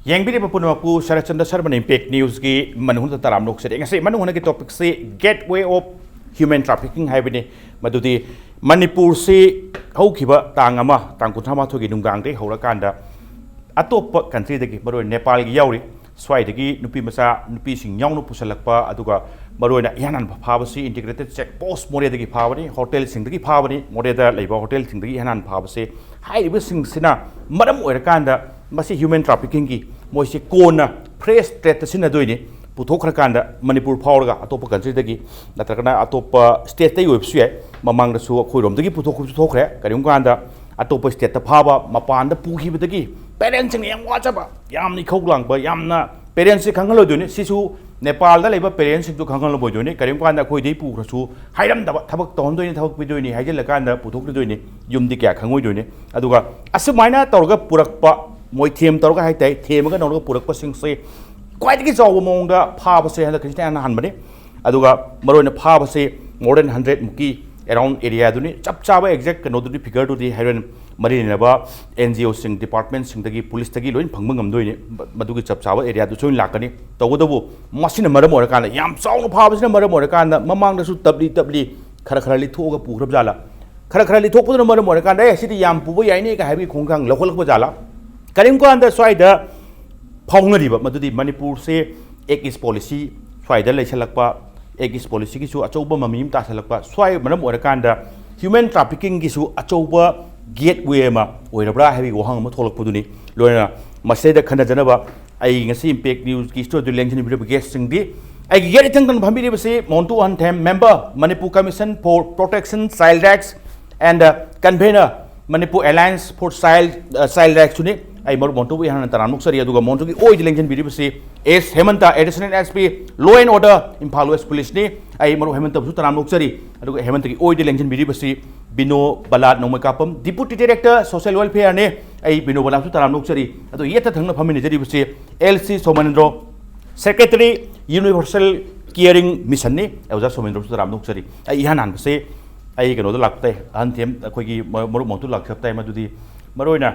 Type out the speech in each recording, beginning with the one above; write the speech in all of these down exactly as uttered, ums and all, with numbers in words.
ꯌꯦꯡꯕꯤꯔꯤꯕ ꯄꯨꯝꯅꯃꯛꯄꯨ ꯁꯔꯠꯆꯟꯗ꯭ꯔ ꯁꯔꯃꯅ ꯏꯝꯄꯦꯛ ꯅ꯭ꯌꯨꯁꯀꯤ ꯃꯅꯨꯡꯗ ꯇꯔꯥꯝꯅ ꯑꯣꯛꯆꯔꯤ꯫ ꯉꯁꯤ ꯃꯅꯨꯡ ꯍꯨꯠꯅꯒꯤ ꯇꯣꯄꯤꯛꯁꯤ ꯒꯦꯠꯋꯦ ꯑꯣꯐ ꯍ꯭ꯌꯨꯃꯦꯟ ꯇ꯭ꯔꯥꯐꯤꯀꯤꯡ ꯍꯥꯏꯕꯅꯤ꯫ ꯃꯗꯨꯗꯤ ꯃꯅꯤꯄꯨꯔꯁꯤ ꯍꯧꯈꯤꯕ ꯇꯥꯡ ꯑꯃ, ꯇꯥꯡ ꯀꯨꯟꯊ꯭ꯔꯥ ꯃꯥꯊꯣꯏꯒꯤ ꯅꯨꯡꯗꯥꯡꯗꯒꯤ ꯍꯧꯔꯀꯥꯟꯗ ꯑꯇꯣꯞꯄ ꯀꯟꯇ꯭ꯔꯤꯗꯒꯤ, ꯃꯔꯨꯑꯣꯏꯅ ꯅꯦꯄꯥꯜꯒꯤ ꯌꯥꯎꯔꯤ, ꯁ꯭ꯋꯥꯏꯗꯒꯤ ꯅꯨꯄꯤ ꯃꯆꯥ, ꯅꯨꯄꯤꯁꯤꯡ ꯌꯥꯎꯅ ꯄꯨꯁꯤꯜꯂꯛꯄ, ꯑꯗꯨꯒ ꯃꯔꯨꯑꯣꯏꯅ ꯏꯍꯥꯟ ꯍꯥꯟꯕ ꯐꯥꯕꯁꯤ ꯏꯟꯇꯤꯒ꯭ꯔꯦꯇꯦꯠ ꯆꯦꯛ ꯄꯣꯁ ꯃꯣꯔꯦꯗꯒꯤ ꯐꯥꯕꯅꯤ, ꯍꯣꯇꯦꯜꯁꯤꯡꯗꯒꯤ ꯐꯥꯕꯅꯤ, ꯃꯣꯔꯦꯗ ꯂꯩꯕ ꯍꯣꯇꯦꯜꯁꯤꯡꯗꯒꯤ ꯏꯍꯥꯟ ꯍꯥꯟꯕ ꯐꯥꯕꯁꯤ꯫ ꯍꯥꯏꯔꯤꯕꯁꯤꯡꯁꯤꯅ ꯃꯔꯝ ꯑꯣꯏꯔꯀꯥꯟꯗ ꯃꯁꯤ ꯍ꯭ꯌꯨꯃꯦꯟ ꯇ꯭ꯔꯥꯐꯤꯀꯤꯡꯒꯤ, ꯃꯣꯏꯁꯤ ꯀꯣꯟꯅ ꯐ꯭ꯔꯦꯁ ꯇ꯭ꯔꯦꯠꯇ ꯁꯤꯖꯤꯟꯅꯗꯣꯏꯅꯤ꯫ ꯄꯨꯊꯣꯛꯈ꯭ꯔꯀꯥꯟꯗ ꯃꯅꯤꯄꯨꯔ ꯐꯥꯎꯔꯒ ꯑꯇꯣꯞꯄ ꯀꯟꯇ꯭ꯔꯤꯗꯒꯤ ꯅꯠꯇ꯭ꯔꯒꯅ ꯑꯇꯣꯞꯄ ꯁ꯭ꯇꯦꯠꯇꯒꯤ ꯑꯣꯏꯕꯁꯨ ꯌꯥꯏ꯫ ꯃꯃꯥꯡꯗꯁꯨ ꯑꯩꯈꯣꯏꯔꯣꯝꯗꯒꯤ ꯄꯨꯊꯣꯛꯈꯤꯕꯁꯨ ꯊꯣꯛꯈ꯭ꯔꯦ꯫ ꯀꯔꯤꯒꯨꯝꯕ ꯀꯥꯟꯗ ꯑꯇꯣꯞꯄ ꯁ꯭ꯇꯦꯠꯇ ꯐꯥꯕ, ꯃꯄꯥꯟꯗ ꯄꯨꯈꯤꯕꯗꯒꯤ ꯄꯦꯔꯦꯟꯁꯁꯤꯡꯅ ꯌꯥꯝ ꯋꯥꯖꯕ, ꯌꯥꯝꯅ ꯏꯈꯧ ꯂꯥꯡꯕ, ꯌꯥꯝꯅ ꯄꯦꯔꯦꯟꯁꯁꯦ ꯈꯪꯍꯜꯂꯣꯏꯗꯣꯏꯅꯤ꯫ ꯁꯤꯁꯨ ꯅꯦꯄꯥꯜꯗ ꯂꯩꯕ ꯄꯦꯔꯦꯟꯁꯁꯤꯡꯁꯨ ꯈꯪꯍꯜꯂꯣꯏꯗꯣꯏꯅꯤ꯫ ꯀꯔꯤꯒꯨꯝꯕ ꯀꯥꯟꯗ ꯑꯩꯈꯣꯏꯗꯩ ꯄꯨꯈ꯭ꯔꯁꯨ ꯍꯥꯏꯔꯝꯗꯕ, ꯊꯕꯛ ꯇꯧꯍꯟꯗꯣꯏꯅꯤ, ꯊꯕꯛ ꯄꯤꯗꯣꯏꯅꯤ ꯍꯥꯏꯖꯤꯜꯂꯀꯥꯟꯗ ꯄꯨꯊꯣꯛꯈꯤꯗꯣꯏꯅꯤ꯫ ꯌꯨꯝꯗꯤ ꯀꯌꯥ ꯈꯪꯉꯣꯏꯗꯣꯏꯅꯤ꯫ ꯑꯗꯨꯒ ꯑꯁꯨꯃꯥꯏꯅ ꯇꯧꯔꯒ ꯄꯨꯔꯛꯄ, ꯃꯣꯏ ꯊꯦꯝ ꯇꯧꯔꯒ ꯍꯥꯏ ꯇꯥꯏ, ꯊꯦꯝꯃꯒ ꯅꯧꯔꯒ ꯄꯨꯔꯛꯄꯁꯤꯡꯁꯦ ꯈ꯭ꯋꯥꯏꯗꯒꯤ ꯆꯥꯎꯕ ꯃꯑꯣꯡꯗ ꯐꯥꯕꯁꯦ ꯍꯟꯗꯛꯀꯤꯁꯤꯅ ꯏꯍꯥꯟ ꯍꯥꯟꯕꯅꯤ꯫ ꯑꯗꯨꯒ ꯃꯔꯨꯑꯣꯏꯅ ꯐꯥꯕꯁꯦ more than hundred ꯃꯨꯛꯀꯤ around area ꯗꯨꯅꯤ꯫ ꯆꯞ ꯆꯥꯕ exact ꯀꯩꯅꯣꯗꯨꯗꯤ, figure ꯗꯨꯗꯤ ꯍꯣꯔꯦꯟ ꯃꯔꯤ ꯂꯩꯅꯕ N G O ꯁꯤꯡ, department ꯁꯤꯡꯗꯒꯤ, ꯄꯨꯂꯤꯁꯇꯒꯤ ꯂꯣꯏꯅ ꯐꯪꯕ ꯉꯝꯗꯣꯏꯅꯤ꯫ ꯃ-, ꯃꯗꯨꯒꯤ ꯆꯞ ꯆꯥꯕ area ꯗꯨꯁꯨ ꯂꯣꯏꯅ ꯂꯥꯛꯀꯅꯤ꯫ ꯇꯧꯕꯇꯕꯨ ꯃꯁꯤꯅ ꯃꯔꯝ ꯑꯣꯏꯔꯀꯥꯟꯗ, ꯌꯥꯝ ꯆꯥꯎꯅ ꯐꯥꯕꯁꯤꯅ ꯃꯔꯝ ꯑꯣꯏꯔꯀꯥꯟꯗ, ꯃꯃꯥꯡꯗꯁꯨ ꯇꯞꯂꯤ ꯇꯞꯂꯤ ꯈꯔ ꯈꯔ ꯂꯤꯊꯣꯛꯑꯒ ꯄꯨꯈ꯭ꯔꯕ ꯖꯥꯠꯂꯥ? ꯈꯔ ꯈꯔ ꯂꯤꯊꯣꯛꯄꯗꯨꯅ ꯃꯔꯝ ꯑꯣꯏꯔꯀꯥꯟꯗ, "ꯑꯦ, ꯁꯤꯗꯤ ꯌꯥꯝ ꯄꯨꯕ ꯌꯥꯏꯅꯦ" ꯀ ꯍꯥꯏꯕꯒꯤ ꯈꯣꯡꯊꯥꯡ ꯂꯧꯈꯠꯂꯛꯄ ꯖꯥꯠꯂꯥ? ꯀꯔꯤꯒꯨꯝꯕ ꯀꯥꯟꯗ ꯁ꯭ꯋꯥꯏꯗ ꯐꯥꯎꯅꯔꯤꯕ ꯃꯗꯨꯗꯤ ꯃꯅꯤꯄꯨꯔꯁꯦ Act East Policy ꯁ꯭ꯋꯥꯏꯗ ꯂꯩꯁꯜꯂꯛꯄ, Act East Policy ꯒꯤꯁꯨ ꯑꯆꯧꯕ ꯃꯃꯤ ꯑꯃ ꯇꯥꯁꯜꯂꯛꯄ, ꯁ꯭ꯋꯥꯏ ꯃꯔꯝ ꯑꯣꯏꯔꯀꯥꯟꯗ human trafficking ꯒꯤꯁꯨ ꯑꯆꯧꯕ gateway ꯑꯃ ꯑꯣꯏꯔꯕ꯭ꯔꯥ ꯍꯥꯏꯕꯒꯤ ꯋꯥꯍꯪ ꯑꯃ ꯊꯣꯛꯂꯛꯄꯗꯨꯅꯤ꯫ ꯂꯣꯏꯅꯅ ꯃꯁꯤꯗꯩꯗ ꯈꯟꯅꯖꯅꯕ ꯑꯩ ꯉꯁꯤ ꯏꯝꯄꯦꯛ ꯅ꯭ꯌꯨꯁꯀꯤ ꯁ꯭ꯇꯨꯗꯤꯑꯣꯗ ꯂꯦꯡꯁꯤꯟꯕꯤꯔꯤꯕ ꯒꯦꯁꯁꯤꯡꯗꯤ, ꯑꯩꯒꯤ ꯌꯦꯠ ꯏꯊꯪ ꯊꯪꯅ ꯐꯝꯕꯤꯔꯤꯕꯁꯤ ꯃꯣꯟꯇꯨ ꯑꯍꯟꯊꯦꯝ, member, Manipur Commission for Protection Child Rights and, uh, convener, Manipur Alliance for Child, uh, Child Rights ꯇꯨꯅꯤ꯫ ꯑꯩ ꯃꯔꯨꯞ ꯃꯣꯟꯇꯨꯕꯨ ꯏꯍꯥꯟ ꯍꯥꯟꯅ ꯇꯔꯥꯝꯅ ꯑꯣꯛꯆꯔꯤ꯫ ꯑꯗꯨꯒ ꯃꯣꯟꯇꯨꯒꯤ ꯑꯣꯏꯗ ꯂꯦꯡꯁꯤꯟꯕꯤꯔꯤꯕꯁꯤ ꯑꯦꯁ ꯍꯦꯃꯟꯇ, Additional S P, Law and Order, Imphal West Police ꯅꯤ꯫ ꯑꯩ ꯃꯔꯨꯞ ꯍꯦꯃꯟꯇꯕꯨꯁꯨ ꯇꯔꯥꯝꯅ ꯑꯣꯛꯆꯔꯤ꯫ ꯑꯗꯨꯒ ꯍꯦꯃꯟꯇꯒꯤ ꯑꯣꯏꯗ ꯂꯦꯡꯁꯤꯟꯕꯤꯔꯤꯕꯁꯤ ꯕꯤꯅꯣ ꯕꯂꯥ ꯅꯣꯡꯃꯩꯀꯥꯄꯝ, Deputy Director Social Welfare ꯅꯤ꯫ ꯑꯩ ꯕꯤꯅꯣ ꯕꯂꯥꯕꯨꯁꯨ ꯇꯔꯥꯝꯅ ꯑꯣꯛꯆꯔꯤ꯫ ꯑꯗꯣ ꯌꯦꯠꯇ ꯊꯪꯅ ꯐꯝꯃꯤꯟꯅꯖꯔꯤꯕꯁꯤ L C Somendro, Secretary, Universal Caring Mission ꯅꯤ꯫ ꯑꯣꯖꯥ ꯁꯣꯃꯦꯟꯗ꯭ꯔꯣꯁꯨ ꯇꯔꯥꯝꯅ ꯑꯣꯛꯆꯔꯤ꯫ ꯑꯩ ꯏꯍꯥꯟ ꯍꯥꯟꯕꯁꯦ ꯑꯩ ꯀꯩꯅꯣꯗ ꯂꯥꯛꯄ ꯇꯥꯏ, ꯑꯍꯟ ꯊꯦꯝ ꯑꯩꯈꯣꯏꯒꯤ ꯃ- ꯃꯔꯨꯞ ꯃꯣꯟꯇꯨ ꯂꯥꯛꯆꯕ ꯇꯥꯏ꯫ ꯃꯗꯨꯗꯤ ꯃꯔꯨ ꯑꯣꯏꯅ,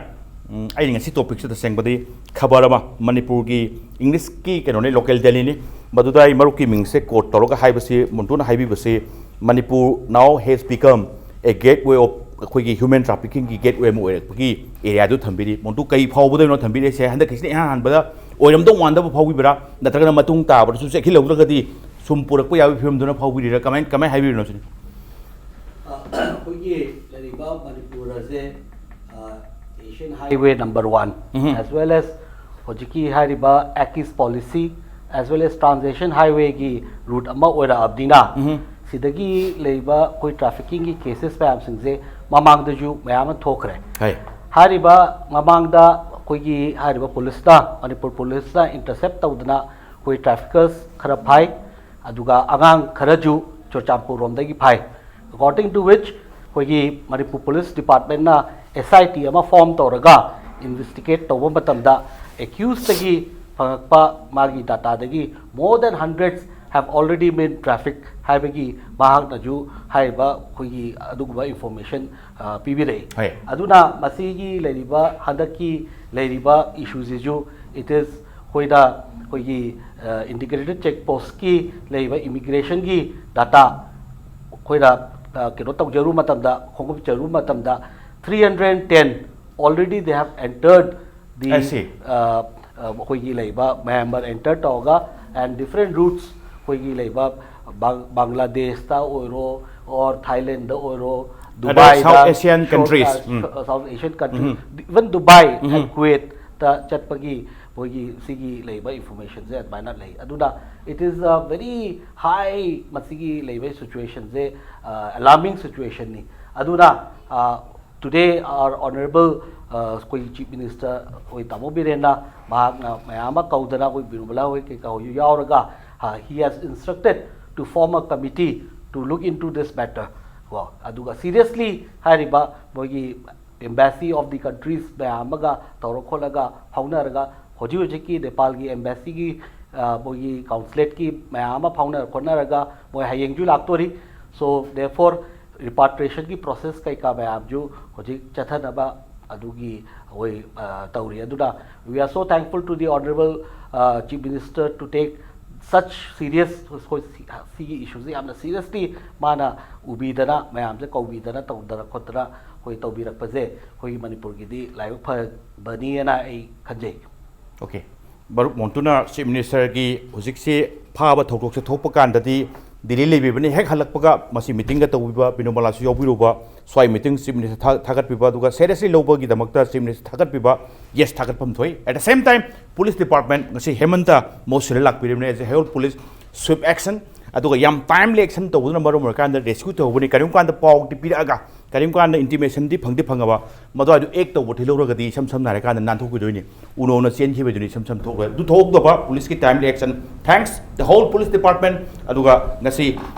ꯎꯝ, ꯑꯩꯅ ꯉꯁꯤ ꯇꯣꯄꯤꯛꯁꯦ ꯇꯁꯦꯡꯕꯗꯤ ꯈꯕꯔ ꯑꯃ, ꯃꯅꯤꯄꯨꯔꯒꯤ ꯏꯪꯂꯤꯁꯀꯤ ꯀꯩꯅꯣꯅꯤ, ꯂꯣꯀꯦꯜ ꯗꯦꯂꯤꯅꯤ꯫ ꯃꯗꯨꯗ ꯑꯩ ꯃꯔꯨꯞꯀꯤ ꯃꯤꯡꯁꯦ ꯀꯣꯠ ꯇꯧꯔꯒ ꯍꯥꯏꯕꯁꯤ, ꯃꯣꯟꯇꯨꯅ ꯍꯥꯏꯕꯤꯕꯁꯤ, "Manipur now has become a gateway of" ꯑꯩꯈꯣꯏꯒꯤ ꯍ꯭ꯌꯨꯃꯦꯟ ꯇ꯭ꯔꯥꯐꯤꯀꯤꯡꯒꯤ ꯒꯦꯠꯋꯦ ꯑꯃ ꯑꯣꯏꯔꯛꯄꯒꯤ ꯑꯦꯔꯤꯌꯥꯗꯨ ꯊꯝꯕꯤꯔꯤ꯫ ꯃꯣꯟꯇꯨ ꯀꯩ ꯐꯥꯎꯕꯗꯩꯅꯣ ꯊꯝꯕꯤꯔꯤꯁꯦ? ꯍꯟꯗꯛꯀꯤꯁꯤꯅ ꯏꯍꯥꯟ ꯍꯥꯟꯕꯗ ꯑꯣꯏꯔꯝꯗꯧ ꯃꯥꯟꯗꯕ ꯐꯥꯎꯕꯤꯕ꯭ꯔꯥ, ꯅꯠꯇ꯭ꯔꯒꯅ ꯃꯇꯨꯡ ꯇꯥꯕꯗꯁꯨ ꯆꯦꯛꯁꯤꯜꯍꯧꯗ꯭ꯔꯒꯗꯤ ꯁꯨꯝ ꯄꯨꯔꯛꯄ ꯌꯥꯕꯒꯤ ꯐꯤꯕꯝꯗꯨꯅ ꯐꯥꯎꯕꯤꯔꯤꯔꯥ? ꯀꯃꯥꯏ ꯀꯃꯥꯏ ꯍꯥꯏꯕꯤꯔꯤꯅꯣ ꯁꯤꯅꯤ? ꯑ, ꯑꯩꯈꯣꯏꯒꯤ ꯂꯩꯔꯤꯕ ꯃꯅꯤꯄꯨꯔ ꯑꯁꯦ, ꯑ, Asian Highway number one, ꯎꯝꯍꯨꯝ꯫ As well as ꯍꯧꯖꯤꯛꯀꯤ ꯍꯥꯏꯔꯤꯕ ACIS policy, as well as Trans Asian Highwayꯒꯤ route ꯑꯃ ꯑꯣꯏꯔꯛꯑꯕꯅꯤꯅ, ꯎꯝꯍꯨꯝ꯫ ꯁꯤꯗꯒꯤ ꯂꯩꯕ ꯑꯩꯈꯣꯏ traffickingꯒꯤ cases ꯃꯌꯥꯝꯁꯤꯡꯁꯦ ꯃꯃꯥꯡꯗꯁꯨ ꯃꯌꯥꯝ ꯑꯃ ꯊꯣꯛꯈ꯭ꯔꯦ꯫ ꯍꯣꯏ꯫ ꯍꯥꯏꯔꯤꯕ ꯃꯃꯥꯡꯗ ꯑꯩꯈꯣꯏꯒꯤ ꯍꯥꯏꯔꯤꯕ policeꯅ, ꯃꯅꯤꯄꯨꯔ policeꯅ intercept ꯇꯧꯗꯅ ꯑꯩꯈꯣꯏ traffickers ꯈꯔ ꯐꯥꯏ, ꯑꯗꯨꯒ ꯑꯉꯥꯡ ꯈꯔꯁꯨ ꯆꯨꯔꯆꯥꯟꯄꯨꯔ ꯔꯣꯝꯗꯒꯤ ꯐꯥꯏ꯫ According to which, ꯑꯩꯈꯣꯏꯒꯤ ꯃꯅꯤꯄꯨꯔ police departmentꯅ SIT ꯑꯃ form ꯇꯧꯔꯒ investigate ꯇꯧꯕ ꯃꯇꯝꯗ, accusedꯇꯒꯤ ꯐꯪꯉꯛꯄ ꯃꯥꯒꯤ dataꯗꯒꯤ more than hundreds have already been trafficked ꯍꯥꯏꯕꯒꯤ ꯃꯍꯥꯛꯅꯁꯨ ꯍꯥꯏꯔꯤꯕ ꯑꯩꯈꯣꯏꯒꯤ ꯑꯗꯨꯒꯨꯝꯕ information, ꯑ, ꯄꯤꯕꯤꯔꯛꯏ꯫ ꯍꯣꯏ꯫ ꯑꯗꯨꯅ ꯃꯁꯤꯒꯤ ꯂꯩꯔꯤꯕ ꯍꯟꯗꯛꯀꯤ ꯂꯩꯔꯤꯕ issueꯁꯤꯁꯨ, it is ꯑꯩꯈꯣꯏꯗ ꯑꯩꯈꯣꯏꯒꯤ, ꯑ, integrated check postꯀꯤ ꯂꯩꯔꯤꯕ immigrationꯒꯤ data ꯑꯩꯈꯣꯏꯅ, ꯑ, ꯀꯩꯅꯣ ꯇꯧꯖꯔꯨꯕ ꯃꯇꯝꯗ, ꯈꯣꯡꯎꯞ ꯆꯔꯨꯕ ꯃꯇꯝꯗ, three hundred ten already they have entered the, I see꯫ ꯑ, ꯑ, ꯑꯩꯈꯣꯏꯒꯤ ꯂꯩꯕ Myanmar enter ꯇꯧꯔꯒ, and different routes ꯑꯩꯈꯣꯏꯒꯤ ꯂꯩꯕ ꯕꯪ-, ꯕꯪꯒ꯭ꯂꯥꯗꯦꯁꯇ ꯑꯣꯏꯔꯣ, or ꯊꯥꯏꯂꯦꯟꯗ ꯑꯣꯏꯔꯣ, ꯑꯗ ꯗꯨꯕꯥꯏꯗ, South Asian countries꯫ Um. South Asian country, um. Even Dubai um. And ꯀꯨꯋꯦꯠꯇ ꯆꯠꯄꯒꯤ ꯃꯣꯏꯒꯤ ꯁꯤꯒꯤ ꯂꯩꯕ informationꯁꯦ ꯑꯗꯨꯃꯥꯏꯅ ꯂꯩ꯫ ꯑꯗꯨꯅ it is a very high, ꯃꯁꯤꯒꯤ ꯂꯩꯕ situationꯁꯦ, ꯑ, alarming situationꯅꯤ꯫ ꯑꯗꯨꯅ, ꯑ, today our honorable, ꯑ, ꯑꯩꯈꯣꯏ Chief Minister ꯑꯩꯈꯣꯏ ꯇꯥꯃꯣ ꯕꯤꯔꯦꯟꯅ ꯃꯍꯥꯛꯅ ꯃꯌꯥꯝ ꯑꯃ ꯀꯧꯗꯅ ꯑꯩꯈꯣꯏ ꯕꯤꯔꯨꯃꯂꯥ ꯍꯣꯏ ꯀꯩꯀꯥ ꯍꯣꯏꯁꯨ ꯌꯥꯎꯔꯒ, ꯑ, he has instructed to form a committee to look into this matter ꯀꯣ꯫ ꯑꯗꯨꯒ seriously ꯍꯥꯏꯔꯤꯕ ꯃꯣꯏꯒꯤ embassy of the countries ꯃꯌꯥꯝ ꯑꯃꯒ ꯇꯧꯔ ꯈꯣꯠꯂꯒ ꯐꯥꯎꯅꯔꯒ ꯍꯧꯖꯤꯛ ꯍꯧꯖꯤꯛꯀꯤ ꯅꯦꯄꯥꯜꯒꯤ embassyꯒꯤ, ꯑ, ꯃꯣꯏꯒꯤ consulateꯀꯤ ꯃꯌꯥꯝ ꯑꯃ ꯐꯥꯎꯅꯔ ꯈꯣꯠꯅꯔꯒ ꯃꯣꯏ ꯍꯌꯦꯡꯁꯨ ꯂꯥꯛꯇꯣꯔꯤ꯫ So therefore, ꯔꯤꯄꯥꯇ꯭ꯔꯤꯌꯦꯁꯟꯒꯤ ꯄ꯭ꯔꯣꯁꯦꯁ ꯀꯩꯀꯥ ꯃꯌꯥꯝꯁꯨ ꯍꯧꯖꯤꯛ ꯆꯠꯊꯅꯕ ꯑꯗꯨꯒꯤ ꯑꯩꯈꯣꯏ ꯑ, ꯇꯧꯔꯤ꯫ ꯑꯗꯨꯅ we are so thankful to the honorable Chief Minister to take such serious, ꯑꯩꯈꯣꯏ ꯁꯤ- ꯁꯤꯒꯤ ꯏꯁꯨꯁꯦ ꯌꯥꯝꯅ ꯁꯤꯔꯤꯌꯁꯂꯤ ꯃꯥꯅ ꯎꯕꯤꯗꯅ, ꯃꯌꯥꯝꯁꯦ ꯀꯧꯕꯤꯗꯅ, ꯇꯧꯗꯅ ꯈꯣꯠꯇꯅ ꯑꯩꯈꯣꯏ ꯇꯧꯕꯤꯔꯛꯄꯁꯦ ꯑꯩꯈꯣꯏꯒꯤ ꯃꯅꯤꯄꯨꯔꯒꯤꯗꯤ ꯂꯥꯏꯕꯛ ꯐꯕꯅꯤꯅ ꯑꯩ ꯈꯟꯖꯩ꯫ ꯑꯣꯀꯦ, ꯃꯔꯨꯞ ꯃꯣꯟꯇꯨꯅ ꯆꯤꯐ ꯃꯤꯅꯤꯁꯇꯔꯒꯤ ꯍꯧꯖꯤꯛꯁꯤ ꯐꯥꯕ ꯊꯧꯗꯣꯛꯁꯦ ꯊꯣꯛꯄ ꯀꯥꯟꯗꯗꯤ ꯗꯤꯜꯂꯤ ꯂꯩꯕꯤꯕꯅꯤ, ꯍꯦꯛ ꯍꯜꯂꯛꯄꯒ ꯃꯁꯤ ꯃꯤꯇꯤꯡꯒ ꯇꯧꯕꯤꯕ, ꯕꯤꯅꯣꯃꯂꯥꯁꯨ ꯌꯥꯎꯕꯤꯔꯨꯕ, ꯁ꯭ꯋꯥꯏ ꯃꯤꯇꯤꯡ ꯆꯤꯐ ꯃꯤꯅꯤꯁꯇꯔ ꯊꯥ- ꯊꯥꯒꯠꯄꯤꯕ, ꯑꯗꯨꯒ ꯁꯦꯔꯤꯌꯁꯂꯤ ꯂꯧꯕꯒꯤꯗꯃꯛꯇ ꯆꯤꯐ ꯃꯤꯅꯤꯁꯇꯔ ꯊꯥꯒꯠꯄꯤꯕ, ꯌꯦꯁ, ꯊꯥꯒꯠꯐꯝ ꯊꯣꯛꯏ꯫ At the same time, police department ꯉꯁꯤ ꯍꯦꯃꯟꯇ ꯃꯍꯨꯠ ꯁꯤꯜꯂ ꯂꯥꯛꯄꯤꯔꯤꯕꯅꯤ꯫ ꯑꯦꯁ ꯑꯦ ꯍꯣꯜ ꯄꯨꯂꯤꯁ ꯁ꯭ꯋꯤꯞ ꯑꯦꯛꯁꯟ, ꯑꯗꯨꯒ ꯌꯥꯝ ꯇꯥꯏꯝꯂꯤ ꯑꯦꯛꯁꯟ ꯇꯧꯕꯗꯨꯅ ꯃꯔꯝ ꯑꯣꯏꯔꯀꯥꯟꯗ ꯔꯦꯁꯀ꯭ꯌꯨ ꯇꯧꯍꯧꯕꯅꯤ꯫ ꯀꯔꯤꯒꯨꯝꯕ ꯀꯥꯟꯗ ꯄꯥꯎꯗꯤ ꯄꯤꯔꯛꯑꯒ, ꯀꯔꯤꯒꯨꯝꯕ ꯀꯥꯟꯗ ꯏꯟꯇꯤꯃꯦꯁꯟꯗꯤ ꯐꯪꯗꯤ ꯐꯪꯉꯕ, ꯃꯗꯨ ꯑꯗꯨ ꯑꯦꯛ ꯇꯧꯕ ꯊꯤꯜꯍꯧꯔꯒꯗꯤ ꯏꯁꯝ ꯁꯝꯅ ꯍꯥꯏꯔꯀꯥꯟꯗ ꯅꯥꯟꯊꯣꯛꯈꯤꯗꯣꯏꯅꯤ, ꯎꯅꯧꯅ ꯆꯦꯟꯈꯤꯕꯗꯨꯅꯤ ꯏꯁꯝ ꯁꯝ ꯊꯣꯛꯂꯣꯏ꯫ ꯑꯗꯨ ꯊꯣꯛꯍꯧꯗꯕ ꯄꯨꯂꯤꯁꯀꯤ ꯇꯥꯏꯝꯂꯤ action, thanks the whole police department꯫ ꯑꯗꯨꯒ ꯉꯁꯤ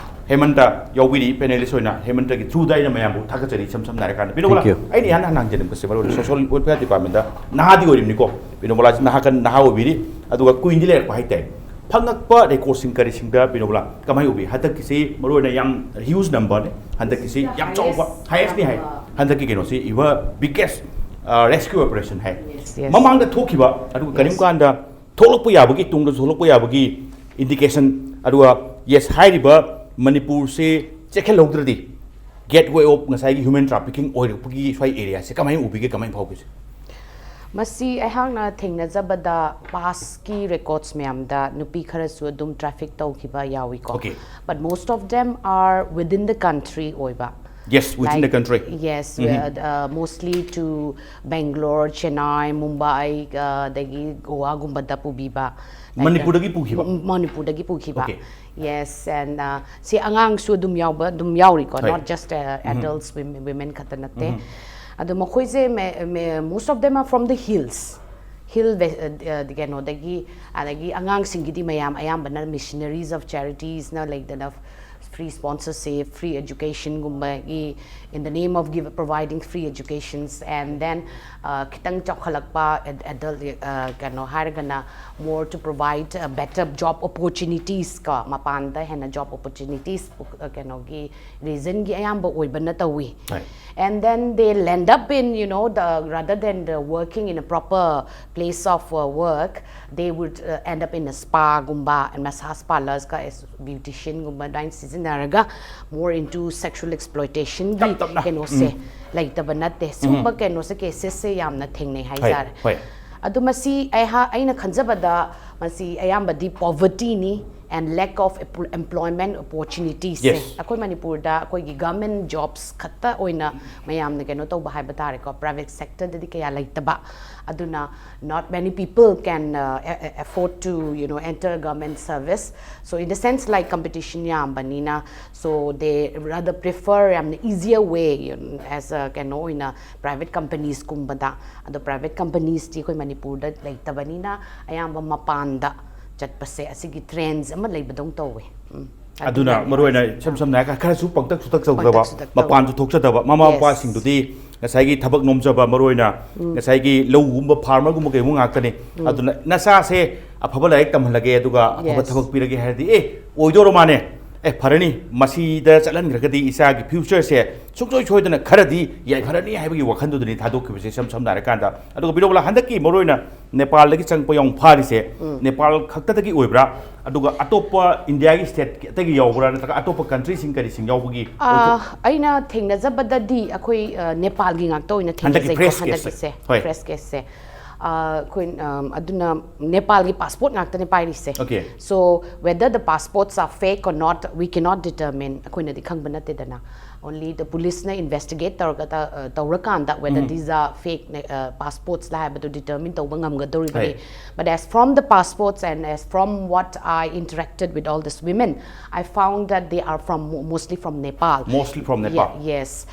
ꯍꯦꯃꯟꯇ ꯌꯥꯎꯕꯤꯔꯤ, ꯄꯦꯅꯦꯂꯤꯁ ꯑꯣꯏꯅ ꯍꯦꯃꯟꯇꯒꯤ ꯊ꯭ꯔꯨꯗ ꯑꯩꯅ ꯃꯌꯥꯝꯕꯨ ꯊꯥꯒꯠꯆꯔꯤ ꯏꯁꯝ ꯁꯝꯅ ꯍꯥꯏꯔꯀꯥꯟꯗ꯫ ꯕꯤꯅꯣꯃꯂꯥ, Thank you. ꯑꯩꯅ ꯏꯍꯥꯟ ꯍꯥꯟꯅ ꯍꯪꯖꯅꯤꯡꯕꯁꯦ ꯃꯔꯨ ꯑꯣꯏꯅ ꯁꯣꯁꯤꯌꯦꯜ ꯋꯦꯜꯐꯤꯌꯔ ꯗꯤꯄꯥꯔꯠꯃꯦꯟꯗ ꯅꯍꯥꯗꯤ ꯑꯣꯏꯔꯤꯕꯅꯤꯀꯣ, ꯕꯤꯅꯣꯃꯂꯥꯁꯤ ꯅꯍꯥ ꯀꯟ- ꯅꯍꯥ ꯑꯣꯏꯕꯤꯔꯤ, ꯑꯗꯨꯒ ꯀꯨꯏꯅꯗꯤ ꯂꯩꯔꯛꯄ ꯍꯥꯏꯇꯥꯔꯦ꯫ ꯐꯪꯉꯛꯄ ꯔꯦꯀꯣꯔꯠꯁꯤꯡ ꯀꯔꯤꯁꯤꯡꯗ ꯕꯤꯅꯣꯃꯂꯥ ꯀꯃꯥꯏꯅ ꯎꯕꯤ? ꯍꯟꯗꯛꯀꯤꯁꯤ ꯃꯔꯨ ꯑꯣꯏꯅ ꯌꯥꯝ ꯍ꯭ꯌꯨꯖ ꯅꯝꯕꯔꯅꯤ, ꯍꯟꯗꯛꯀꯤꯁꯤ ꯌꯥꯝ ꯆꯥꯎꯕ, ꯍꯥꯏꯌꯦꯁꯅꯤ ꯍꯥꯏ꯫ ꯍꯟꯗꯛꯀꯤ ꯀꯩꯅꯣꯁꯤ ꯏꯕ ꯕꯤꯒꯦꯁ ꯔꯦꯁꯀ꯭ꯌꯨ ꯑꯣꯄꯔꯦꯁꯟ ꯍꯥꯏ꯫ Yes, yes. ꯃꯃꯥꯡꯗ ꯊꯣꯛꯈꯤꯕ, ꯑꯗꯨꯒ ꯀꯔꯤꯒꯨꯝꯕ Yes. ꯀꯥꯟꯗ ꯊꯣꯛꯂꯛꯄ ꯌꯥꯕꯒꯤ, ꯇꯨꯡꯗꯁꯨ ꯊꯣꯛꯂꯛꯄ ꯌꯥꯕꯒꯤ ꯏꯟꯗꯤꯀꯦꯁꯟ, ꯑꯗꯨꯒ ꯌꯦꯁ, ꯍꯥꯏꯔꯤꯕ ꯃꯅꯤꯄꯨꯔꯁꯤ ꯆꯦꯛꯁꯤꯜꯍꯧꯗ꯭ꯔꯗꯤ ꯒꯦꯠꯋꯦ ꯑꯣꯐ ꯉꯁꯥꯏꯒꯤ ꯍ꯭ꯌꯨꯃꯦꯟ ꯇ꯭ꯔꯥꯐꯤꯀꯤꯡ ꯑꯣꯏꯔꯛꯄꯒꯤ ꯁ꯭ꯋꯥꯏ ꯑꯦꯔꯤꯌꯥꯁꯦ ꯀꯃꯥꯏꯅ ꯎꯕꯤꯒꯦ, ꯀꯃꯥꯏꯅ ꯐꯥꯎꯒꯦ? ꯃꯁꯤ ꯑꯩꯍꯥꯛꯅ ꯊꯦꯡꯅꯖꯕꯗ ꯄꯥꯁꯀꯤ ꯔꯦꯀꯣꯔꯠꯁ ꯃꯌꯥꯝꯗ ꯅꯨꯄꯤ ꯈꯔꯁꯨ ꯑꯗꯨꯝ ꯇ꯭ꯔꯥꯐꯤꯛ ꯇꯧꯈꯤꯕ ꯌꯥꯎꯏꯀꯣ꯫ Okay. But most of them are within the country ꯑꯣꯏꯕ꯫ Yes, within the Like, country. Yes, uh, uh, mostly to Bangalore, Chennai, Mumbai, uh, ꯑꯗꯒꯤ ꯒꯣꯋꯥꯒꯨꯝꯕꯗ ꯄꯨꯕꯤꯕ꯫ Like, ꯃꯅꯤꯄꯨꯔꯗꯒꯤ ꯄꯨꯈꯤꯕ? ꯃ- ꯃꯅꯤꯄꯨꯔꯗꯒꯤ ꯄꯨꯈꯤꯕ꯫ Okay. Yes, and uh, ꯁꯤ ꯑꯉꯥꯡꯁꯨ ꯑꯗꯨꯝ ꯌꯥꯎꯕ, ꯑꯗꯨꯝ ꯌꯥꯎꯔꯤꯀꯣ, ꯍꯣꯏ꯫ Not just uh, adults, women, women ꯈꯛꯇ ꯅꯠꯇꯦ꯫ ꯑꯗꯣ ꯃꯈꯣꯏꯁꯦ, most of them are from the hills, hill ꯀꯩꯅꯣꯗꯒꯤ, ꯑꯗꯒꯤ ꯑꯉꯥꯡꯁꯤꯡꯒꯤꯗꯤ ꯃꯌꯥꯝ ꯑꯌꯥꯝꯕꯅ missionaries of charitiesꯅ ꯂꯩꯗꯅ, free sponsorship, free education ꯒꯨꯝꯕꯒꯤ, in the name of give, providing free educations, and then uh, ꯈꯤꯇꯪ ꯆꯥꯎꯈꯠꯂꯛꯄ ad- adult uh, ꯀꯩꯅꯣ ꯍꯥꯏꯔꯒꯅ more to provide uh, better job opportunities ꯀꯣ, ꯃꯄꯥꯟꯗ ꯍꯦꯟꯅ job opportunities uh, ꯀꯩꯅꯣꯒꯤ reason ꯒꯤ ꯑꯌꯥꯝꯕ ꯑꯣꯏꯕꯅ ꯇꯧꯏ. Right. And then they land up in, you know, the rather than the working in a proper place of uh, work, they would uh, end up in a spa ꯒꯨꯝꯕ and massage parlors ꯀ beautician ꯒꯨꯝꯕ ꯑꯗꯨꯃꯥꯏꯅ ꯁꯤꯖꯤꯟꯅꯔꯒ more into sexual exploitation ꯒꯤ ꯇꯞ ꯇꯞꯅ. ꯀꯩꯅꯣꯁꯦ ꯂꯩꯇꯕ ꯅꯠꯇꯦ. ꯁꯤꯒꯨꯝꯕ ꯀꯩꯅꯣꯁꯦ, cases ꯁꯦ ꯌꯥꯝꯅ ꯊꯦꯡꯅꯩ ꯍꯥꯏꯇꯥꯔꯦ. ꯍꯣꯏ. ꯑꯗꯨ ꯃꯁꯤ ꯑꯩꯍꯥꯛ ꯑꯩꯅ ꯈꯟꯖꯕꯗ ꯃꯁꯤ ꯑꯌꯥꯝꯕꯗꯤ poverty ꯅꯤ and lack of employment opportunities say. Yes. ꯑꯩꯈꯣꯏ ꯃꯅꯤꯄꯨꯔꯗ ꯑꯩꯈꯣꯏꯒꯤ government jobs ꯈꯛꯇ ꯑꯣꯏꯅ ꯃꯌꯥꯝꯅ ꯀꯩꯅꯣ ꯇꯧꯕ ꯍꯥꯏꯕ ꯇꯥꯔꯦꯀꯣ, private sector ꯗꯗꯤ ꯀꯌꯥ ꯂꯩꯇꯕ. ꯑꯗꯨꯅ not many people can uh, a- a- afford to, you know, enter government service. So in the sense, like, competition ꯌꯥꯝꯕꯅꯤꯅ, so they rather prefer ꯌꯥꯝꯅ easier way, you know, as a ꯀꯩꯅꯣ ꯑꯣꯏꯅ private companies ꯀꯨꯝꯕꯗ. ꯑꯗꯣ private companies T ꯑꯩꯈꯣꯏ ꯃꯅꯤꯄꯨꯔꯗ ꯂꯩꯇꯕꯅꯤꯅ ꯑꯌꯥꯝꯕ ꯃꯄꯥꯟꯗ ꯆꯠꯄꯁꯦ ꯑꯁꯤꯒꯤ trends ꯑꯃ ꯂꯩꯕꯗꯧ ꯇꯧꯋꯦ. ꯎꯝ. ꯑꯗꯨꯅ ꯑꯗꯨꯅꯅꯦ ꯃꯔꯨ ꯑꯣꯏꯅ ꯍꯥꯏꯁꯦ. ꯏꯁꯝ ꯁꯝꯅ ꯍꯥꯏꯔꯒ ꯈꯔꯁꯨ ꯄꯪꯇꯛ ꯁꯨꯇꯛ ꯇꯧꯗꯕ, ꯄꯪꯇꯛ ꯁꯨꯇꯛ ꯇꯧꯗꯕ. ꯃꯄꯥꯟꯁꯨ ꯊꯣꯛꯆꯗꯕ, ꯃꯃꯥ Yes. ꯃꯄꯥꯁꯤꯡꯗꯨꯗꯤ ꯉꯁꯥꯏꯒꯤ ꯊꯕꯛ ꯅꯣꯝꯖꯕ, ꯃꯔꯨ ꯑꯣꯏꯅ ꯉꯁꯥꯏꯒꯤ ꯂꯧꯒꯨꯝꯕ farmer ꯒꯨꯝꯕ ꯀꯩꯒꯨꯝꯕ ꯉꯥꯛꯇꯅꯤ. ꯑꯗꯨꯅ ꯅꯆꯥꯁꯦ ꯑꯐꯕ ꯂꯥꯏꯔꯤꯛ ꯇꯝꯍꯜꯂꯒꯦ ꯑꯗꯨꯒ ꯑꯐꯕ Yes. ꯊꯕꯛ ꯄꯤꯔꯒꯦ ꯍꯥꯏꯔꯗꯤ, ꯑꯦ, ꯑꯣꯏꯗꯣꯔꯣ ꯃꯥꯅꯦ, ꯑꯦ, ꯐꯔꯅꯤ, ꯃꯁꯤꯗ ꯆꯠꯍꯟꯈ꯭ꯔꯒꯗꯤ ꯏꯆꯥꯒꯤ future ꯁꯦ ꯁꯨꯡꯁꯣꯏ ꯁꯣꯏꯗꯅ ꯈꯔꯗꯤ ꯌꯥꯏꯐꯔꯅꯤ ꯍꯥꯏꯕꯒꯤ ꯋꯥꯈꯜꯗꯨꯗꯅꯤ ꯊꯥꯗꯣꯛꯈꯤꯕꯁꯦ, ꯏꯁꯝ ꯁꯝꯅ ꯍꯥꯏꯔꯀꯥꯟꯗ꯫ ꯑꯗꯨꯒ ꯕꯤꯔꯣꯕꯂꯥ, ꯍꯟꯗꯛꯀꯤ ꯃꯔꯨ ꯑꯣꯏꯅ ꯅꯦꯄꯥꯜꯗꯒꯤ ꯆꯪꯉꯛꯄ ꯌꯥꯎꯅ ꯐꯥꯔꯤꯁꯦ ꯅꯦꯄꯥꯜ ꯈꯛꯇꯗꯒꯤ ꯑꯣꯏꯕ꯭ꯔꯥ? ꯑꯗꯨꯒ ꯑꯇꯣꯞꯄ ꯏꯟꯗꯤꯌꯥꯒꯤ state ꯑꯇꯩꯒꯤ ꯌꯥꯎꯕ꯭ꯔꯥ? ꯅꯠꯇ꯭ꯔꯒ ꯑꯇꯣꯞꯄ country ꯁꯤꯡ ꯀꯔꯤꯁꯤꯡ ꯌꯥꯎꯕꯒꯤ? ꯑ, ꯑꯩꯅ ꯊꯦꯡꯅꯖꯕꯗꯗꯤ ꯑꯩꯈꯣꯏ ꯑ, ꯅꯦꯄꯥꯜꯒꯤ ꯉꯥꯛꯇ ꯑꯣꯏꯅ ꯍꯟꯗꯛꯀꯤ ꯊꯦꯡꯅꯖꯩꯀꯣ, fresh case ꯁꯦ. ꯍꯟꯗꯛꯀꯤꯁꯦ ꯍꯣꯏ. Fresh case ꯁꯦ. ꯑ, ꯑꯩꯈꯣꯏ ꯑꯝ, ꯑꯗꯨꯅ ꯅꯦꯄꯥꯜꯒꯤ passport ꯉꯥꯛꯇꯅꯦ ꯄꯥꯏꯔꯤꯁꯦ. Okay. So whether the passports are fake or not, we cannot determine. ꯑꯩꯈꯣꯏꯅꯗꯤ ꯈꯪꯕ ꯅꯠꯇꯦꯗꯅ. Only the police ꯅ investigate ꯇꯧꯔꯒ ꯇ- ꯑ, ꯇꯧꯔꯀꯥꯟꯗ whether these are fake ꯅ- ꯑ, passports ꯂ ꯍꯥꯏꯕꯗꯨ determine ꯇꯧꯕ ꯉꯝꯒꯗꯧꯔꯤꯕꯅꯤ. ꯍꯣꯏ. But as from the passports and as from what I interacted with all these women, I found that they are from mo- mostly from Nepal. Mostly from Nepal. Ye- yes.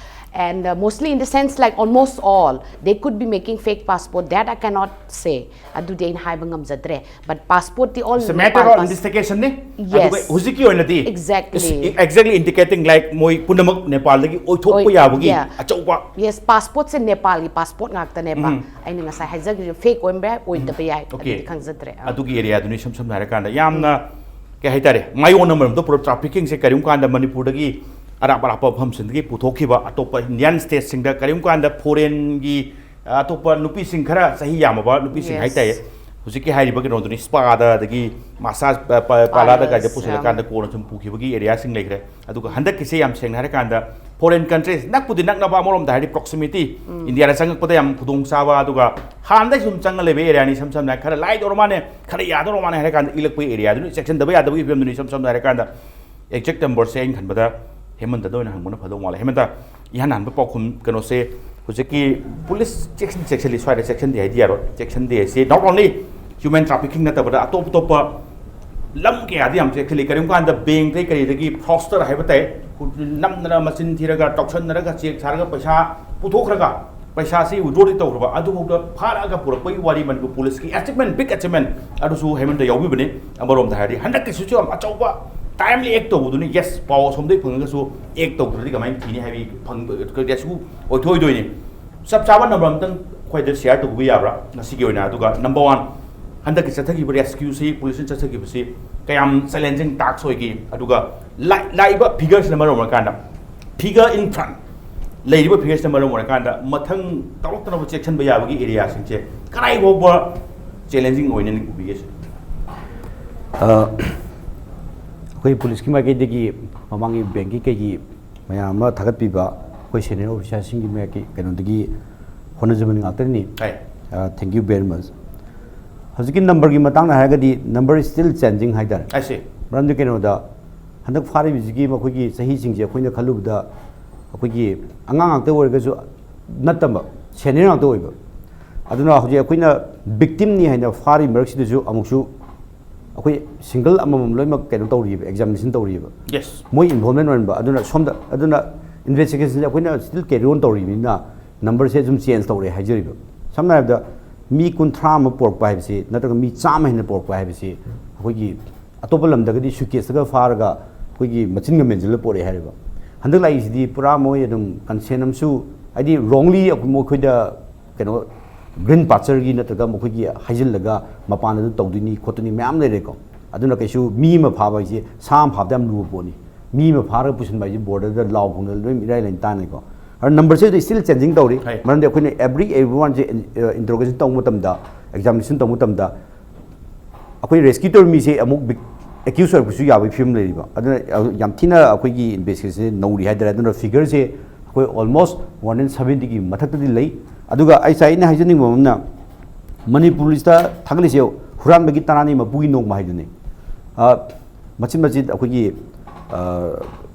And uh, mostly in the sense, like, almost all, they could be making fake passport, that I cannot say. ꯑꯗꯨꯗꯤ ꯑꯩꯅ ꯍꯥꯏꯕ ꯉꯝꯖꯗ꯭ꯔꯦ. But passport T all It's a matter of investigation ꯅꯤ. Yes. ꯑꯗꯨꯒ ꯍꯧꯖꯤꯛꯀꯤ ꯑꯣꯏꯅꯗꯤ Exactly. Exactly indicating like ꯃꯣꯏ ꯄꯨꯝꯅꯃꯛ ꯅꯦꯄꯥꯜꯗꯒꯤ ꯑꯣꯏꯊꯣꯛꯄ ꯑꯣꯏ- ꯌꯥꯕꯒꯤ yeah. ꯑꯆꯧꯕ Yes, passport ꯁꯦ ꯅꯦꯄꯥꯜꯒꯤ passport ꯉꯥꯛꯇꯅꯦꯕ꯫ ꯑꯩꯅ ꯉꯁꯥꯏ ꯍꯥꯏꯖꯈꯤꯕ fake ꯑꯣꯏꯕ ꯌꯥꯏ, ꯑꯣꯏꯗꯕ ꯌꯥꯏ, Okay. ꯑꯗꯨꯗꯤ ꯈꯪꯖꯗ꯭ꯔꯦ꯫ ꯑꯥ. ꯑꯗꯨꯒꯤ ꯑꯦꯔꯤꯌꯥꯗꯨꯅꯤ ꯏꯁꯝ ꯁꯝꯅ ꯍꯥꯏꯔꯀꯥꯟꯗ ꯌꯥꯝꯅ ꯀꯩ ꯍꯥꯏꯇꯥꯔꯦ, ꯃꯥꯏꯑꯣꯟꯅꯕ ꯃꯔꯝꯗ ꯄꯨꯔꯥ trafficking ꯁꯦ ꯀꯔꯤꯒꯨꯝꯕ ꯀꯥꯟꯗ ꯃꯅꯤꯄꯨꯔꯗꯒꯤ ꯑꯔꯥꯞ ꯑꯔꯥꯞꯄ ꯃꯐꯝꯁꯤꯡꯗꯒꯤ ꯄꯨꯊꯣꯛꯈꯤꯕ ꯑꯇꯣꯞꯄ Indian state ꯁꯤꯡꯗ ꯀꯔꯤꯒꯨꯝꯕ ꯀꯥꯟꯗ foreign ꯒꯤ ꯑꯇꯣꯞꯄ ꯅꯨꯄꯤꯁꯤꯡ ꯈꯔ ꯆꯍꯤ ꯌꯥꯝꯃꯕ ꯅꯨꯄꯤꯁꯤꯡ Yes. ꯍꯥꯏꯇꯥꯔꯦ, ꯍꯧꯖꯤꯛꯀꯤ ꯍꯥꯏꯔꯤꯕ ꯀꯩꯅꯣꯗꯨꯅꯤ, spa ꯗ ꯑꯗꯒꯤ massage ꯄ- ꯄ- parlour ꯗ ꯀꯥꯏꯗ Parlors, ꯄꯨꯁꯤꯜꯂꯀꯥꯟꯗ ꯀꯣꯟꯅ ꯁꯨꯝ ꯄꯨꯈꯤꯕꯒꯤ ꯑꯦꯔꯤꯌꯥꯁꯤꯡ ꯂꯩꯈ꯭ꯔꯦ꯫ ꯑꯗꯨꯒ ꯍꯟꯗꯛꯀꯤꯁꯦ ꯌꯥꯝ ꯁꯦꯡꯅ ꯍꯥꯏꯔꯀꯥꯟꯗ foreign countries ꯅꯛꯄꯨꯗꯤ ꯅꯛꯅꯕ, ꯑꯃꯔꯣꯝꯗ ꯍꯥꯏꯔꯗꯤ proximity, ꯏꯟꯗꯤꯌꯥꯗ ꯆꯪꯉꯛꯄꯗ ꯌꯥꯝ ꯈꯨꯗꯣꯡ ꯆꯥꯕ, ꯑꯗꯨꯒ ꯍꯥꯟꯅꯗꯒꯤ ꯁꯨꯝ ꯆꯪꯉ ꯂꯩꯕ ꯑꯦꯔꯤꯌꯥꯅꯤ꯫ ꯏꯁꯝ ꯁꯝꯅ ꯍꯥꯏꯔ ꯈꯔ ꯂꯥꯏꯗꯧꯔ ꯃꯥꯅꯦ, ꯈꯔ ꯌꯥꯗꯧꯔ ꯃꯥꯅꯦ ꯍꯥꯏꯔ ꯀꯥꯟꯗ ꯏꯜꯂꯛꯄꯒꯤ ꯑꯦꯔꯤꯌꯥꯗꯨꯅꯤ, ꯆꯦꯛꯁꯤꯟꯗꯕ ꯌꯥꯗꯕꯒꯤ ꯐꯤꯕꯝꯗꯨꯅꯤ꯫ ꯏꯁꯝ ꯁꯝꯅ ꯍꯥꯏꯔ ꯀꯥꯟꯗ exact number ꯁꯦ ꯑꯩꯅ ꯈꯟꯕꯗ ꯍꯦꯃꯟꯇꯗ ꯑꯣꯏꯅ ꯍꯪꯕꯅ ꯐꯗꯧ ꯃꯥꯜꯂꯦ꯫ ꯍꯦꯃꯟꯇ, ꯏꯍꯥꯟ ꯍꯥꯟꯕ ꯄꯥꯎꯈꯨꯝ ꯀꯩꯅꯣꯁꯦ, ꯍꯧꯖꯤꯛꯀꯤ ꯄꯨꯂꯤꯁ ꯆꯦꯛꯁꯤꯟ ꯆꯦꯛꯁꯤꯜꯂꯤ, ꯁ꯭ꯋꯥꯏꯗ ꯆꯦꯛꯁꯤꯟꯗꯦ ꯍꯥꯏꯗꯤ ꯌꯥꯔꯣꯏ꯫ ꯆꯦꯛꯁꯤꯟꯗꯦ ꯍꯥꯏꯁꯦ not only human trafficking ꯅꯠꯇꯕꯗ ꯑꯇꯣꯞ ꯑꯇꯣꯞꯄ ꯂꯝ ꯀꯌꯥꯗ ꯌꯥꯝ ꯆꯦꯛꯁꯤꯜꯂꯤ꯫ ꯀꯔꯤꯒꯨꯝꯕ ꯀꯥꯟꯗ ꯕꯦꯡꯛꯇꯩ ꯀꯔꯤꯗꯒꯤ fraudster ꯍꯥꯏꯕ ꯇꯥꯏ, ꯅꯝꯗꯅ ꯃꯆꯤꯟ ꯊꯤꯔꯒ ꯇꯧꯁꯟꯅꯔꯒ ꯆꯦꯛ ꯁꯥꯔꯒ ꯄꯩꯁꯥ ꯄꯨꯊꯣꯛꯈ꯭ꯔꯒ ꯄꯩꯁꯥꯁꯤ withdraw ꯗꯤ ꯇꯧꯈ꯭ꯔꯕ, ꯑꯗꯨꯐꯥꯎꯗ ꯐꯥꯔꯛꯑꯒ ꯄꯨꯔꯛꯄꯒꯤ ꯋꯥꯔꯤ ꯃꯅꯤꯄꯨꯔ ꯄꯨꯂꯤꯁꯀꯤ achievement, big achievement ꯑꯗꯨꯁꯨ ꯍꯦꯃꯟꯇ ꯌꯥꯎꯕꯤꯕꯅꯦ꯫ ꯑꯃꯔꯣꯝꯗ ꯍꯥꯏꯔꯗꯤ ꯍꯟꯗꯛꯀꯤꯁꯤꯁꯨ ꯌꯥꯝ ꯑꯆꯧꯕ timely act ꯇꯧꯕꯗꯨꯅꯤ꯫ Yes, ꯄꯥꯎ ꯑꯁꯣꯝꯗꯒꯤ ꯐꯪꯉꯒꯁꯨ act ꯇꯧꯗ꯭ꯔꯗꯤ ꯀꯃꯥꯏꯅ ꯊꯤꯅꯤ ꯍꯥꯏꯕꯒꯤ ꯐꯪꯕ ꯀꯩꯁꯨ ꯑꯣꯏꯊꯣꯛꯑꯣꯏꯗꯣꯏꯅꯤ꯫ ꯆꯞ ꯆꯥꯕ number ꯑꯝꯇꯪ ꯑꯩꯈꯣꯏꯗ share ꯇꯧꯕꯤꯕ ꯌꯥꯕ꯭ꯔꯥ ꯉꯁꯤꯒꯤ ꯑꯣꯏꯅ? ꯑꯗꯨꯒ number one, ꯍꯟꯗꯛꯀꯤ ꯆꯠꯊꯈꯤꯕ rescue ꯁꯤ, ꯄꯨꯂꯤꯁꯅ ꯆꯠꯊꯈꯤꯕꯁꯤ ꯀꯌꯥꯝ challenging task ꯑꯣꯏꯒꯦ? ꯑꯗꯨꯒ ꯂꯥꯛ- ꯂꯥꯛꯏꯕ figure ꯁꯤꯅ ꯃꯔꯝ ꯑꯣꯏꯔꯀꯥꯟꯗ, figure in front, ꯂꯩꯔꯤꯕ figure ꯁꯤꯅ ꯃꯔꯝ ꯑꯣꯏꯔꯀꯥꯟꯗ ꯃꯊꯪ ꯇꯧꯔꯛꯇꯅꯕ ꯆꯦꯛꯁꯤꯟꯕ ꯌꯥꯕꯒꯤ area ꯁꯤꯡꯁꯦ ꯀꯗꯥꯏ ꯐꯥꯎꯕ challenging ꯑꯣꯏꯅ ꯎꯕꯤꯒꯦ, sir? ꯑ, ꯑꯩꯈꯣꯏ ꯄꯨꯂꯤꯁꯀꯤ ꯃꯥꯏꯀꯩꯗꯒꯤ ꯃꯃꯥꯡꯒꯤ ꯕꯦꯡꯛꯀꯤ ꯀꯩꯒꯤ ꯃꯌꯥꯝ ꯑꯃ ꯊꯥꯒꯠꯄꯤꯕ ꯑꯩꯈꯣꯏ senior officer ꯁꯤꯡꯒꯤ ꯃꯥꯏꯀꯩ ꯀꯩꯅꯣꯗꯒꯤ ꯍꯣꯠꯅꯖꯃꯟ ꯉꯥꯛꯇꯅꯤ꯫ ꯍꯣꯏ꯫ ꯑ, thank you very much꯫ ꯍꯧꯖꯤꯛꯀꯤ number ꯒꯤ ꯃꯇꯥꯡꯗ ꯍꯥꯏꯔꯒꯗꯤ number is still changing ꯍꯥꯏꯇꯥꯔꯦ꯫ I see. ꯃꯔꯝꯗꯤ ꯀꯩꯅꯣꯗ ꯍꯟꯗꯛ ꯐꯥꯔꯤꯕꯁꯤꯒꯤ ꯃꯈꯣꯏꯒꯤ ꯆꯍꯤꯁꯤꯡꯁꯦ ꯑꯩꯈꯣꯏꯅ ꯈꯜꯂꯨꯕꯗ ꯑꯩꯈꯣꯏꯒꯤ ꯑꯉꯥꯡ ꯉꯥꯛꯇ ꯑꯣꯏꯔꯒꯁꯨ ꯅꯠꯇꯕ, senior ꯉꯥꯛꯇ ꯑꯣꯏꯕ꯫ ꯑꯗꯨꯅ ꯍꯧꯖꯤꯛ ꯑꯩꯈꯣꯏꯅ victim ꯅꯤ ꯍꯥꯏꯅ ꯐꯥꯔꯤ ꯃꯔꯛꯁꯤꯗꯁꯨ ꯑꯃꯨꯛꯁꯨ ꯑꯩꯈꯣꯏ single ꯑꯃꯃꯝ ꯂꯣꯏꯅꯃꯛ ꯀꯩꯅꯣ ꯇꯧꯔꯤꯕ, examination ꯇꯧꯔꯤꯕ꯫ Yes. ꯃꯣꯏ involvement ꯑꯣꯏꯔꯝꯕ꯫ ꯑꯗꯨꯅ ꯁꯣꯝꯗ, ꯑꯗꯨꯅ ꯏꯟꯚꯦꯁꯇꯤꯒꯦꯁꯟꯁꯦ ꯑꯩꯈꯣꯏꯅ ꯁ꯭ꯇꯤꯜ ꯀꯦꯔꯤ ꯑꯣꯟ ꯇꯧꯔꯤꯕꯅꯤꯅ ꯅꯝꯕꯔꯁꯦ ꯑꯗꯨꯝ ꯆꯦꯟꯖ ꯇꯧꯔꯛꯑꯦ ꯍꯥꯏꯖꯔꯤꯕ꯫ ꯁꯝꯅ ꯍꯥꯏꯔꯕꯗ ꯃꯤ ꯀꯨꯟꯊ꯭ꯔꯥ ꯑꯃ ꯄꯣꯔꯛꯄ ꯍꯥꯏꯕꯁꯤ ꯅꯠꯇ꯭ꯔꯒ ꯃꯤ ꯆꯥꯝꯃ ꯍꯦꯟꯅ ꯄꯣꯔꯛꯄ ꯍꯥꯏꯕꯁꯤ ꯑꯩꯈꯣꯏꯒꯤ ꯑꯇꯣꯞꯄ ꯂꯝꯗꯒꯗꯤ ꯁꯨꯠꯀꯦꯁꯇꯒ ꯐꯥꯔꯒ ꯑꯩꯈꯣꯏꯒꯤ ꯃꯆꯤꯟꯒ ꯃꯦꯟꯁꯤꯜꯂ ꯄꯣꯔꯛꯑꯦ ꯍꯥꯏꯔꯤꯕ꯫ ꯍꯟꯗꯛ ꯂꯥꯛꯏꯁꯤꯗꯤ ꯄꯨꯔꯥ ꯃꯣꯏ ꯑꯗꯨꯝ ꯀꯟꯁꯦꯟ ꯑꯃꯁꯨ, ꯍꯥꯏꯗꯤ ꯔꯣꯡꯂꯤ ꯃꯈꯣꯏꯗ ꯀꯩꯅꯣ ꯒ꯭ꯔꯤꯟ ꯄꯥꯁꯆꯔꯒꯤ ꯅꯠꯇ꯭ꯔꯒ ꯃꯈꯣꯏꯒꯤ ꯍꯥꯏꯖꯤꯜꯂꯒ ꯃꯄꯥꯟꯗ ꯑꯗꯨ ꯇꯧꯗꯣꯏꯅꯤ ꯈꯣꯠꯇꯣꯏꯅꯤ ꯃꯌꯥꯝ ꯂꯩꯔꯦꯀꯣ꯫ ꯑꯗꯨꯅ ꯀꯩꯁꯨ ꯃꯤ ꯑꯃ ꯐꯥꯕ ꯍꯥꯏꯁꯦ ꯁꯥ ꯑꯃ ꯐꯥꯕꯗ ꯌꯥꯝ ꯂꯨꯕ ꯄꯣꯠꯅꯤ꯫ ꯃꯤ ꯑꯃ ꯐꯥꯔꯒ ꯄꯨꯁꯤꯟꯕ ꯍꯥꯏꯁꯦ ꯕꯣꯔꯗꯔꯗ ꯂꯥꯎ ꯈꯣꯡꯗꯅ ꯂꯣꯏ ꯏꯔꯥꯏ ꯂꯥꯏꯅ ꯇꯥꯅꯤꯀꯣ꯫ ꯑꯗꯨ ꯅꯝꯕꯔꯁꯦ ꯑꯗꯨ ꯁ꯭ꯇꯤꯜ ꯆꯦꯟꯖꯤꯡ ꯇꯧꯔꯤ꯫ ꯍꯣꯏ꯫ ꯃꯔꯝꯗꯤ ꯑꯩꯈꯣꯏꯅ ꯑꯦꯕ꯭ꯔꯤ ꯑꯦꯕ꯭ꯔꯤ ꯋꯥꯟꯁꯦ ꯏꯟꯇ꯭ꯔꯣꯒꯦꯁꯟ ꯇꯧꯕ ꯃꯇꯝꯗ, ꯑꯦꯛꯖꯥꯃꯤꯅꯦꯁꯟ ꯇꯧꯕ ꯃꯇꯝꯗ ꯑꯩꯈꯣꯏ ꯔꯦꯁꯀ꯭ꯌꯨ ꯇꯧꯔꯤ ꯃꯤꯁꯦ ꯑꯃꯨꯛ ꯑꯦꯀ꯭ꯌꯨꯁ ꯑꯣꯏꯔꯛꯄꯁꯨ ꯌꯥꯕꯒꯤ ꯐꯤꯕꯝ ꯂꯩꯔꯤꯕ꯫ ꯑꯗꯨꯅ ꯌꯥꯝ ꯊꯤꯅ ꯑꯩꯈꯣꯏꯒꯤ ꯏꯟꯚꯦꯁꯇꯤꯒꯦꯁꯟꯁꯦ ꯅꯧꯔꯤ ꯍꯥꯏꯇꯥꯔꯦ꯫ ꯑꯗꯨꯅ ꯐꯤꯒꯔꯁꯦ ꯑꯩꯈꯣꯏ ꯑꯣꯜꯃꯣꯁ ꯋꯥꯟ ꯍꯟꯗ꯭ꯔꯦꯠ ꯁꯕꯦꯟꯇꯤꯒꯤ ꯃꯊꯛꯇꯗꯤ ꯂꯩ꯫ ꯑꯗꯨꯒ ꯑꯩ ꯉꯁꯥꯏ ꯑꯩꯅ ꯍꯥꯏꯖꯅꯤꯡꯕ ꯑꯃꯅ, ꯃꯅꯤꯄꯨꯔ ꯄꯨꯂꯤꯁꯇ ꯊꯥꯒꯠꯂꯤꯁꯦ ꯍꯨꯔꯥꯟꯕꯒꯤ ꯇꯔꯥꯅꯤ ꯃꯄꯨꯒꯤ ꯅꯣꯡꯃ ꯍꯥꯏꯗꯨꯅꯤ꯫ ꯑ, ꯃꯆꯤꯟ ꯃꯆꯤꯟ ꯑꯩꯈꯣꯏꯒꯤ, ꯑ,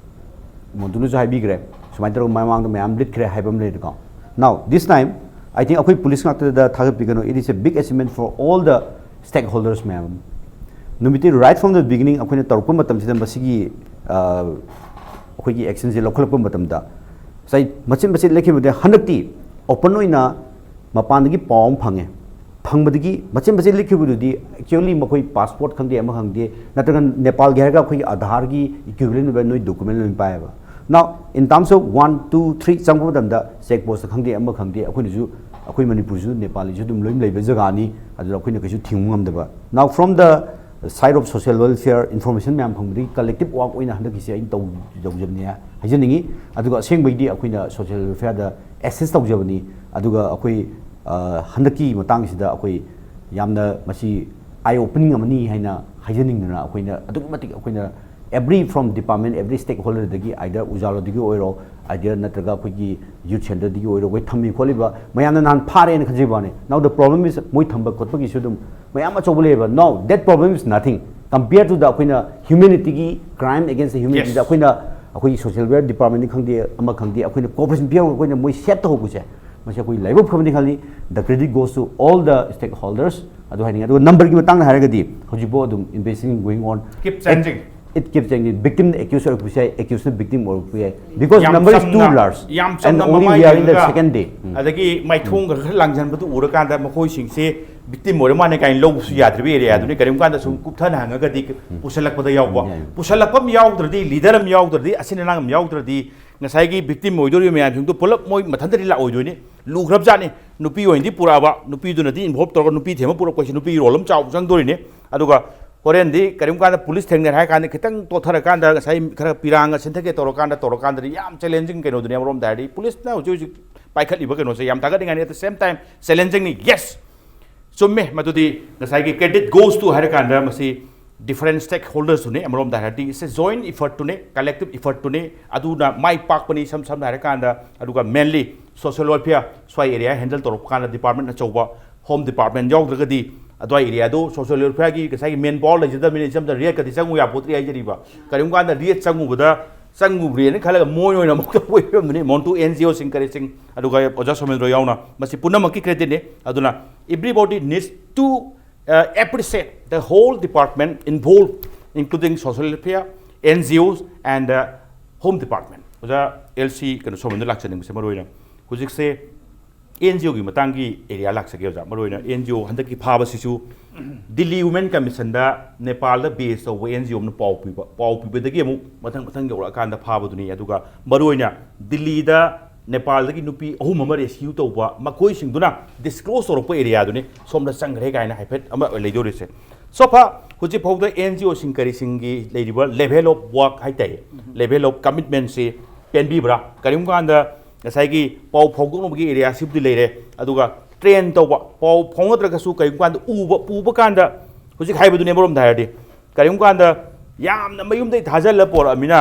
ꯃꯣꯟꯇꯨꯅꯁꯨ ꯍꯥꯏꯕꯤꯈ꯭ꯔꯦ, ꯁꯨꯃꯥꯏꯅ ꯇꯧꯔꯒ ꯃꯃꯥꯡꯗ ꯃꯌꯥꯝ ꯂꯤꯠꯈ꯭ꯔꯦ ꯍꯥꯏꯕ ꯑꯃ ꯂꯩꯔꯦꯀꯣ꯫ Now this time I think ꯑꯩꯈꯣꯏ police ꯉꯥꯛꯇꯗ ꯊꯥꯒꯠꯄꯤꯒꯅꯨ, it is a big achievement for all the stakeholders ꯃꯌꯥꯝ ꯑꯃ꯫ ꯅꯨꯃꯤꯠꯇꯤ right from the beginning ꯑꯩꯈꯣꯏꯅ ꯇꯧꯔꯛꯄ ꯃꯇꯝꯁꯤꯗ ꯃꯁꯤꯒꯤ, ꯑ, ꯑꯩꯈꯣꯏꯒꯤ ꯑꯦꯛꯁꯟꯁꯦ ꯂꯧꯈꯠꯂꯛꯄ ꯃꯇꯝꯗ ꯉꯁꯥꯏ ꯃꯆꯤꯟ ꯃꯆꯤꯟ ꯂꯦꯞꯈꯤꯕꯗ ꯍꯟꯗꯛꯇꯤ ꯑꯣꯄꯟ ꯑꯣꯏꯅ ꯃꯄꯥꯟꯗꯒꯤ ꯄꯥꯎ ꯑꯃ ꯐꯪꯉꯦ꯫ ꯐꯪꯕꯗꯒꯤ ꯃꯆꯤꯟ ꯃꯆꯤꯟ ꯂꯤꯛꯈꯤꯕꯗꯨꯗꯤ actually ꯃꯈꯣꯏ ꯄꯥꯁꯄꯣꯔꯠ ꯈꯪꯗꯦ ꯑꯃ ꯈꯪꯗꯦ, ꯅꯠꯇ꯭ꯔꯒ ꯅꯦꯄꯥꯜꯒꯤ ꯍꯥꯏꯔꯒ ꯑꯩꯈꯣꯏꯒꯤ ꯑꯥꯙꯥꯔꯒꯤ equivalent ꯑꯣꯏꯕ ꯅꯣꯏ ꯗꯣꯀꯨꯃꯦꯟ ꯂꯣꯏ ꯄꯥꯏꯌꯦꯕ꯫ Now in terms of one two three ꯆꯪꯕ ꯃꯇꯝꯗ ꯆꯦꯛ ꯄꯣꯁꯇ ꯈꯪꯗꯦ ꯑꯃ ꯈꯪꯗꯦ, ꯑꯩꯈꯣꯏꯅꯁꯨ, ꯑꯩꯈꯣꯏ ꯃꯅꯤꯄꯨꯔꯁꯨ ꯅꯦꯄꯥꯂꯤꯁꯨ ꯑꯗꯨꯝ ꯂꯣꯏ ꯂꯩꯕ ꯖꯒꯥꯅꯤ꯫ ꯑꯗꯨꯗ ꯑꯩꯈꯣꯏꯅ ꯀꯩꯁꯨ ꯊꯤꯡꯕ ꯉꯝꯗꯕ꯫ Now from the side of social welfare information ꯃꯌꯥꯝ ꯐꯪꯕꯗꯒꯤ collective work ꯑꯣꯏꯅ ꯍꯟꯗꯛꯀꯤꯁꯦ ꯑꯩꯅ ꯇꯧ ꯇꯧꯖꯕꯅꯤ ꯍꯥꯏꯖꯅꯤꯡꯉꯤ꯫ ꯑꯗꯨꯒ ꯑꯁꯦꯡꯕꯩꯗꯤ ꯑꯩꯈꯣꯏꯅ social welfareꯗ assist ꯇꯧꯖꯕꯅꯤ꯫ ꯑꯗꯨꯒ ꯑꯩꯈꯣꯏ, ꯑ, ꯍꯟꯗꯛꯀꯤ ꯃꯇꯥꯡꯁꯤꯗ ꯑꯩꯈꯣꯏ ꯌꯥꯝꯅ ꯃꯁꯤ eye opening ꯑꯃꯅꯤ ꯍꯥꯏꯅ ꯍꯥꯏꯖꯅꯤꯡꯗꯅ ꯑꯩꯈꯣꯏꯅ ꯑꯗꯨꯛꯀꯤ ꯃꯇꯤꯛ ꯑꯩꯈꯣꯏꯅ every from department, every stakeholderꯗꯒꯤ either ꯎꯖꯥꯂꯥꯗꯒꯤ ꯑꯣꯏꯔꯣ, either ꯅꯠꯇ꯭ꯔꯒ ꯑꯩꯈꯣꯏꯒꯤ youth centreꯗꯒꯤ ꯑꯣꯏꯔꯣ, ꯑꯩꯈꯣꯏ ꯊꯝꯃꯤ ꯈꯣꯠꯂꯤꯕ ꯃꯌꯥꯝꯅ ꯅꯍꯥꯟ ꯐꯥꯔꯦꯅ ꯈꯟꯖꯕ ꯋꯥꯅꯤ꯫ Now the problem is ꯃꯣꯏ ꯊꯝꯕ ꯈꯣꯠꯄꯒꯤꯁꯨ ꯑꯗꯨꯝ ꯃꯌꯥꯝ ꯑꯆꯧꯕ ꯂꯩꯌꯦꯕ꯫ Now that problem is nothing compared to the ꯑꯩꯈꯣꯏꯅ humanityꯒꯤ crime against humanityꯗ Yes. ꯑꯩꯈꯣꯏꯅ ꯑꯩꯈꯣꯏꯒꯤ social welfare departmentꯅꯤ ꯈꯪꯗꯦ ꯑꯃ ꯈꯪꯗꯦ ꯑꯩꯈꯣꯏꯅ cooperation ꯄꯤꯔꯒ ꯑꯩꯈꯣꯏꯅ ꯃꯣꯏ save ꯇꯧꯍꯧꯕꯁꯦ, ꯃꯁꯤ ꯑꯩꯈꯣꯏ ꯂꯥꯏꯕꯛ ꯐꯕꯅꯤ ꯈꯜꯂꯤ꯫ The credit goes to all the stakeholders ꯑꯗꯨ ꯍꯥꯏꯅꯤꯡꯉꯤ꯫ ꯑꯗꯨꯒ ꯅꯝꯕꯔꯒꯤ ꯃꯇꯥꯡꯗ ꯍꯥꯏꯔꯒꯗꯤ ꯍꯧꯖꯤꯛꯐꯥꯎ ꯑꯗꯨꯝ investigation going on꯫ Keep changing. It keeps changing. Victim accused ꯑꯣꯏꯔꯛꯄꯁꯨ ꯌꯥꯏ, accused ꯅ victim ꯑꯣꯏꯔꯛꯄꯁꯨ ꯌꯥꯏ, because ꯌꯥꯝ number is too ꯆꯝꯅ large. ꯌꯥꯝ And ꯆꯝꯅ only ꯃꯃꯥꯏ we are in the ꯌꯦꯡꯉꯒ second day. ꯎꯝ. ꯑꯗꯒꯤ ꯃꯥꯏꯊꯣꯡꯒ ꯈꯔ ꯂꯥꯡꯁꯤꯟꯕꯗꯨ ꯎꯔꯀꯥꯟꯗ ꯃꯈꯣꯏꯁꯤꯡꯁꯦ victim ꯑꯣꯏꯔ ꯃꯥꯜꯂꯦ ꯀꯥꯏꯅ ꯂꯧꯕꯁꯨ ꯌꯥꯗ꯭ꯔꯤꯕ area ꯗꯨꯅꯤ꯫ ꯀꯔꯤꯒꯨꯝꯕ ꯀꯥꯟꯗ ꯁꯨꯝ ꯀꯨꯞꯊꯅ ꯍꯪꯉꯒꯗꯤ ꯄꯨꯁꯜꯂꯛꯄꯗ ꯌꯥꯎꯕ, ꯎꯝ. ꯄꯨꯁꯜꯂꯛꯄ ꯑꯃ ꯌꯥꯎꯗ꯭ꯔꯗꯤ, leader ꯑꯃ ꯌꯥꯎꯗ꯭ꯔꯗꯤ, ꯑꯁꯤ ꯑꯅꯥ ꯑꯃ ꯌꯥꯎꯗ꯭ꯔꯗꯤ ꯉꯁꯥꯏꯒꯤ victim ꯑꯣꯏꯗꯧꯔꯤꯕ ꯃꯌꯥꯝꯁꯤꯡꯗꯣ ꯄꯨꯂꯞ ꯃꯣꯏ ꯃꯊꯟꯇꯗꯤ ꯂꯥꯛꯑꯣꯏꯗꯣꯏꯅꯤ꯫ ꯂꯨꯈ꯭ꯔꯕꯖꯥꯠꯅꯤ꯫ ꯅꯨꯄꯤ ꯑꯣꯏꯅꯗꯤ ꯄꯨꯔꯛꯑꯕ, ꯅꯨꯄꯤꯗꯨꯅꯗꯤ involve ꯇꯧꯔꯒ ꯅꯨꯄꯤ ꯊꯦꯝꯕ ꯄꯨꯔꯛꯄꯁꯤ ꯅꯨꯄꯤ role ꯑꯃ ꯆꯥꯎꯕ ꯆꯪꯗꯣꯔꯤꯅꯤ꯫ ꯑꯗꯨꯒ ꯍꯣꯔꯦꯟꯗꯤ ꯀꯔꯤꯒꯨꯝꯕ ꯀꯥꯟꯗ police ꯊꯦꯡꯅꯔꯦ ꯍꯥꯏꯔ ꯀꯥꯟꯗ ꯈꯤꯇꯪ ꯇꯣꯠꯊꯔꯀꯥꯟꯗ ꯉꯁꯥꯏ ꯈꯔ ꯄꯤꯔꯥꯡꯒ ꯁꯤꯟꯊꯒꯦ ꯇꯧꯔꯀꯥꯟꯗ ꯇꯧꯔꯀꯥꯟꯗꯗꯤ ꯌꯥꯝ challenging ꯀꯩꯅꯣꯗꯨꯅꯤ꯫ ꯑꯃꯔꯣꯝꯗ ꯍꯥꯏꯔꯗꯤ police ꯅ ꯍꯧꯖꯤꯛ ꯍꯧꯖꯤꯛ ꯄꯥꯏꯈꯠꯂꯤꯕ ꯀꯩꯅꯣꯁꯦ ꯌꯥꯝ ꯊꯥꯒꯠꯅꯤꯡꯉꯥꯏꯅꯤ꯫ At the same time challenging ꯅꯤ꯫ Yes, ꯆꯨꯝꯃꯦ, ꯃꯗꯨꯗꯤ ꯉꯁꯥꯏꯒꯤ credit goes to ꯍꯥꯏꯔ ꯀꯥꯟꯗ ꯃꯁꯤ different stakeholders ꯇꯨꯅꯤ꯫ ꯑꯃꯔꯣꯝꯗ ꯍꯥꯏꯔꯗꯤ it's a joint effort ꯇꯨꯅꯤ, collective effort ꯇꯨꯅꯤ꯫ ꯑꯗꯨꯅ ꯃꯥꯏ ꯄꯥꯛꯄꯅꯤ꯫ ꯏꯁꯝ ꯁꯝꯅ ꯍꯥꯏꯔ ꯀꯥꯟꯗ ꯑꯗꯨꯒ mainly social welfare ꯁ꯭ꯋꯥꯏ area handle ꯇꯧꯔꯛꯄ ꯀꯥꯟꯗ department ꯑꯆꯧꯕ home department ꯌꯥꯎꯗ꯭ꯔꯒꯗꯤ ꯑꯗꯨꯋꯥꯏ area ꯗꯨ social welfare ꯒꯤ ꯉꯁꯥꯏꯒꯤ main power ꯂꯩꯖꯗꯕꯅꯤꯅ ꯏꯆꯝ ꯆꯝꯅ raid ꯀꯗꯤ ꯆꯪꯉꯨ ꯌꯥꯄꯣꯠꯇ꯭ꯔꯤ ꯍꯥꯏꯖꯔꯤꯕ꯫ ꯀꯔꯤꯒꯨꯝꯕ ꯀꯥꯟꯗ raid ꯆꯪꯉꯨꯕꯗ, ꯆꯪꯉꯨꯕ꯭ꯔꯦꯅ ꯈꯜꯂꯒ ꯃꯣꯏ ꯑꯣꯏꯅ ꯑꯃꯨꯛ ꯇꯧꯕꯒꯤ ꯐꯤꯕꯝꯗꯨꯅꯤ꯫ ꯃꯣꯟꯇꯨ, N G O ꯁꯤꯡ ꯀꯔꯤꯁꯤꯡ, ꯑꯗꯨꯒ ꯑꯣꯖꯥ ꯁꯣꯃꯦꯟꯗ꯭ꯔꯣ ꯌꯥꯎꯅ꯫ ꯃꯁꯤ ꯄꯨꯝꯅꯃꯛꯀꯤ credit ꯅꯤ꯫ ꯑꯗꯨꯅ everybody needs to uh, appreciate the whole department involved, including social welfare, N G Os and uh, home department. ꯑꯣꯖꯥ, L C ꯀꯩꯅꯣ ꯁꯣꯝꯗ ꯂꯥꯛꯆꯅꯤꯡꯕꯁꯦ ꯃꯔꯨ ꯑꯣꯏꯅ ꯍꯧꯖꯤꯛꯁꯦ N G O ꯒꯤ ꯃꯇꯥꯡꯒꯤ area ꯂꯥꯛꯆꯒꯦ ꯑꯣꯖꯥ꯫ ꯃꯔꯨ ꯑꯣꯏꯅ N G O ꯍꯟꯗꯛꯀꯤ ꯐꯥꯕꯁꯤꯁꯨ Delhi Women Commission ꯗ ꯅꯦꯄꯥꯜꯗ base ꯇꯧꯕ N G O ꯑꯃꯅ ꯄꯥꯎ ꯄꯤꯕ, ꯄꯥꯎ ꯄꯤꯕꯗꯒꯤ ꯑꯃꯨꯛ ꯃꯊꯪ ꯃꯊꯪ ꯌꯧꯔꯛꯑꯀꯥꯟꯗ ꯐꯥꯕꯗꯨꯅꯤ꯫ ꯑꯗꯨꯒ ꯃꯔꯨ ꯑꯣꯏꯅ ꯗꯤꯜꯂꯤꯗ ꯅꯦꯄꯥꯜꯗꯒꯤ ꯅꯨꯄꯤ ꯑꯍꯨꯝ ꯑꯃ rescue ꯇꯧꯕ, ꯃꯈꯣꯏꯁꯤꯡꯗꯨꯅ disclose ꯇꯧꯔꯛꯄ area ꯗꯨꯅꯤ꯫ ꯁꯣꯝꯗ ꯆꯪꯈ꯭ꯔꯦ ꯀꯥꯏꯅ ꯍꯥꯏꯐꯦꯠ ꯑꯃ ꯂꯩꯗꯧꯔꯤꯁꯦ꯫ So far ꯍꯧꯖꯤꯛ ꯐꯥꯎꯗ N G O ꯁꯤꯡ ꯀꯔꯤꯁꯤꯡꯒꯤ ꯂꯩꯔꯤꯕ level of work ꯍꯥꯏꯇꯥꯔꯦ, level of commitment ꯁꯤ ꯄꯦꯟꯕꯤꯕ꯭ꯔꯥ? ꯀꯔꯤꯒꯨꯝꯕ ꯀꯥꯟꯗ ꯉꯁꯥꯏꯒꯤ ꯄꯥꯎ ꯐꯥꯎꯗꯣꯛꯅꯕꯒꯤ area ꯁꯤꯕꯨꯗꯤ ꯂꯩꯔꯦ, ꯑꯗꯨꯒ train ꯇꯧꯕ, ꯄꯥꯎ ꯐꯥꯎꯅꯗ꯭ꯔꯒꯁꯨ ꯀꯔꯤꯒꯨꯝꯕ ꯀꯥꯟꯗ ꯎꯕ, ꯎꯕ ꯀꯥꯟꯗ ꯍꯧꯖꯤꯛ ꯍꯥꯏꯕꯗꯨꯅꯤ꯫ ꯑꯃꯔꯣꯝꯗ ꯍꯥꯏꯔꯗꯤ ꯀꯔꯤꯒꯨꯝꯕ ꯀꯥꯟꯗ ꯌꯥꯝꯅ ꯃꯌꯨꯝꯗꯒꯤ ꯊꯥꯖꯤꯜꯂ ꯄꯣꯔꯛꯑꯃꯤꯅ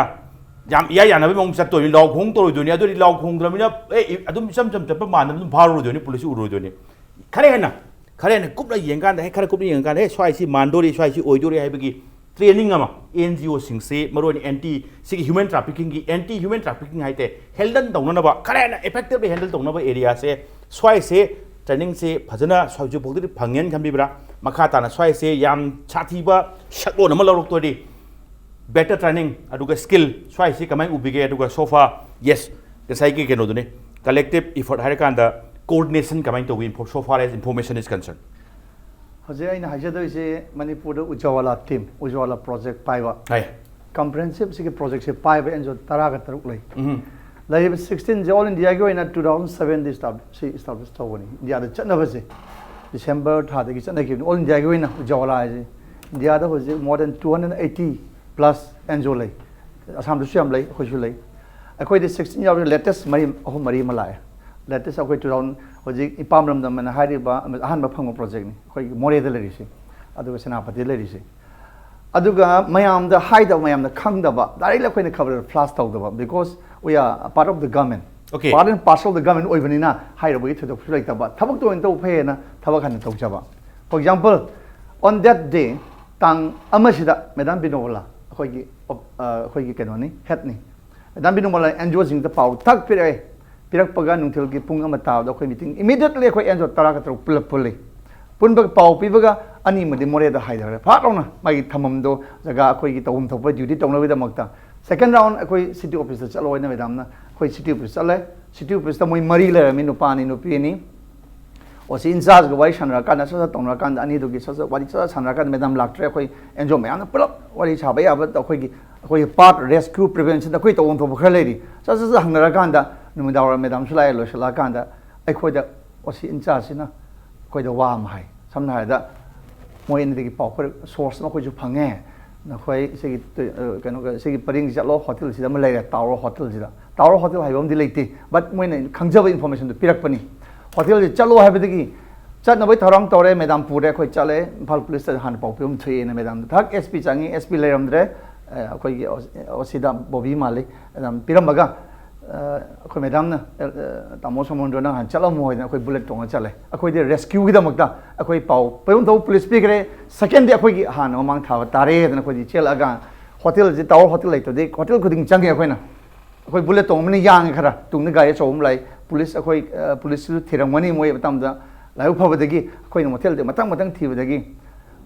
ꯌꯥꯝ ꯏꯌꯥ ꯌꯥꯅꯕꯒꯤ ꯃꯑꯣꯡ ꯆꯠꯇꯣꯏꯅꯤ꯫ ꯂꯥꯎ ꯈꯣꯡ ꯇꯧꯔꯣꯏꯗꯣꯏꯅꯤ꯫ ꯑꯗꯨꯗꯤ ꯂꯥꯎ ꯈꯣꯡꯗ꯭ꯔꯃꯤꯅ ꯑꯦ, ꯑꯗꯨꯝ ꯏꯆꯝ ꯆꯝ ꯆꯠꯄ ꯃꯥꯟꯅꯕ ꯑꯗꯨꯝ ꯐꯥꯔꯨꯔꯣꯏꯗꯣꯏꯅꯤ, police ꯎꯔꯣꯏꯗꯣꯏꯅꯤ꯫ ꯈꯔ ꯍꯦꯟꯅ, ꯈꯔ ꯍꯦꯟꯅ ꯀꯨꯞꯅ ꯌꯦꯡꯀꯥꯟꯗ, ꯍꯦ, ꯈꯔ ꯀꯨꯞꯅ ꯌꯦꯡꯉꯀꯥꯟꯗ, ꯍꯦ, ꯁ꯭ꯋꯥꯏꯁꯤ ꯃꯥꯟꯗꯣꯔꯤ, ꯁ꯭ꯋꯥꯏꯁꯤ ꯑꯣꯏꯗꯣꯔꯤ ꯍꯥꯏꯕꯒꯤ training ꯑꯃ N G O ꯁꯤꯡꯁꯤ, ꯃꯔꯨꯑꯣꯏꯅ anti, ꯁꯤꯒꯤ human trafficking ꯒꯤ, anti human trafficking ꯍꯥꯏꯇꯥꯔꯦ, handle ꯇꯧꯅꯅꯕ, ꯈꯔ ꯍꯦꯟꯅ effectively handle ꯇꯧꯅꯕ area ꯁꯦ, ꯁ꯭ꯋꯥꯏꯁꯦ training ꯁꯦ ꯐꯖꯅ ꯍꯧꯖꯤꯛ ꯐꯥꯎꯗꯗꯤ ꯐꯪꯉꯦꯅ ꯈꯟꯕꯤꯕ꯭ꯔꯥ? ꯃꯈꯥ ꯇꯥꯅ ꯁ꯭ꯋꯥꯏꯁꯦ ꯌꯥꯝ ꯁꯥꯊꯤꯕ ꯁꯛꯂꯣꯟ ꯑꯃ ꯂꯧꯔꯛꯇꯣꯔꯤ꯫ Better training ꯑꯗꯨꯒ skill ꯁ꯭ꯋꯥꯏꯁꯤ ꯀꯃꯥꯏꯅ ꯎꯕꯤꯒꯦ? ꯑꯗꯨꯒ so far, yes, ꯉꯁꯥꯏꯒꯤ ꯀꯩꯅꯣꯗꯨꯅꯤ, collective effort ꯍꯥꯏꯔꯀꯥꯟꯗ coordination ꯀꯃꯥꯏꯅ ꯇꯧꯏ, info- so far as information is concerned? ꯍꯧꯖꯤꯛ ꯑꯩꯅ ꯍꯥꯏꯖꯗꯣꯏꯁꯦ ꯃꯅꯤꯄꯨꯔꯗ ꯎꯖꯥꯋꯥꯂꯥ ꯇꯤꯝ, ꯎꯖꯥꯋꯥꯂꯥ ꯄ꯭ꯔꯣꯖꯦꯛ ꯄꯥꯏꯕ, ꯍꯥꯏ꯫ ꯀꯝꯄ꯭ꯔꯤꯍꯦꯟꯁꯤꯞꯁꯤꯒꯤ ꯄ꯭ꯔꯣꯖꯦꯛꯁꯦ ꯄꯥꯏꯕ ꯑꯦꯟ ꯖꯤ ꯑꯣ ꯇꯔꯥꯒ ꯇꯔꯨꯛ ꯂꯩ꯫ ꯎꯝ꯫ ꯂꯩꯔꯤꯕ ꯁꯤꯛꯁꯇꯤꯟꯁꯦ ꯑꯣꯜ ꯏꯟꯗꯤꯌꯥꯒꯤ ꯑꯣꯏꯅ ꯇꯨ ꯊꯥꯎꯖꯟ ꯁꯕꯦꯟꯗ ꯁꯤ ꯏꯁꯇꯥꯕ꯭ꯂꯤꯁ ꯇꯧꯕꯅꯤ꯫ ꯏꯟꯗꯤꯌꯥꯗ ꯆꯠꯅꯕꯁꯦ ꯗꯤꯁꯦꯝꯕꯔ ꯊꯥꯗꯒꯤ ꯆꯠꯅꯈꯤꯕꯅꯤ꯫ ꯑꯣꯜ ꯏꯟꯗꯤꯌꯥꯒꯤ ꯑꯣꯏꯅ ꯎꯖꯥꯋꯥꯂꯥ ꯍꯥꯏꯁꯦ ꯏꯟꯗꯤꯌꯥꯗ ꯍꯧꯖꯤꯛ more than two hundred eighty plus N G O ꯂꯩ꯫ ꯑꯁꯥꯝꯗꯁꯨ ꯌꯥꯝ ꯂꯩ, ꯑꯩꯈꯣꯏꯁꯨ ꯂꯩ꯫ ꯑꯩꯈꯣꯏꯗꯤ ꯁꯤꯛꯁꯇꯤꯟ ꯌꯥꯎꯔꯤ, ꯂꯦꯇꯦꯁ ꯃꯔꯤ, ꯑꯍꯨꯝ ꯃꯔꯤ ꯑꯃ ꯂꯥꯛꯑꯦ꯫ ꯂꯦꯇꯦꯁ ꯑꯩꯈꯣꯏ ꯇꯨ ꯊꯥꯎꯖꯟ, ꯍꯧꯖꯤꯛ ꯏꯄꯥꯝ ꯂꯝꯗꯝ ꯑꯅ ꯍꯥꯏꯔꯤꯕ ꯑꯍꯥꯟꯕ ꯐꯪꯕ ꯄ꯭ꯔꯣꯖꯦꯛꯅꯤ ꯑꯩꯈꯣꯏꯒꯤ ꯃꯣꯔꯦꯗ ꯂꯩꯔꯤꯁꯦ, ꯑꯗꯨꯒ ꯁꯦꯅꯥꯄꯇꯤ ꯂꯩꯔꯤꯁꯦ꯫ ꯑꯗꯨꯒ ꯃꯌꯥꯝꯗ ꯍꯥꯏꯗꯕ, ꯃꯌꯥꯝꯗ ꯈꯪꯗꯕ, ꯗꯥꯏꯔꯦꯛꯂꯤ ꯑꯩꯈꯣꯏꯅ ꯈꯕꯔ ꯐ꯭ꯂꯥꯁ ꯇꯧꯗꯕ, because we are part of the government, Okay. Part and parcel of the government ꯑꯣꯏꯕꯅꯤꯅ ꯍꯥꯏꯔꯨꯕꯒꯤ ꯊꯣꯏꯗꯣꯛꯄꯁꯨ ꯂꯩꯇꯕ, ꯊꯕꯛꯇ ꯑꯣꯏꯅ ꯇꯧꯕ ꯐꯩꯌꯦꯅ ꯊꯕꯛ ꯍꯟꯅ ꯇꯧꯖꯕ꯫ For example, on that day, ꯇꯥꯡ ꯑꯃꯁꯤꯗ ꯃꯦꯗꯥꯝ ꯕꯤꯅꯣꯕꯂꯥ, ꯑꯩꯈꯣꯏꯒꯤ ꯑꯣꯞ-, ꯑ, ꯑꯩꯈꯣꯏꯒꯤ ꯀꯩꯅꯣꯅꯤ, ꯍꯦꯠꯅꯤ, ꯃꯦꯗꯥꯝ ꯕꯤꯅꯣꯕꯂꯥ ꯑꯦꯟ ꯖꯤ ꯑꯣꯁꯤꯡꯗ ꯄꯥꯎ ꯊꯛ ꯄꯤꯔꯛꯑꯦ꯫ ꯄꯤꯔꯛꯄꯒ ꯅꯨꯡꯊꯤꯜꯒꯤ ꯄꯨꯡ ꯑꯃ ꯇꯥꯕꯗ ꯑꯩꯈꯣꯏ ꯃꯤꯇꯤꯡ, ꯏꯃꯤꯗꯤꯌꯦꯠꯂꯤ ꯑꯩꯈꯣꯏ ꯑꯦꯟ ꯖꯤ ꯑꯣ ꯇꯔꯥꯒ ꯇꯔꯨꯛ ꯄꯨꯂꯞ ꯄꯨꯜꯂꯤ꯫ ꯄꯨꯟꯕꯒ ꯄꯥꯎ ꯄꯤꯕꯒ ꯑꯅꯤ ꯑꯃꯗꯤ ꯃꯣꯔꯦꯗ ꯍꯥꯏꯊꯈ꯭ꯔꯦ꯫ ꯐꯥꯠ ꯂꯥꯎꯅ ꯃꯥꯒꯤ ꯊꯝꯐꯝꯗꯣ, ꯖꯒꯥ ꯑꯩꯈꯣꯏꯒꯤ ꯇꯧꯐꯝ ꯊꯣꯛꯄ ꯗ꯭ꯌꯨꯇꯤ ꯇꯧꯅꯕꯒꯤꯗꯃꯛꯇ꯫ ꯁꯦꯀꯦꯟ ꯔꯥꯎꯟ ꯑꯩꯈꯣꯏ ꯁꯤꯇꯤ ꯑꯣꯐꯤꯁꯇ ꯆꯠꯂꯣ ꯍꯥꯏꯅ ꯃꯦꯗꯥꯝꯅ, ꯑꯩꯈꯣꯏ ꯁꯤꯇꯤ ꯑꯣꯐꯤꯁ ꯆꯠꯂꯦ꯫ ꯁꯤꯇꯤ ꯑꯣꯐꯤꯁꯇ ꯃꯣꯏ ꯃꯔꯤ ꯂꯩꯔꯝꯃꯤ, ꯅꯨꯄꯥ ꯑꯅꯤ, ꯅꯨꯄꯤ ꯑꯅꯤ꯫ ꯑꯣ ꯁꯤ ꯏꯟꯆꯥꯔꯖꯒ ꯋꯥꯔꯤ ꯁꯥꯟꯅꯔꯀꯥꯟꯗ, ꯁꯠ ꯁꯠ ꯇꯧꯅꯔꯀꯥꯟꯗ, ꯑꯅꯤꯗꯨꯒꯤ ꯁꯠ ꯁꯠ ꯋꯥꯔꯤ ꯁꯠ ꯁꯠ ꯁꯥꯟꯅꯔꯀꯥꯟꯗ ꯃꯦꯗꯥꯝ ꯂꯥꯛꯇ꯭ꯔꯦ꯫ ꯑꯩꯈꯣꯏ ꯑꯦꯟ ꯖꯤ ꯑꯣ ꯃꯌꯥꯝꯅ ꯄꯨꯂꯞ ꯋꯥꯔꯤ ꯁꯥꯕ ꯌꯥꯕ ꯑꯩꯈꯣꯏꯒꯤ, ꯑꯩꯈꯣꯏꯒꯤ ꯄꯥꯔꯠ ꯔꯦꯁꯀ꯭ꯌꯨ ꯄ꯭ꯔꯤꯚꯦꯟꯁꯟꯗ ꯑꯩꯈꯣꯏ ꯇꯧꯐꯝ ꯊꯣꯛꯄ ꯈꯔ ꯂꯩꯔꯤ꯫ ꯁꯠ ꯁꯠ ꯁꯠ ꯍꯪꯅꯔꯀꯥꯟꯗ ꯅꯨꯃꯤꯗꯥꯡ ꯋꯥꯏꯔꯝ ꯃꯦꯗꯥꯝꯁꯨ ꯂꯥꯛꯑꯦ, ꯂꯣꯏꯁꯤꯜꯂꯛꯑꯀꯥꯟꯗ ꯑꯩꯈꯣꯏꯗ ꯑꯣ ꯁꯤ ꯏꯟꯆꯥꯔꯖꯁꯤꯅ ꯑꯩꯈꯣꯏꯗ ꯋꯥ ꯑꯃ ꯍꯥꯏ꯫ ꯁꯝꯅ ꯍꯥꯏꯔꯕꯗ ꯃꯣꯏ ꯑꯅꯤꯗꯒꯤ ꯄꯥꯎ ꯑꯩꯈꯣꯏ ꯁꯣꯔꯁ ꯑꯃ ꯑꯩꯈꯣꯏꯁꯨ ꯐꯪꯉꯦ, ꯅꯈꯣꯏ ꯁꯤꯒꯤ ꯇꯨ-, ꯑ, ꯀꯩꯅꯣ, ꯁꯤꯒꯤ ꯄꯔꯤꯡꯁꯤ ꯆꯠꯂꯣ, ꯍꯣꯇꯦꯜꯁꯤꯗ ꯑꯃ ꯂꯩꯔꯦ, ꯇꯥꯋꯔ ꯍꯣꯇꯦꯜꯁꯤꯗ꯫ ꯇꯥꯋꯔ ꯍꯣꯇꯦꯜ ꯍꯥꯏꯕ ꯑꯃꯗꯤ ꯂꯩꯇꯦ, ꯕꯠ ꯃꯣꯏꯅ ꯈꯪꯖꯕ ꯏꯟꯐꯣꯔꯃꯦꯁꯟꯗꯨ ꯄꯤꯔꯛꯄꯅꯤ꯫ ꯍꯣꯇꯦꯜꯁꯤ ꯆꯠꯂꯣ ꯍꯥꯏꯕꯗꯒꯤ ꯆꯠꯅꯕꯒꯤ ꯊꯧꯔꯥꯡ ꯇꯧꯔꯦ, ꯃꯦꯗꯥꯝ ꯄꯨꯔꯦ, ꯑꯩꯈꯣꯏ ꯆꯠꯂꯦ, ꯏꯝꯐꯥꯜ ꯄꯨꯂꯤꯁꯇ ꯍꯥꯟꯅ ꯄꯥꯎ ꯄꯤꯔꯝ ꯊꯣꯛꯑꯦꯅ ꯃꯦꯗꯥꯝꯗ ꯊꯛ ꯑꯦꯁ ꯄꯤ ꯆꯪꯉꯤ, ꯑꯦꯁ ꯄꯤ ꯂꯩꯔꯝꯗ꯭ꯔꯦ, ꯑ, ꯑꯩꯈꯣꯏꯒꯤ ꯑꯣ ꯁꯤꯗ ꯕꯣꯕꯤ ꯃꯥꯜꯂꯤ, ꯃꯦꯗꯥꯝ ꯄꯤꯔꯝꯃꯒ, ꯑ, ꯑꯩꯈꯣꯏ ꯃꯦꯗꯥꯝꯅ, ꯑ, ꯑ, "ꯇꯥꯃꯣ ꯁꯣꯃꯣꯟꯗꯣ ꯅꯪ ꯍꯥꯟꯅ ꯆꯠꯂꯝꯃꯣ" ꯍꯥꯏꯗꯅ ꯑꯩꯈꯣꯏ ꯕꯨꯂꯦꯠ ꯇꯣꯡꯉ ꯆꯠꯂꯦ꯫ ꯑꯩꯈꯣꯏꯗꯤ ꯔꯦꯁꯀ꯭ꯌꯨꯒꯤꯗꯃꯛꯇ ꯑꯩꯈꯣꯏ ꯄꯥꯎ ꯄꯩꯕꯨꯡꯊꯧ ꯄꯨꯂꯤꯁ ꯄꯤꯈ꯭ꯔꯦ, ꯁꯦꯀꯦꯟꯗꯤ ꯑꯩꯈꯣꯏꯒꯤ ꯍꯥꯟꯅ ꯃꯃꯥꯡ ꯊꯥꯕ ꯇꯥꯔꯦꯗꯅ ꯑꯩꯈꯣꯏꯗꯤ ꯆꯦꯜꯂꯛꯑꯒ ꯍꯣꯇꯦꯜꯁꯤ, ꯇꯥꯋꯔ ꯍꯣꯇꯦꯜ ꯂꯩꯇꯕꯗꯤ ꯍꯣꯇꯦꯜ ꯈꯨꯗꯤꯡ ꯆꯪꯉꯦ ꯑꯩꯈꯣꯏꯅ꯫ ꯑꯩꯈꯣꯏ ꯕꯨꯂꯦꯠ ꯇꯣꯡꯕꯅ ꯌꯥꯡꯉꯦ ꯈꯔ, ꯇꯨꯡꯗ ꯒꯥꯔꯤ ꯑꯆꯧꯕ ꯑꯃ ꯂꯥꯛꯏ, ꯄꯨꯂꯤꯁ ꯑꯩꯈꯣꯏ, ꯑ, ꯄꯨꯂꯤꯁꯁꯨ ꯊꯤꯔꯝꯒꯅꯤ ꯃꯣꯏ ꯃꯇꯝꯗ꯫ ꯂꯥꯏꯕꯛ ꯐꯕꯗꯒꯤ ꯑꯩꯈꯣꯏꯅ ꯍꯣꯇꯦꯜꯗ ꯃꯊꯪ ꯃꯊꯪ ꯊꯤꯕꯗꯒꯤ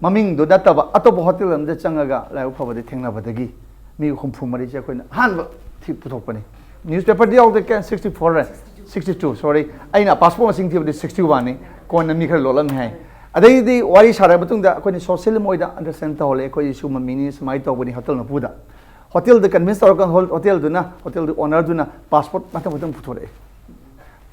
ꯃꯃꯤꯡꯗꯨ ꯅꯠꯇꯕ ꯑꯇꯣꯞꯄ ꯍꯣꯇꯦꯜ ꯑꯃꯗ ꯆꯪꯉꯒ ꯂꯥꯏꯕꯛ ꯐꯕꯗꯤ ꯊꯦꯡꯅꯕꯗꯒꯤ ꯃꯤ ꯍꯨꯝꯐꯨ ꯃꯔꯤꯁꯦ ꯑꯩꯈꯣꯏꯅ ꯑꯍꯥꯟꯕ ꯊꯤ ꯄꯨꯊꯣꯛꯄꯅꯤ꯫ ꯅ꯭ꯌꯨꯁꯄꯦꯄꯔꯗꯤ ꯌꯥꯎꯗꯦ, ꯀꯌꯥ, sixty four, sixty two, sorry, ꯑꯩꯅ ꯄꯥꯁꯄꯣꯔꯠ ꯃꯁꯤꯡ ꯊꯤꯕꯗꯤ sixty one ꯅꯤ꯫ ꯀꯣꯟꯅ ꯃꯤ ꯈꯔ ꯂꯣꯠꯂꯝꯃꯤ ꯍꯥꯏ꯫ ꯑꯗꯩꯗꯤ ꯋꯥꯔꯤ ꯁꯥꯔꯕ ꯃꯇꯨꯡꯗ ꯑꯩꯈꯣꯏꯅ ꯁꯣꯁꯤꯌꯦꯜ ꯃꯣꯏꯗ ꯑꯟꯗꯔꯁꯇꯦꯟ ꯇꯧꯍꯜꯂꯦ, ꯑꯩꯈꯣꯏ ꯁꯤꯒꯨꯝꯕ ꯃꯤꯅꯤ, ꯁꯨꯃꯥꯏꯅ ꯇꯧꯕꯅꯤ ꯍꯣꯇꯦꯜ ꯃꯄꯨꯗ꯫ ꯍꯣꯇꯦꯜꯗ ꯀꯟꯚꯤꯟꯁ ꯇꯧꯔꯀꯥꯟꯗ ꯍꯣ- ꯍꯣꯇꯦꯜꯗꯨꯅ, ꯍꯣꯇꯦꯜꯗꯨ ꯑꯣꯅꯔꯗꯨꯅ ꯄꯥꯁꯄꯣꯔꯠ ꯃꯊꯪ ꯃꯊꯪ ꯄꯨꯊꯣꯔꯛꯑꯦ꯫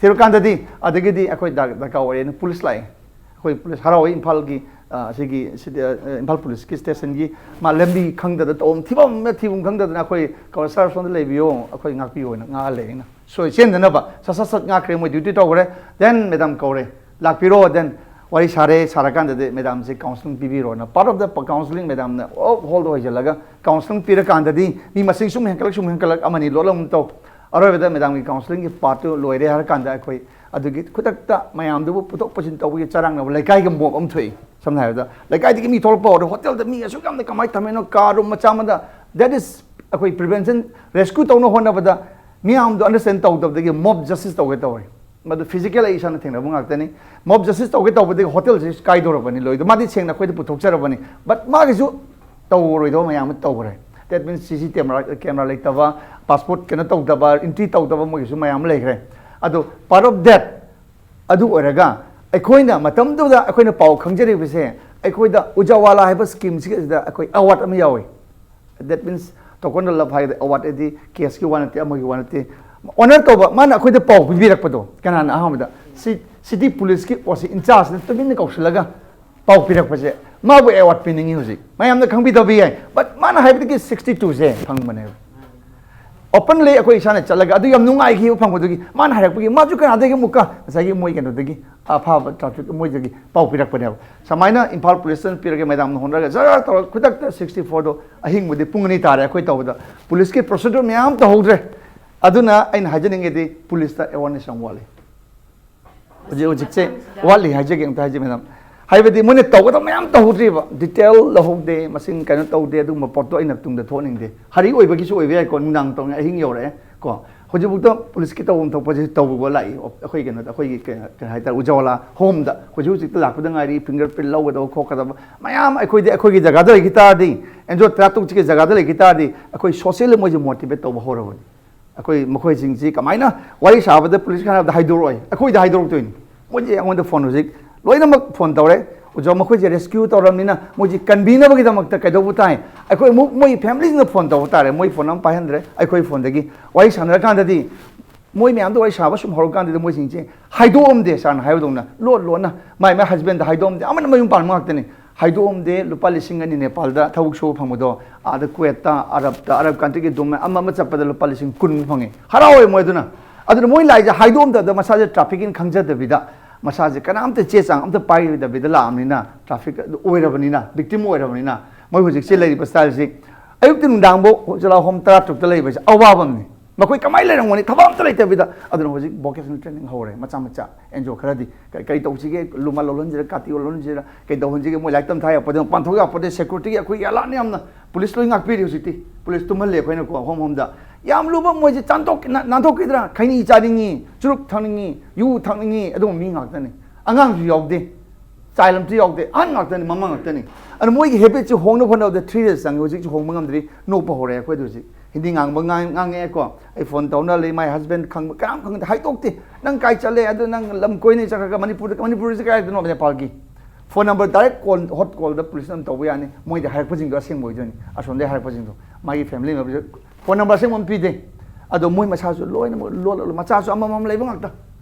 ꯊꯤꯔꯀꯥꯟꯗꯗꯤ ꯑꯗꯒꯤꯗꯤ ꯑꯩꯈꯣꯏ ꯗꯔ- ꯗꯔꯀꯥꯔ ꯑꯣꯏꯔꯦꯅ ꯄꯨꯂꯤꯁ ꯂꯥꯛꯑꯦ꯫ ꯑꯩꯈꯣꯏ ꯄꯨꯂꯤꯁ ꯍꯔꯥꯎꯋꯦ, ꯏꯝꯐꯥꯜꯒꯤ, ꯑ, ꯁꯤꯒꯤ ꯁꯤꯗꯤ, ꯑ, ꯏꯝꯐꯥꯜ ꯄꯨꯂꯤꯁꯀꯤ ꯁ꯭ꯇꯦꯁꯟꯒꯤ ꯃꯥ ꯂꯝꯕꯤ ꯈꯪꯗꯗꯅ ꯇꯧꯐꯝ ꯊꯤꯐꯝ ꯑꯃ ꯊꯤꯐꯝ ꯈꯪꯗꯗꯅ ꯑꯩꯈꯣꯏ ꯀꯧꯔ, "ꯁꯥꯔ, ꯁꯣꯝꯗ ꯂꯩꯕꯤꯌꯣ, ꯑꯩꯈꯣꯏ ꯉꯥꯛꯄꯤꯌꯣꯅ" ꯉꯥꯛꯍꯜꯂꯦ꯫ ꯑꯩꯅ ꯁꯣꯏ ꯆꯦꯟꯗꯅꯕ ꯁꯠ ꯁꯠ ꯁꯠ ꯉꯥꯛꯈ꯭ꯔꯦ, ꯃꯣꯏ ꯗ꯭ꯌꯨꯇꯤ ꯇꯧꯈ꯭ꯔꯦ꯫ ꯗꯦꯟ ꯃꯦꯗꯥꯝ ꯀꯧꯔꯦ, "ꯂꯥꯛꯄꯤꯔꯣ", ꯗꯦꯟ ꯋꯥꯔꯤ ꯁꯥꯔꯦ, ꯁꯥꯔꯀꯥꯟꯗꯗꯤ ꯃꯦꯗꯥꯝꯁꯦ ꯀꯥꯎꯟꯁꯤꯂꯤꯡ ꯄꯤꯕꯤꯔꯣꯅ, ꯄꯥꯔꯠ ꯑꯣꯐ ꯗ ꯀꯥꯎꯟꯁꯤꯂꯤꯡ ꯃꯦꯗꯥꯝꯅ ꯑꯣ ꯍꯣꯜꯗ ꯑꯣꯏꯁꯤꯜꯂꯒ ꯀꯥꯎꯟꯁꯤꯂꯤꯡ ꯄꯤꯔꯀꯥꯟꯗꯗꯤ ꯃꯤ ꯃꯁꯤꯡ ꯁꯨꯝ ꯍꯦꯟꯀꯠꯂꯛ, ꯁꯨꯝ ꯍꯦꯟꯀꯠꯂꯛ, ꯑꯃꯅꯤ ꯂꯣꯠꯂꯝ ꯇꯧ꯫ ꯑꯔꯣꯏꯕꯗ ꯃꯦꯗꯥꯝꯒꯤ ꯀꯥꯎꯟꯁꯤꯂꯤꯡꯒꯤ ꯄꯥꯔꯠꯇꯨ ꯂꯣꯏꯔꯦ ꯍꯥꯏꯔ ꯀꯥꯟꯗ ꯑꯩꯈꯣꯏ ꯑꯗꯨꯒꯤ ꯈꯨꯗꯛꯇ ꯃꯌꯥꯝꯗꯨꯕꯨ ꯄꯨꯊꯣꯛ ꯄꯨꯁꯤꯟ ꯇꯧꯕꯒꯤ ꯆꯔꯥꯡꯅꯕ ꯂꯩꯀꯥꯏꯒꯤ ꯃꯣꯞ ꯑꯃ ꯊꯣꯛꯏ꯫ ꯁꯝꯅ ꯍꯥꯏꯔꯕꯗ ꯂꯩꯀꯥꯏꯗꯒꯤ ꯃꯤ ꯊꯣꯛꯂꯛꯄ ꯍꯧꯔꯦ, ꯍꯣꯇꯦꯜꯗ ꯃꯤ ꯑꯁꯨꯛ ꯌꯥꯝꯅ ꯀꯃꯥꯏꯅ ꯊꯝꯃꯤꯅꯣ, ꯀꯥ ꯔꯨꯝ ꯃꯆꯥ ꯑꯃꯗ꯫ That is ꯑꯩꯈꯣꯏ ꯄ꯭ꯔꯤꯚꯦꯟꯁꯟ, ꯔꯦꯁꯀ꯭ꯌꯨ ꯇꯧꯅꯕ ꯍꯣꯠꯅꯕꯗ ꯃꯤꯌꯥꯝꯗꯣ ꯑꯟꯗꯔꯁꯇꯦꯟ ꯇꯧꯗꯕꯗꯒꯤ ꯃꯣꯞ ꯖꯁꯇꯤꯁ ꯇꯧꯒꯦ ꯇꯧꯔꯦ꯫ ꯃꯗꯨ ꯐꯤꯖꯤꯀꯦꯜ ꯑꯩ ꯏꯁꯥꯅ ꯊꯦꯡꯅꯕ ꯉꯥꯛꯇꯅꯤ꯫ ꯃꯣꯞ ꯖꯁꯇꯤꯁ ꯇꯧꯒꯦ ꯇꯧꯕꯗꯒꯤ ꯍꯣꯇꯦꯜꯁꯤ ꯀꯥꯏꯗꯧꯔꯕꯅꯤ, ꯂꯣꯏꯗꯣ꯫ ꯃꯥꯗꯤ ꯁꯦꯡꯅ ꯑꯩꯈꯣꯏꯗ ꯄꯨꯊꯣꯛꯆꯔꯕꯅꯤ, ꯕꯠ ꯃꯥꯒꯤꯁꯨ ꯇꯧꯔꯣꯏꯗꯕ ꯃꯌꯥꯝ ꯑꯃ ꯇꯧꯈ꯭ꯔꯦ꯫ That means ꯁꯤ ꯁꯤ ꯀꯦꯃꯦꯔꯥ, ꯀꯦꯃꯦꯔꯥ ꯂꯩꯇꯕ, ꯄꯥꯁꯄꯣꯔꯠ ꯀꯩꯅꯣ ꯇꯧꯗꯕ, ꯑꯦꯟꯇ꯭ꯔꯤ ꯇꯧꯗꯕ, ꯃꯣꯏꯒꯤꯁꯨ ꯃꯌꯥꯝ ꯑꯃ ꯂꯩꯈ꯭ꯔꯦ꯫ ꯑꯗꯣ ꯄꯥꯔꯠ ꯑꯣꯐ ꯗꯦꯠ ꯑꯗꯨ ꯑꯣꯏꯔꯒ ꯑꯩꯈꯣꯏꯅ ꯃꯇꯝꯗꯨꯗ ꯑꯩꯈꯣꯏꯅ ꯄꯥꯎ ꯈꯪꯖꯔꯤꯕꯁꯦ, ꯑꯩꯈꯣꯏꯗ ꯎꯖꯥꯋꯥꯂꯥ ꯍꯥꯏꯕ ꯁ꯭ꯀꯤꯝꯁꯤꯗ ꯑꯩꯈꯣꯏ ꯑꯦꯋꯥꯔꯗ ꯑꯃ ꯌꯥꯎꯏ꯫ That means ꯇꯣꯀꯟ ꯂꯞ ꯍꯥꯏꯗꯤ ꯑꯦꯋꯥꯔꯗ ꯑꯗꯤ ꯀꯦꯁꯀꯤ ꯋꯥ ꯅꯠꯇꯦ, ꯑꯃꯒꯤ ꯋꯥ ꯅꯠꯇꯦ꯫ ꯑꯣꯅꯔ ꯇꯧꯕ, ꯃꯥꯅ ꯑꯩꯈꯣꯏꯗ ꯄꯥꯎ ꯄꯤꯕꯤꯔꯛꯄꯗꯣ, ꯀꯅꯥꯅ ꯑꯍꯥꯟꯕꯗ ꯁꯤ ꯁꯤꯇꯤ ꯄꯨꯂꯤꯁꯀꯤ ꯄꯣꯠꯁꯤ ꯏꯟꯆꯥꯔꯖꯅ ꯇꯨꯃꯤꯟꯅ ꯀꯧꯁꯤꯜꯂꯒ ꯄꯥꯎ ꯄꯤꯔꯛꯄꯁꯦ, ꯃꯥꯕꯨ ꯑꯦꯋꯥꯔꯗ ꯄꯤꯅꯤꯡꯉꯤ ꯍꯧꯖꯤꯛ꯫ ꯃꯌꯥꯝꯅ ꯈꯪꯕꯤꯗꯕ ꯌꯥꯏ, ꯕꯠ ꯃꯥꯅ ꯍꯥꯏꯕꯗꯒꯤ sixty two ꯁꯦ ꯐꯪꯕꯅꯦꯕ꯫ ꯑꯣꯄꯟꯂꯤ ꯑꯩꯈꯣꯏ ꯏꯁꯥꯅ ꯆꯠꯂꯒ ꯑꯗꯨ ꯌꯥꯝ ꯅꯨꯡꯉꯥꯏꯈꯤꯕ ꯐꯪꯕꯗꯨꯒꯤ꯫ ꯃꯥꯅ ꯍꯥꯏꯔꯛꯄꯒꯤ ꯃꯥꯁꯨ ꯀꯅꯥꯗꯒꯤ ꯑꯃꯨꯛꯀ ꯉꯁꯥꯏꯒꯤ ꯃꯣꯏ ꯀꯩꯅꯣꯗꯒꯤ, ꯑꯐꯥꯕ ꯇ꯭ꯔꯥꯐꯤꯛ ꯃꯣꯏꯗꯒꯤ ꯄꯥꯎ ꯄꯤꯔꯛꯄꯅꯦꯕ꯫ ꯁꯨꯃꯥꯏꯅ ꯏꯝꯐꯥꯜ ꯄꯨꯂꯤꯁꯇ ꯄꯤꯔꯒ ꯃꯦꯗꯥꯝꯅ ꯍꯣꯠꯅꯔꯒ ꯖꯔ ꯇꯧꯔꯒ ꯈꯨꯗꯛꯇ sixty four ꯗꯣ ꯑꯍꯤꯡꯕꯨꯗꯤ ꯄꯨꯡ ꯑꯅꯤ ꯇꯥꯔꯦ ꯑꯩꯈꯣꯏ ꯇꯧꯕꯗ꯫ ꯄꯨꯂꯤꯁꯀꯤ ꯄ꯭ꯔꯣꯁꯤꯗ꯭ꯌꯨꯔ ꯃꯌꯥꯝ ꯇꯧꯍꯧꯗ꯭ꯔꯦ꯫ ꯑꯗꯨꯅ ꯑꯩꯅ ꯍꯥꯏꯖꯅꯤꯡꯉꯤꯗꯤ ꯄꯨꯂꯤꯁꯇ ꯑꯦꯋꯥꯔꯅꯦꯁ ꯌꯥꯝ ꯋꯥꯠꯂꯤ꯫ ꯍꯧꯖꯤꯛ ꯍꯧꯖꯤꯛꯁꯦ ꯋꯥꯠꯂꯤ ꯍꯥꯏꯖꯒꯦ, ꯑꯝꯇ ꯍꯥꯏꯖꯒꯦ ꯃꯦꯗꯥꯝ꯫ ꯍꯥꯏꯕꯗꯤ ꯃꯣꯏꯅ ꯇꯧꯒꯗꯕ ꯃꯌꯥꯝ ꯇꯧꯍꯧꯗ꯭ꯔꯤꯕ, ꯗꯤꯇꯦꯜ ꯂꯧꯍꯧꯗꯦ, ꯃꯁꯤꯡ ꯀꯩꯅꯣ ꯇꯧꯗꯦ, ꯑꯗꯨꯒꯨꯝꯕ ꯄꯣꯠꯇꯣ ꯑꯩꯅ ꯇꯨꯡꯗ ꯊꯣꯛꯍꯟꯅꯤꯡꯗꯦ꯫ ꯍꯔꯤ ꯑꯣꯏꯕꯒꯤꯁꯨ ꯑꯣꯏꯕ ꯌꯥꯏꯀꯣ, ꯅꯨꯡꯗꯥꯡ ꯇꯧꯅꯤ, ꯑꯍꯤꯡ ꯌꯧꯔꯛꯑꯦ, ꯀꯣ, ꯍꯧꯖꯤꯛꯐꯥꯎꯗ ꯄꯨꯂꯤꯁꯀꯤ ꯇꯧꯐꯝ ꯊꯣꯛꯄꯁꯦ ꯇꯧꯕ ꯂꯥꯛꯏ꯫ ꯑꯩꯈꯣꯏ ꯀꯩꯅꯣꯗ, ꯑꯩꯈꯣꯏꯒꯤ ꯀꯩ ꯀꯩ ꯍꯥꯏꯇꯥꯔꯦ, ꯎꯖꯥꯋꯥꯂꯥ ꯍꯣꯝꯗ ꯍꯧꯖꯤꯛ ꯍꯧꯖꯤꯛꯇ ꯂꯥꯛꯄꯗ ꯉꯥꯏꯔꯤ꯫ ꯐꯤꯡꯒꯔ ꯄ꯭ꯔꯤꯟ ꯂꯧꯒꯗꯕ ꯈꯣꯠꯀꯗꯕ ꯃꯌꯥꯝ ꯑꯩꯈꯣꯏꯗꯤ ꯑꯩꯈꯣꯏꯒꯤ ꯖꯒꯥꯗ ꯂꯩꯈꯤ ꯇꯥꯔꯗꯤ, ꯑꯦꯟꯖꯤꯑꯣ ꯇꯔꯥꯇꯔꯨꯛꯁꯤꯒꯤ ꯖꯒꯥꯗ ꯂꯩꯈꯤ ꯇꯥꯔꯗꯤ, ꯑꯩꯈꯣꯏ ꯁꯣꯁꯤꯌꯦꯜꯂꯤ ꯃꯣꯏꯁꯦ ꯃꯣꯇꯤꯚꯦꯠ ꯇꯧꯕ ꯍꯧꯔꯕꯅꯤ꯫ ꯑꯩꯈꯣꯏ ꯃꯈꯣꯏꯁꯤꯡꯁꯤ ꯀꯃꯥꯏꯅ ꯋꯥꯔꯤ ꯁꯥꯕꯗ ꯄꯨꯂꯤꯁ ꯈꯥꯅꯥꯗ ꯍꯥꯏꯗꯣꯔꯛꯑꯣꯏ? ꯑꯩꯈꯣꯏꯗ ꯍꯥꯏꯗꯣꯔꯛꯇꯣꯏꯅꯤ꯫ ꯃꯣꯏꯁꯦ ꯑꯩꯉꯣꯟꯗ ꯐꯣꯟ ꯍꯧꯖꯤꯛ ꯂꯣꯏꯅꯃꯛ ꯐꯣꯟ ꯇꯧꯔꯦ꯫ ꯑꯣꯖꯥ, ꯃꯈꯣꯏꯁꯦ ꯔꯦꯁꯀ꯭ꯌꯨ ꯇꯧꯔꯕꯅꯤꯅ ꯃꯣꯏꯁꯦ ꯀꯟꯕꯤꯅꯕꯒꯤꯗꯃꯛꯇ ꯀꯩꯗꯧꯕ ꯇꯥꯏ? ꯑꯩꯈꯣꯏ ꯑꯃꯨꯛ ꯃꯣꯏ ꯐꯦꯃꯤꯂꯤꯁꯤꯡꯗ ꯐꯣꯟ ꯇꯧꯕ ꯇꯥꯔꯦ꯫ ꯃꯣꯏ ꯐꯣꯟ ꯑꯃ ꯄꯥꯏꯍꯟꯗ꯭ꯔꯦ꯫ ꯑꯩꯈꯣꯏ ꯐꯣꯟꯗꯒꯤ ꯋꯥꯔꯤ ꯁꯥꯟꯅꯔꯀꯥꯟꯗꯗꯤ, ꯃꯣꯏ ꯃꯌꯥꯝꯗ ꯋꯥꯔꯤ ꯁꯥꯕ ꯁꯨꯝ ꯍꯧꯔꯀꯥꯟꯗꯗꯤ, ꯃꯣꯏꯁꯤꯡꯁꯦ ꯍꯥꯏꯗꯣꯛꯑꯝꯗꯦ꯫ ꯁꯥꯔꯅ ꯍꯥꯏꯕꯗꯧꯅ ꯂꯣꯟ ꯂꯣꯟꯅ ꯃꯥꯏ ꯃꯥꯏ ꯍꯁꯕꯦꯟꯗ ꯍꯥꯏꯗꯣꯛꯑꯝꯗꯦ꯫ ꯑꯃꯅ ꯃꯌꯨꯝ ꯄꯥꯟꯕ ꯉꯥꯛꯇꯅꯤ꯫ ꯍꯥꯏꯗꯣꯛꯑꯝꯗꯦ꯫ ꯂꯨꯄꯥ ꯂꯤꯁꯤꯡ ꯑꯅꯤ ꯅꯦꯄꯥꯜꯗ ꯊꯕꯛ ꯁꯨꯕ ꯐꯪꯕꯗꯣ ꯑꯥꯗ ꯀꯨꯋꯦꯠꯇ, ꯑꯔꯕꯇ, ꯑꯔꯕ ꯀꯟꯇ꯭ꯔꯤꯒꯤ ꯗꯨꯝ ꯑꯃ ꯑꯃ ꯆꯠꯄꯗ ꯂꯨꯄꯥ ꯂꯤꯁꯤꯡ ꯀꯨꯟ ꯐꯪꯉꯤ꯫ ꯍꯔꯥꯎꯋꯦ ꯃꯣꯏ ꯑꯗꯨꯅ꯫ ꯑꯗꯨꯅ ꯃꯣꯏ ꯂꯥꯏꯁꯦ ꯍꯥꯏꯗꯣꯛꯑꯝꯗꯕꯗ ꯃꯁꯥꯁꯦ ꯇ꯭ꯔꯥꯐꯤꯛꯀꯤꯡ ꯈꯪꯖꯗꯕꯤꯗ ꯃꯁꯥꯁꯦ ꯀꯅꯥꯝꯇ ꯆꯦ ꯆꯥꯡ ꯑꯝꯇ ꯄꯥꯏꯔꯣꯏꯗꯕꯤꯗ ꯂꯥꯛꯑꯕꯅꯤꯅ, ꯇ꯭ꯔꯥꯐꯤꯛ ꯑꯣꯏꯔꯕꯅꯤꯅ, ꯚꯤꯛꯇꯤꯝ ꯑꯣꯏꯔꯕꯅꯤꯅ, ꯃꯣꯏ ꯍꯧꯖꯤꯛꯁꯦ ꯂꯩꯔꯤꯕ ꯁ꯭ꯇꯥꯏꯜꯁꯤ ꯑꯌꯨꯛꯇ ꯅꯨꯡꯗꯥꯡꯐꯥꯎ ꯍꯣꯖꯂꯥ ꯍꯣꯝ ꯇꯔꯥ ꯇꯔꯨꯛꯇ ꯂꯩꯕꯁꯦ ꯑꯋꯥꯕ ꯑꯃꯅꯤ꯫ ꯃꯈꯣꯏ ꯀꯃꯥꯏꯅ ꯂꯩꯔꯝꯒꯅꯤ? ꯊꯕꯛ ꯑꯝꯇ ꯂꯩꯇꯕꯤꯗ꯫ ꯑꯗꯨꯅ ꯍꯧꯖꯤꯛ ꯚꯣꯀꯦꯁꯅꯦꯜ ꯇ꯭ꯔꯦꯅꯤꯡ ꯍꯧꯔꯦ꯫ ꯃꯆꯥ ꯃꯆꯥ ꯑꯦꯟ ꯖꯤ ꯑꯣ ꯈꯔꯗꯤ ꯀꯔꯤ, ꯀꯔꯤ ꯇꯧꯁꯤꯒꯦ? ꯂꯨꯃꯥ ꯂꯧꯍꯟꯁꯤꯔ, ꯀꯥꯇꯤ ꯂꯧꯍꯟꯁꯤꯔ, ꯀꯩ ꯇꯧꯍꯟꯁꯤꯒꯦ? ꯃꯣꯏ ꯂꯥꯏꯔꯤꯛ ꯇꯝ ꯊꯥ ꯌꯥꯄꯣꯠꯇꯦ, ꯃꯄꯥꯟ ꯊꯣꯛ ꯌꯥꯄꯣꯠꯇꯦ, ꯁꯦꯀ꯭ꯌꯨꯔꯤꯇꯤꯒꯤ ꯑꯩꯈꯣꯏꯒꯤ ꯑꯦꯂꯥꯔꯠꯅꯤ ꯌꯥꯝꯅ꯫ ꯄꯨꯂꯤꯁ ꯂꯣꯏ ꯉꯥꯛꯄꯤꯔꯤ ꯍꯧꯖꯤꯛꯇꯤ꯫ ꯄꯨꯂꯤꯁ ꯇꯨꯝꯍꯜꯂꯦ ꯑꯩꯈꯣꯏꯅꯀꯣ, ꯍꯣꯝ ꯍꯣꯝꯗ꯫ ꯌꯥꯝ ꯂꯨꯕ, ꯃꯣꯏꯁꯦ ꯆꯥꯟꯊꯣꯛ-, ꯅꯥ-, ꯅꯥꯟꯊꯣꯛꯈꯤꯗ꯭ꯔꯥ? ꯈꯩꯅꯤ ꯆꯥꯅꯤꯡꯉꯤ, ꯆꯨꯔꯨꯞ ꯊꯛꯅꯤꯡꯉꯤ, ꯌꯨ ꯊꯛꯅꯤꯡꯉꯤ, ꯑꯗꯨꯒꯨꯝꯕ ꯃꯤ ꯉꯥꯛꯇꯅꯤ꯫ ꯑꯉꯥꯡꯁꯨ ꯌꯥꯎꯗꯦ, ꯆꯥꯏꯜ ꯑꯝꯇ ꯌꯥꯎꯗꯦ, ꯑꯍꯟ ꯉꯥꯛꯇꯅꯤ, ꯃꯃꯥ ꯉꯥꯛꯇꯅꯤ꯫ ꯑꯗꯨꯅ ꯃꯣꯏꯒꯤ ꯍꯦꯕꯤꯠꯁꯦ ꯍꯣꯡꯅꯕ ꯍꯣꯠꯅꯕꯗ ꯊ꯭ꯔꯤ ꯗꯦꯖ ꯆꯪꯉꯤ꯫ ꯍꯧꯖꯤꯛꯁꯨ ꯍꯣꯡꯕ ꯉꯝꯗ꯭ꯔꯤ, ꯅꯣꯛꯄ ꯍꯧꯔꯦ ꯑꯩꯈꯣꯏꯗ ꯍꯧꯖꯤꯛ꯫ ꯍꯤꯟꯗꯤ ꯉꯥꯡꯕ ꯉꯥꯡ-, ꯉꯥꯡꯉꯛꯑꯦꯀꯣ꯫ ꯑꯩ ꯐꯣꯟ ꯇꯧꯅ ꯂꯩ, ꯃꯥꯏ ꯍꯁꯕꯦꯟ ꯈꯪꯕ, ꯀꯅꯥꯝ ꯈꯪꯗꯦ, ꯍꯥꯏꯗꯣꯛꯇꯦ꯫ "ꯅꯪ ꯀꯥꯏ ꯆꯠꯂꯦ? ꯑꯗꯨ ꯅꯪ ꯂꯝ ꯀꯣꯏꯅ ꯆꯠꯈ꯭ꯔꯒ ꯃꯅꯤꯄꯨꯔꯗ, ꯃꯅꯤꯄꯨꯔꯁꯦ ꯀꯥꯏꯗꯅꯣ?" ꯅꯦꯄꯥꯜꯒꯤ꯫ ꯐꯣꯟ ꯅꯝꯕꯔ ꯗꯥꯏꯔꯦꯛ ꯀꯣꯜ, ꯍꯣꯠ ꯀꯣꯜꯗ ꯄꯨꯂꯤꯁꯅ ꯑꯗꯨꯝ ꯇꯧꯕ ꯌꯥꯅꯤ꯫ ꯃꯣꯏꯗ ꯍꯥꯏꯔꯛꯄꯁꯤꯡꯗꯣ ꯑꯁꯦꯡꯕ ꯑꯣꯏꯗꯣꯏꯅꯤ, ꯑꯁꯣꯝꯗꯩ ꯍꯥꯏꯔꯛꯄꯁꯤꯡꯗꯣ꯫ ꯃꯥꯒꯤ ꯐꯦꯃꯤꯂꯤ ꯃꯦꯝꯕꯔꯁꯨ ꯐꯣꯟ ꯅꯝꯕꯔ ꯑꯁꯦꯡꯕ ꯑꯃ ꯄꯤꯗꯦ꯫ ꯑꯗꯣ ꯃꯣꯏ ꯃꯁꯥꯁꯨ ꯂꯣꯏꯅꯃꯛ ꯂꯣꯜꯂ, ꯃꯆꯥꯁꯨ ꯑꯃꯃꯝ ꯂꯩꯕ ꯉꯥꯛꯇ꯫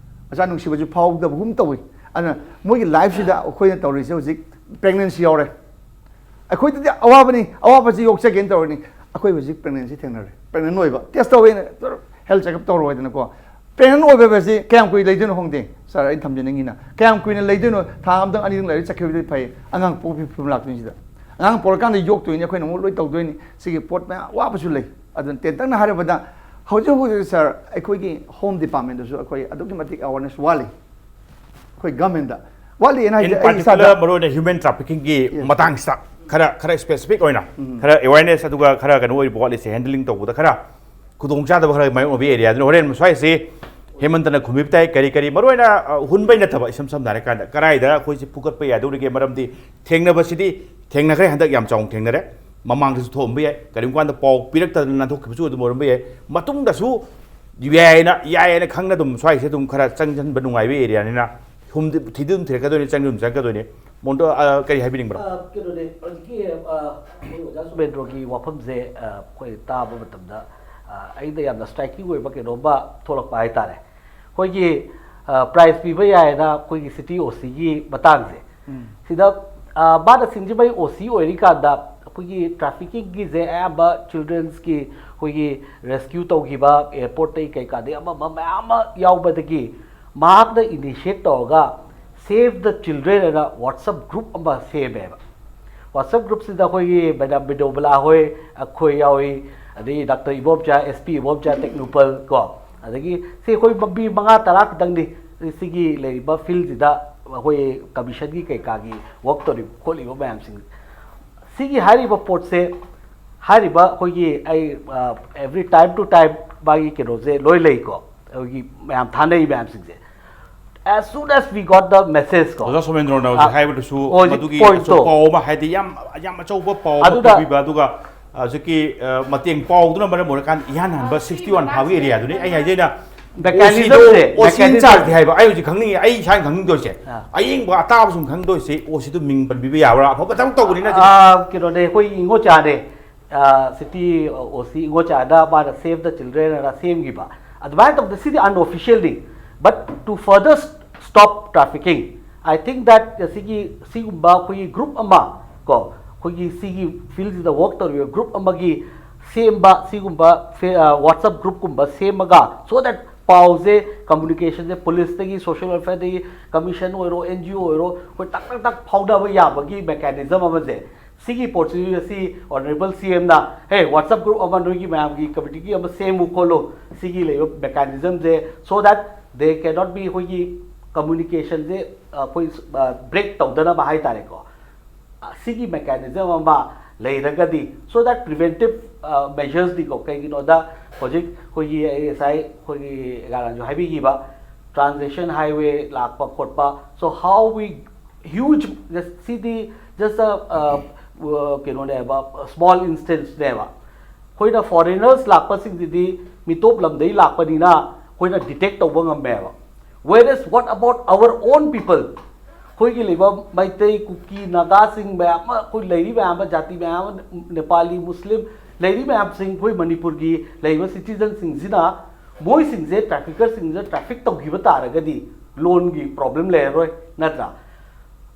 ꯃꯆꯥ ꯅꯨꯡꯁꯤꯕꯁꯨ ꯐꯥꯎꯗꯕꯒꯨꯝ ꯇꯧꯏ꯫ ꯑꯗꯨꯅ ꯃꯣꯏꯒꯤ ꯂꯥꯏꯐꯁꯤꯗ ꯑꯩꯈꯣꯏꯅ ꯇꯧꯔꯤꯁꯦ ꯍꯧꯖꯤꯛ ꯄ꯭ꯔꯦꯒꯅꯦꯟꯁꯤ ꯌꯥꯎꯔꯦ꯫ ꯑꯩꯈꯣꯏꯗꯗꯤ ꯑꯋꯥꯕꯅꯤ, ꯑꯋꯥꯕꯁꯤ ꯌꯣꯛꯆꯒꯦꯅ ꯇꯧꯔꯅꯤ꯫ ꯑꯩꯈꯣꯏ ꯍꯧꯖꯤꯛ ꯄ꯭ꯔꯦꯒꯅꯦꯟꯁꯤ ꯊꯦꯡꯅꯔꯦ꯫ ꯄ꯭ꯔꯦꯒꯅꯦꯟ ꯑꯣꯏꯕ ꯇꯦꯁ ꯇꯧꯋꯦꯅ ꯍꯦꯜꯊ ꯆꯦꯀꯞ ꯇꯧꯔꯣꯏꯗꯅꯀꯣ꯫ ꯄ꯭ꯔꯦꯒꯅꯦꯟ ꯑꯣꯏꯕ ꯍꯥꯏꯕꯁꯤ ꯀꯌꯥꯝ ꯀꯨꯏ ꯂꯩꯗꯣꯏꯅꯣ ꯈꯪꯗꯦ꯫ ꯁꯥꯔ, ꯑꯩꯅ ꯊꯝꯖꯅꯤꯡꯉꯤꯅ, ꯀꯌꯥꯝ ꯀꯨꯏꯅ ꯂꯩꯗꯣꯏꯅꯣ? ꯊꯥ ꯑꯃꯗꯪ ꯑꯅꯤꯗꯪ ꯂꯩꯔ ꯆꯠꯈꯤꯕꯗꯤ ꯐꯩ꯫ ꯑꯉꯥꯡ ꯄꯣꯛꯄꯒꯤ ꯐꯤꯕꯝ ꯂꯥꯛꯇꯣꯏꯅꯤ ꯁꯤꯗ꯫ ꯑꯉꯥꯡ ꯄꯣꯛꯂꯀꯥꯟꯗ ꯌꯣꯛꯇꯣꯏꯅꯤ, ꯑꯩꯈꯣꯏꯅ ꯑꯃꯨꯛ ꯂꯣꯏ ꯇꯧꯗꯣꯏꯅꯤ꯫ ꯁꯤꯒꯤ ꯄꯣꯠ ꯃꯌꯥꯝ ꯑꯋꯥꯕꯁꯨ ꯂꯩ꯫ ꯑꯗꯨꯅ ꯇꯦꯟꯇꯛꯅ ꯍꯥꯏꯔꯕꯗ, ꯍꯧꯖꯤꯛ ꯍꯧꯖꯤꯛ ꯁꯥꯔ, ꯑꯩꯈꯣꯏꯒꯤ ꯍꯣꯝ ꯗꯤꯄꯥꯔꯠꯃꯦꯟꯗꯁꯨ ꯑꯩꯈꯣꯏ ꯑꯗꯨꯛꯀꯤ ꯃꯇꯤꯛ ꯑꯦꯋꯥꯔꯅꯦꯁ ꯋꯥꯠꯂꯤ꯫ ꯑꯩꯈꯣꯏ ꯒꯃꯦꯟꯗ ꯋꯥꯠꯂꯤꯅ ꯍꯥꯏꯁꯦ, ꯑꯩ ꯏꯁꯥꯗ ꯃꯔꯨꯑꯣꯏꯅ ꯍ꯭ꯌꯨꯃꯦꯟ ꯇ꯭ꯔꯥꯐꯤꯀꯤꯡꯒꯤ ꯃꯇꯥꯡꯁꯤꯗ ꯈꯔ, ꯈꯔ ꯁ꯭ꯄꯦꯁꯤꯐꯤꯛ ꯑꯣꯏꯅ ꯈꯔ ꯑꯦꯋꯦꯔꯅꯦꯁ, ꯑꯗꯨꯒ ꯈꯔ ꯀꯩꯅꯣ ꯑꯣꯏꯕ ꯋꯥꯠꯂꯤꯁꯦ, ꯍꯦꯟꯗꯂꯤꯡ ꯇꯧꯕꯗ ꯈꯔ ꯈꯨꯗꯣꯡꯆꯥꯗꯕ ꯈꯔ ꯃꯥꯌꯣꯛꯅꯕ ꯑꯦꯔꯤꯌꯥꯗꯨꯅ ꯍꯣꯔꯦꯟ ꯁ꯭ꯋꯥꯏꯁꯤ ꯍꯦꯃꯟꯇꯅ ꯈꯨꯝꯕꯤꯕ ꯇꯥꯏ꯫ ꯀꯔꯤ ꯀꯔꯤ ꯃꯔꯨꯑꯣꯏꯅ ꯑ, ꯍꯨꯟꯕꯩ ꯅꯠꯇꯕ, ꯏꯁꯝ ꯁꯝꯅ ꯍꯥꯏꯔꯀꯥꯟꯗ ꯀꯗꯥꯏꯗ ꯑꯩꯈꯣꯏꯁꯤ ꯐꯨꯒꯠꯄ ꯌꯥꯗꯧꯔꯤꯒꯦ? ꯃꯔꯝꯗꯤ ꯊꯦꯡꯅꯕꯁꯤꯗꯤ ꯊꯦꯡꯅꯈ꯭ꯔꯦ, ꯍꯟꯗꯛ ꯌꯥꯝ ꯆꯥꯎꯅ ꯊꯦꯡꯅꯔꯦ꯫ ꯃꯃꯥꯡꯗꯁꯨ ꯊꯣꯛꯑꯝꯕ ꯌꯥꯏ, ꯀꯔꯤꯒꯨꯝꯕ ꯀꯥꯟꯗ ꯄꯥꯎ ꯄꯤꯔꯛꯇꯗꯅ ꯅꯥꯟꯊꯣꯛꯈꯤꯕꯁꯨ ꯑꯗꯨꯝ ꯑꯣꯏꯔꯝꯕ ꯌꯥꯏ꯫ ꯃꯇꯨꯡꯗꯁꯨ ꯌꯥꯏꯅ ꯌꯥꯏꯅ ꯈꯪꯅ ꯑꯗꯨꯝ ꯁ꯭ꯋꯥꯏꯁꯦ ꯑꯗꯨꯝ ꯈꯔ ꯆꯪꯁꯤꯟꯕ ꯅꯨꯡꯉꯥꯏꯕ ꯑꯦꯔꯤꯌꯥꯅꯤꯅ ꯍꯨꯝꯗꯤ ꯊꯤꯗꯤ ꯑꯗꯨꯝ ꯊꯤꯔꯛꯀꯗꯣꯏꯅꯤ, ꯆꯪꯗꯤ ꯑꯗꯨꯝ ꯆꯪꯉꯛꯀꯗꯣꯏꯅꯤ꯫ ꯃꯣꯟꯗꯣ, ꯑ, ꯀꯔꯤ ꯍꯥꯏꯕꯤꯅꯤꯡꯕꯅꯣ? ꯑ, ꯀꯩꯅꯣꯅꯦ, ꯍꯧꯖꯤꯛꯀꯤ, ꯑ, ꯑꯩꯈꯣꯏ ꯑꯣꯖꯥ ꯁꯨꯃꯦꯟꯗ꯭ꯔꯣꯒꯤ ꯋꯥꯐꯝꯁꯦ, ꯑ, ꯑꯩꯈꯣꯏ ꯇꯥꯕ ꯃꯇꯝꯗ, ꯑ, ꯑꯩꯅ ꯌꯥꯝꯅ ꯁ꯭ꯇ꯭ꯔꯥꯏꯀꯤꯡ ꯑꯣꯏꯕ ꯀꯩꯅꯣꯝꯃ ꯊꯣꯛꯂꯛꯄ ꯍꯥꯏꯇꯥꯔꯦ꯫ ꯑꯩꯈꯣꯏꯒꯤ, ꯑ, ꯄ꯭ꯔꯥꯏꯖ ꯄꯤꯕ ꯌꯥꯏꯅ ꯑꯩꯈꯣꯏꯒꯤ ꯁꯤꯇꯤ ꯑꯣ ꯁꯤꯒꯤ ꯃꯇꯥꯡꯁꯦ꯫ ꯎꯝ꯫ ꯁꯤꯗ, ꯑ, ꯃꯥꯅ ꯁꯤꯡꯖꯃꯩ ꯑꯣ ꯁꯤ ꯑꯣꯏꯔꯤꯀꯥꯟꯗ ꯑꯩꯈꯣꯏꯒꯤ ꯇ꯭ꯔꯥꯐꯤꯀꯤꯡꯒꯤꯁꯦ ꯑꯌꯥꯝꯕ ꯆꯤꯜꯗ꯭ꯔꯦꯟꯁꯀꯤ ꯑꯩꯈꯣꯏꯒꯤ ꯔꯦꯁꯀ꯭ꯌꯨ ꯇꯧꯈꯤꯕ, ꯑꯦꯌꯔꯄꯣꯔꯠꯇꯒꯤ ꯀꯩꯀꯥꯗꯒꯤ ꯑꯃ ꯑꯃ ꯃꯌꯥꯝ ꯑꯃ ꯌꯥꯎꯕꯗꯒꯤ ꯃꯍꯥꯛꯅ ꯏꯅꯤꯁꯤꯌꯦꯠ ꯇꯧꯔꯒ Save the Children ꯑꯅ WhatsApp group ꯑꯃ ꯁꯦꯝꯃꯦꯕ꯫ WhatsApp groupꯁꯤꯗ ꯑꯩꯈꯣꯏꯒꯤ ꯃꯦꯗꯥꯝ ꯕꯤꯗꯣꯕꯂꯥ ꯍꯣꯏ, ꯑꯩꯈꯣꯏ ꯌꯥꯎꯏ, ꯑꯗꯒꯤ doctor Ibomcha, S P Ibomcha Tengnoupal ꯀꯣ, ꯑꯗꯒꯤ ꯁꯤ ꯑꯩꯈꯣꯏ ꯃꯤ ꯃꯉꯥ ꯇꯔꯥ ꯈꯛꯇꯪꯅꯤ ꯁꯤꯒꯤ ꯂꯩꯔꯤꯕ ꯐꯤꯜꯁꯤꯗ ꯑꯩꯈꯣꯏ ꯀꯃꯤꯁꯟꯒꯤ ꯀꯩꯀꯥꯒꯤ ꯋꯥꯔꯛ ꯇꯧꯔꯤꯕ ꯈꯣꯠꯂꯤꯕ ꯃꯌꯥꯝꯁꯤꯡ꯫ ꯁꯤꯒꯤ ꯍꯥꯏꯔꯤꯕ ꯄꯣꯠꯁꯦ, ꯍꯥꯏꯔꯤꯕ ꯑꯩꯈꯣꯏꯒꯤ ꯑꯩ, ꯑ, every time to time ꯃꯥꯒꯤ ꯀꯩꯅꯣꯁꯦ ꯂꯣꯏ ꯂꯩꯀꯣ, ꯑꯩꯈꯣꯏꯒꯤ ꯃꯌꯥꯝ ꯊꯥꯅꯩ ꯃꯌꯥꯝꯁꯤꯡꯁꯦ꯫ As soon as we got the message ꯀꯣ, ꯑꯣꯖꯥ ꯁꯣꯃꯦꯟꯗ꯭ꯔꯣꯅ ꯍꯧꯖꯤꯛ ꯑ, ꯍꯥꯏꯕꯗꯨꯁꯨ ꯍꯧꯖꯤꯛ ꯃꯗꯨꯒꯤ pointꯇꯣ꯫ ꯑꯆꯧ-, ꯄꯥꯎ ꯑꯃ, ꯍꯥꯏꯗꯤ ꯌꯥꯝ, ꯌꯥꯝ ꯑꯆꯧꯕ ꯄꯥꯎ ꯑꯃ ꯑꯗꯨꯗ ꯄꯨꯕꯤꯕ, ꯑꯗꯨꯒ ꯍꯧꯖꯤꯛꯀꯤ, ꯑ, ꯃꯇꯦꯡ ꯄꯥꯎꯗꯨꯅ ꯃꯔꯝ ꯑꯣꯏꯔꯀꯥꯟꯗ ꯏꯍꯥꯟ ꯍꯥꯟꯕ sixty one ꯐꯥꯕ ꯑꯦꯔꯤꯌꯥꯗꯨꯅꯤ꯫ ꯑꯩ ꯍꯥꯏꯖꯩꯅ mechanismꯁꯦ, ꯑꯣ ꯁꯤ mechanism꯫ ꯏꯟꯆꯥꯔꯖꯇꯤ ꯍꯥꯏꯕ꯫ ꯑꯩ ꯍꯧꯖꯤꯛ ꯈꯪꯅꯤꯡꯉꯤ, ꯑꯩ ꯏꯁꯥꯅ ꯈꯪꯅꯤꯡꯗꯣꯏꯁꯦ, ꯑꯥ꯫ ꯑꯌꯦꯡꯕ ꯑꯇꯥꯕꯁꯤꯡ ꯈꯪꯗꯣꯏꯁꯦ, ꯑꯣ ꯁꯤꯗꯨ ꯃꯤꯡ ꯄꯟꯕꯤꯕ ꯌꯥꯕ꯭ꯔꯥ? ꯑꯐꯕ ꯊꯕꯛ ꯇꯧꯕꯅꯤꯅ ꯁꯤꯗꯤ꯫ ꯑꯥ, ꯀꯩꯅꯣꯅꯦ, ꯑꯩꯈꯣꯏ ꯏꯉꯣꯆꯥꯅꯦ, ꯑꯥ, ꯁꯤꯇꯤ ꯑꯣ ꯁꯤ ꯏꯉꯣꯆꯥꯅ ꯃꯥꯅ Save the Children ꯑꯅ ꯁꯦꯝꯈꯤꯕ꯫ ꯑꯗꯨꯃꯥꯏꯅ ꯇꯧꯕꯗ ꯁꯤꯗꯤ unofficialꯅꯤ꯫ But to further stop trafficking, I think that ꯁꯤꯒꯤ, ꯁꯤꯒꯨꯝꯕ ꯑꯩꯈꯣꯏꯒꯤ group ꯑꯃ ꯀꯣ, ꯑꯩꯈꯣꯏꯒꯤ ꯁꯤꯒꯤ ꯐꯤꯜꯁꯤꯗ ꯋꯥꯔꯛ ꯇꯧꯔꯤꯕ group ꯑꯃꯒꯤ ꯁꯦꯝꯕ ꯁꯤꯒꯨꯝꯕ ꯐꯦ-, ꯑ, WhatsApp groupꯀꯨꯝꯕ ꯁꯦꯝꯃꯒ, so that ꯄꯥꯎꯁꯦ, communicationꯁꯦ ꯄꯨꯂꯤꯁꯇꯒꯤ, social welfareꯗꯒꯤ, ꯀꯃꯤꯁꯟ ꯑꯣꯏꯔꯣ, ꯑꯦꯟ ꯖꯤ ꯑꯣ ꯑꯣꯏꯔꯣ, ꯑꯩꯈꯣꯏ ꯇꯛ ꯇꯛ ꯇꯛ ꯐꯥꯎꯅꯕ ꯌꯥꯕꯒꯤ mechanism ꯑꯃꯁꯦ, ꯁꯤꯒꯤ ꯄꯣꯠꯁꯤ ꯑꯁꯤ ꯑꯣꯅꯔꯦꯕꯜ ꯁꯤ ꯑꯦꯝꯅ, "ꯍꯦ, WhatsApp group ꯑꯃ ꯅꯣꯏꯒꯤ ꯃꯌꯥꯝꯒꯤ committeeꯒꯤ ꯑꯃ ꯁꯦꯝꯃꯨ ꯈꯣꯠꯂꯨ, ꯁꯤꯒꯤ ꯂꯩꯕ mechanismꯁꯦ, so that they cannot be, ꯑꯩꯈꯣꯏꯒꯤ communicationꯁꯦ ꯑꯩꯈꯣꯏ, ꯑ, break ꯇꯧꯗꯅꯕ ꯍꯥꯏꯇꯥꯔꯦꯀꯣ꯫ ꯁꯤꯒꯤ mechanism ꯑꯃ ꯂꯩꯔꯒꯗꯤ, so that preventive ꯃꯦꯖꯔꯁꯅꯤꯀꯣ꯫ ꯀꯩꯒꯤꯅꯣꯗ ꯍꯧꯖꯤꯛ ꯑꯩꯈꯣꯏꯒꯤ ꯑꯩ ꯉꯁꯥꯏ ꯑꯩꯈꯣꯏꯒꯤ ꯑꯦꯒꯥꯔꯥꯟꯁꯨ ꯍꯥꯏꯕꯤꯈꯤꯕ, transition highway ꯂꯥꯛꯄ ꯈꯣꯠꯄ, so how we huge, CD just a ꯀꯩꯅꯣꯅꯦꯕ, small instanceꯅꯦꯕ꯫ ꯑꯩꯈꯣꯏꯅ foreigners ꯂꯥꯛꯄꯁꯤꯡꯁꯤꯗꯤ ꯃꯤꯇꯣꯞ ꯂꯝꯗꯒꯤ ꯂꯥꯛꯄꯅꯤꯅ ꯑꯩꯈꯣꯏꯅ detect ꯇꯧꯕ ꯉꯝꯃꯦꯕ꯫ Whereas what about our own people? ꯑꯩꯈꯣꯏꯒꯤ ꯂꯩꯕ ꯃꯩꯇꯩ, ꯀꯨꯀꯤ, ꯅꯥꯒꯥꯁꯤꯡ ꯃꯌꯥꯝ ꯑꯃ, ꯑꯩꯈꯣꯏ ꯂꯩꯔꯤ ꯃꯌꯥꯝ ꯑꯃ, ꯖꯥꯇꯤ ꯃꯌꯥꯝ ꯑꯃ, ꯅꯦꯄꯥꯂꯤ, ꯃꯨꯁꯂꯤꯝ ꯂꯩꯔꯤ ꯃꯌꯥꯝꯁꯤꯡ, ꯑꯩꯈꯣꯏ ꯃꯅꯤꯄꯨꯔꯒꯤ ꯂꯩꯔꯤꯕ citizenꯁꯤꯡꯁꯤꯅ, ꯃꯣꯏꯁꯤꯡꯁꯦ traffickerꯁꯤꯡꯁꯤꯅ traffic ꯇꯧꯈꯤꯕ ꯇꯥꯔꯒꯗꯤ loanꯒꯤ problem ꯂꯩꯔꯔꯣꯏ, ꯅꯠꯇ꯭ꯔꯥ?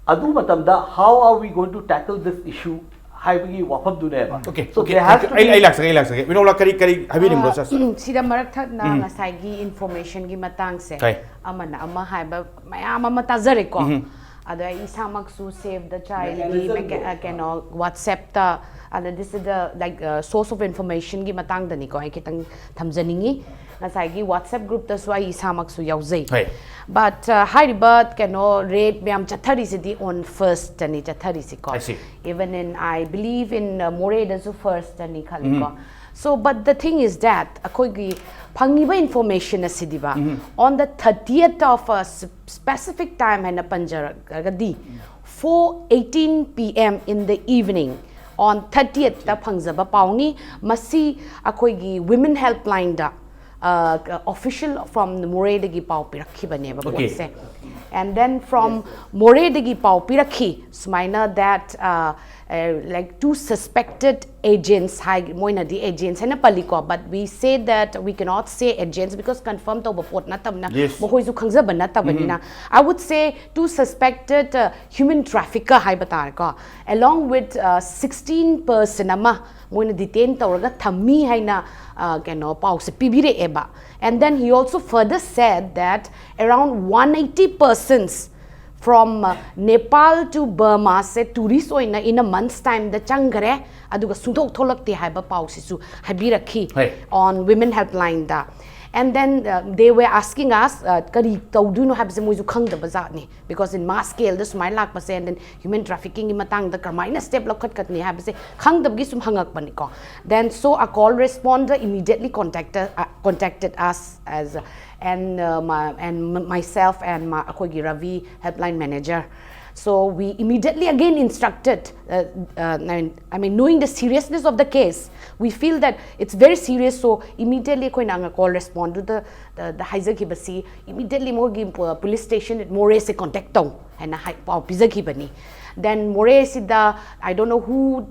ꯑꯗꯨ ꯃꯇꯝꯗ how are we going to tackle this issue ꯍꯥꯏꯕꯒꯤ ꯋꯥꯐꯝꯗꯨꯅꯦꯕ꯫ Okay, So okay, there has thank you. to ꯑꯩ be ꯑꯩ ꯂꯥꯛꯆꯒꯦ, ꯑꯩ ꯂꯥꯛꯆꯒꯦ꯫ ꯃꯤꯅꯣꯂꯥ, ꯀꯔꯤ ꯀꯔꯤ ꯍꯥꯏꯕꯤꯅꯤꯡꯕ꯭ꯔꯣ, sir? ꯎꯝ, ꯁꯤꯗ ꯃꯔꯛ ꯊꯠꯅ ꯉꯁꯥꯏꯒꯤ informationꯒꯤ ꯃꯇꯥꯡꯁꯦ, ꯍꯣꯏ꯫ ꯑꯃꯅ ꯑꯃ ꯍꯥꯏꯕ ꯃꯌꯥꯝ ꯑꯃ ꯇꯥꯖꯔꯦꯀꯣ꯫ ꯑꯗꯣ ꯑꯩ ꯏꯁꯥꯃꯛꯁꯨ Save the Childꯒꯤ Mechanism mecha- ꯑ, ꯀꯩꯅꯣ WhatsAppꯇ, ꯑꯗ this is the like source of informationꯒꯤ ꯃꯇꯥꯡꯗꯅꯤꯀꯣ ꯑꯩ ꯈꯤꯇꯪ ꯊꯝꯖꯅꯤꯡꯉꯤ꯫ ꯉꯁꯥꯏꯒꯤ WhatsApp groupꯇꯁꯨ ꯑꯩ ꯏꯁꯥꯃꯛꯁꯨ ꯌꯥꯎꯖꯩ꯫ ꯍꯣꯏ꯫ But ꯍꯥꯏꯔꯤꯕ ꯀꯩꯅꯣ raid ꯃꯌꯥꯝ ꯆꯠꯊꯔꯤꯁꯤꯗꯤ on firstꯇꯅꯤ ꯆꯠꯊꯔꯤꯁꯤꯀꯣ꯫ I see. Even in, I believe in, uh, ꯃꯣꯔꯦꯗꯁꯨ firstꯇꯅꯤ ꯈꯜꯂꯤꯀꯣ꯫ So but the thing is that ꯑꯩꯈꯣꯏꯒꯤ ꯐꯪꯉꯤꯕ information ꯑꯁꯤꯗꯤꯕ, on the thirtieth of a s- specific time ꯍꯥꯏꯅ ꯄꯟꯖꯔꯒꯗꯤ four eighteen P M in the evening on thirtiethꯇ ꯐꯪꯖꯕ ꯄꯥꯎꯅꯤ꯫ ꯃꯁꯤ ꯑꯩꯈꯣꯏꯒꯤ Women Helplineda official from ꯃꯣꯔꯦꯗꯒꯤ ꯄꯥꯎ ꯄꯤꯔꯛꯈꯤꯕꯅꯦꯕ꯫ Okay. ꯄꯣꯠꯁꯦ꯫ And then from ꯃꯣꯔꯦꯗꯒꯤ ꯄꯥꯎ ꯄꯤꯔꯛꯈꯤ ꯁꯨꯃꯥꯏꯅ that, uh, uh, like two suspected agents ꯍꯥꯏ, ꯃꯣꯏꯅꯗꯤ agents ꯍꯥꯏꯅ ꯄꯜꯂꯤꯀꯣ, but we say that we cannot say agents because confirm ꯇꯧꯕ ꯄꯣꯠ ꯅꯠꯇꯕꯅ, Yes. ꯃꯈꯣꯏꯁꯨ ꯈꯪꯖꯕ ꯅꯠꯇꯕꯅꯤꯅ, I would say two suspected, uh, human trafficker ꯍꯥꯏꯕ ꯇꯥꯔꯦꯀꯣ, along with, uh, sixteen person ꯑꯃ ꯃꯣꯏꯅ detain ꯇꯧꯔꯒ ꯊꯝꯃꯤ ꯍꯥꯏꯅ, uh, ꯀꯩꯅꯣ ꯄꯥꯎꯁꯦ ꯄꯤꯕꯤꯔꯛꯑꯦꯕ꯫ And then he also further said that around one eighty persons from, uh, Nepal to Burmaꯁꯦ tourist ꯑꯣꯏꯅ in a month's timeꯗ ꯆꯪꯈꯔꯦ, ꯑꯗꯨꯒ ꯁꯨꯡꯊꯣꯛ ꯊꯣꯛꯂꯛꯇꯦ ꯍꯥꯏꯕ ꯄꯥꯎꯁꯤꯁꯨ ꯍꯥꯏꯕꯤꯔꯛꯈꯤ ꯍꯣꯏ꯫ On Women Helplineda꯫ And then uh, they were asking us uh, ꯀꯔꯤ ꯇꯧꯗꯣꯏꯅꯣ ꯍꯥꯏꯕꯁꯦ ꯃꯣꯏꯁꯨ ꯈꯪꯗꯕ ꯖꯥꯠꯅꯤ, because in mass scale ꯗ ꯁꯨꯃꯥꯏꯅ ꯂꯥꯛꯄꯁꯦ, and then human trafficking ꯒꯤ ꯃꯇꯥꯡꯗ ꯀꯔꯝꯍꯥꯏꯅ step ꯂꯧꯈꯠꯀꯅꯤ ꯍꯥꯏꯕꯁꯦ ꯈꯪꯗꯕꯒꯤ ꯁꯨꯝ ꯍꯪꯉꯛꯄꯅꯤꯀꯣ. Then so a call responder immediately contacted uh, contacted us as and uh, my, and myself and my, ꯑꯩꯈꯣꯏꯒꯤ Ravi helpline manager. So we immediately again instructed, uh, uh, I mean, knowing the seriousness of the case, we feel that it's very serious. So immediately ꯑꯩꯈꯣꯏꯅ call respond ꯗꯨꯗ ꯍꯥꯏꯖꯈꯤꯕꯁꯤ, immediately ꯃꯣꯏꯒꯤ police station Moreh ꯁꯦ contact ꯇꯧ ꯍꯥꯏꯅ ꯄꯥꯎ ꯄꯤꯖꯈꯤꯕꯅꯤ. Then Moreh ꯁꯤꯗ I don't know who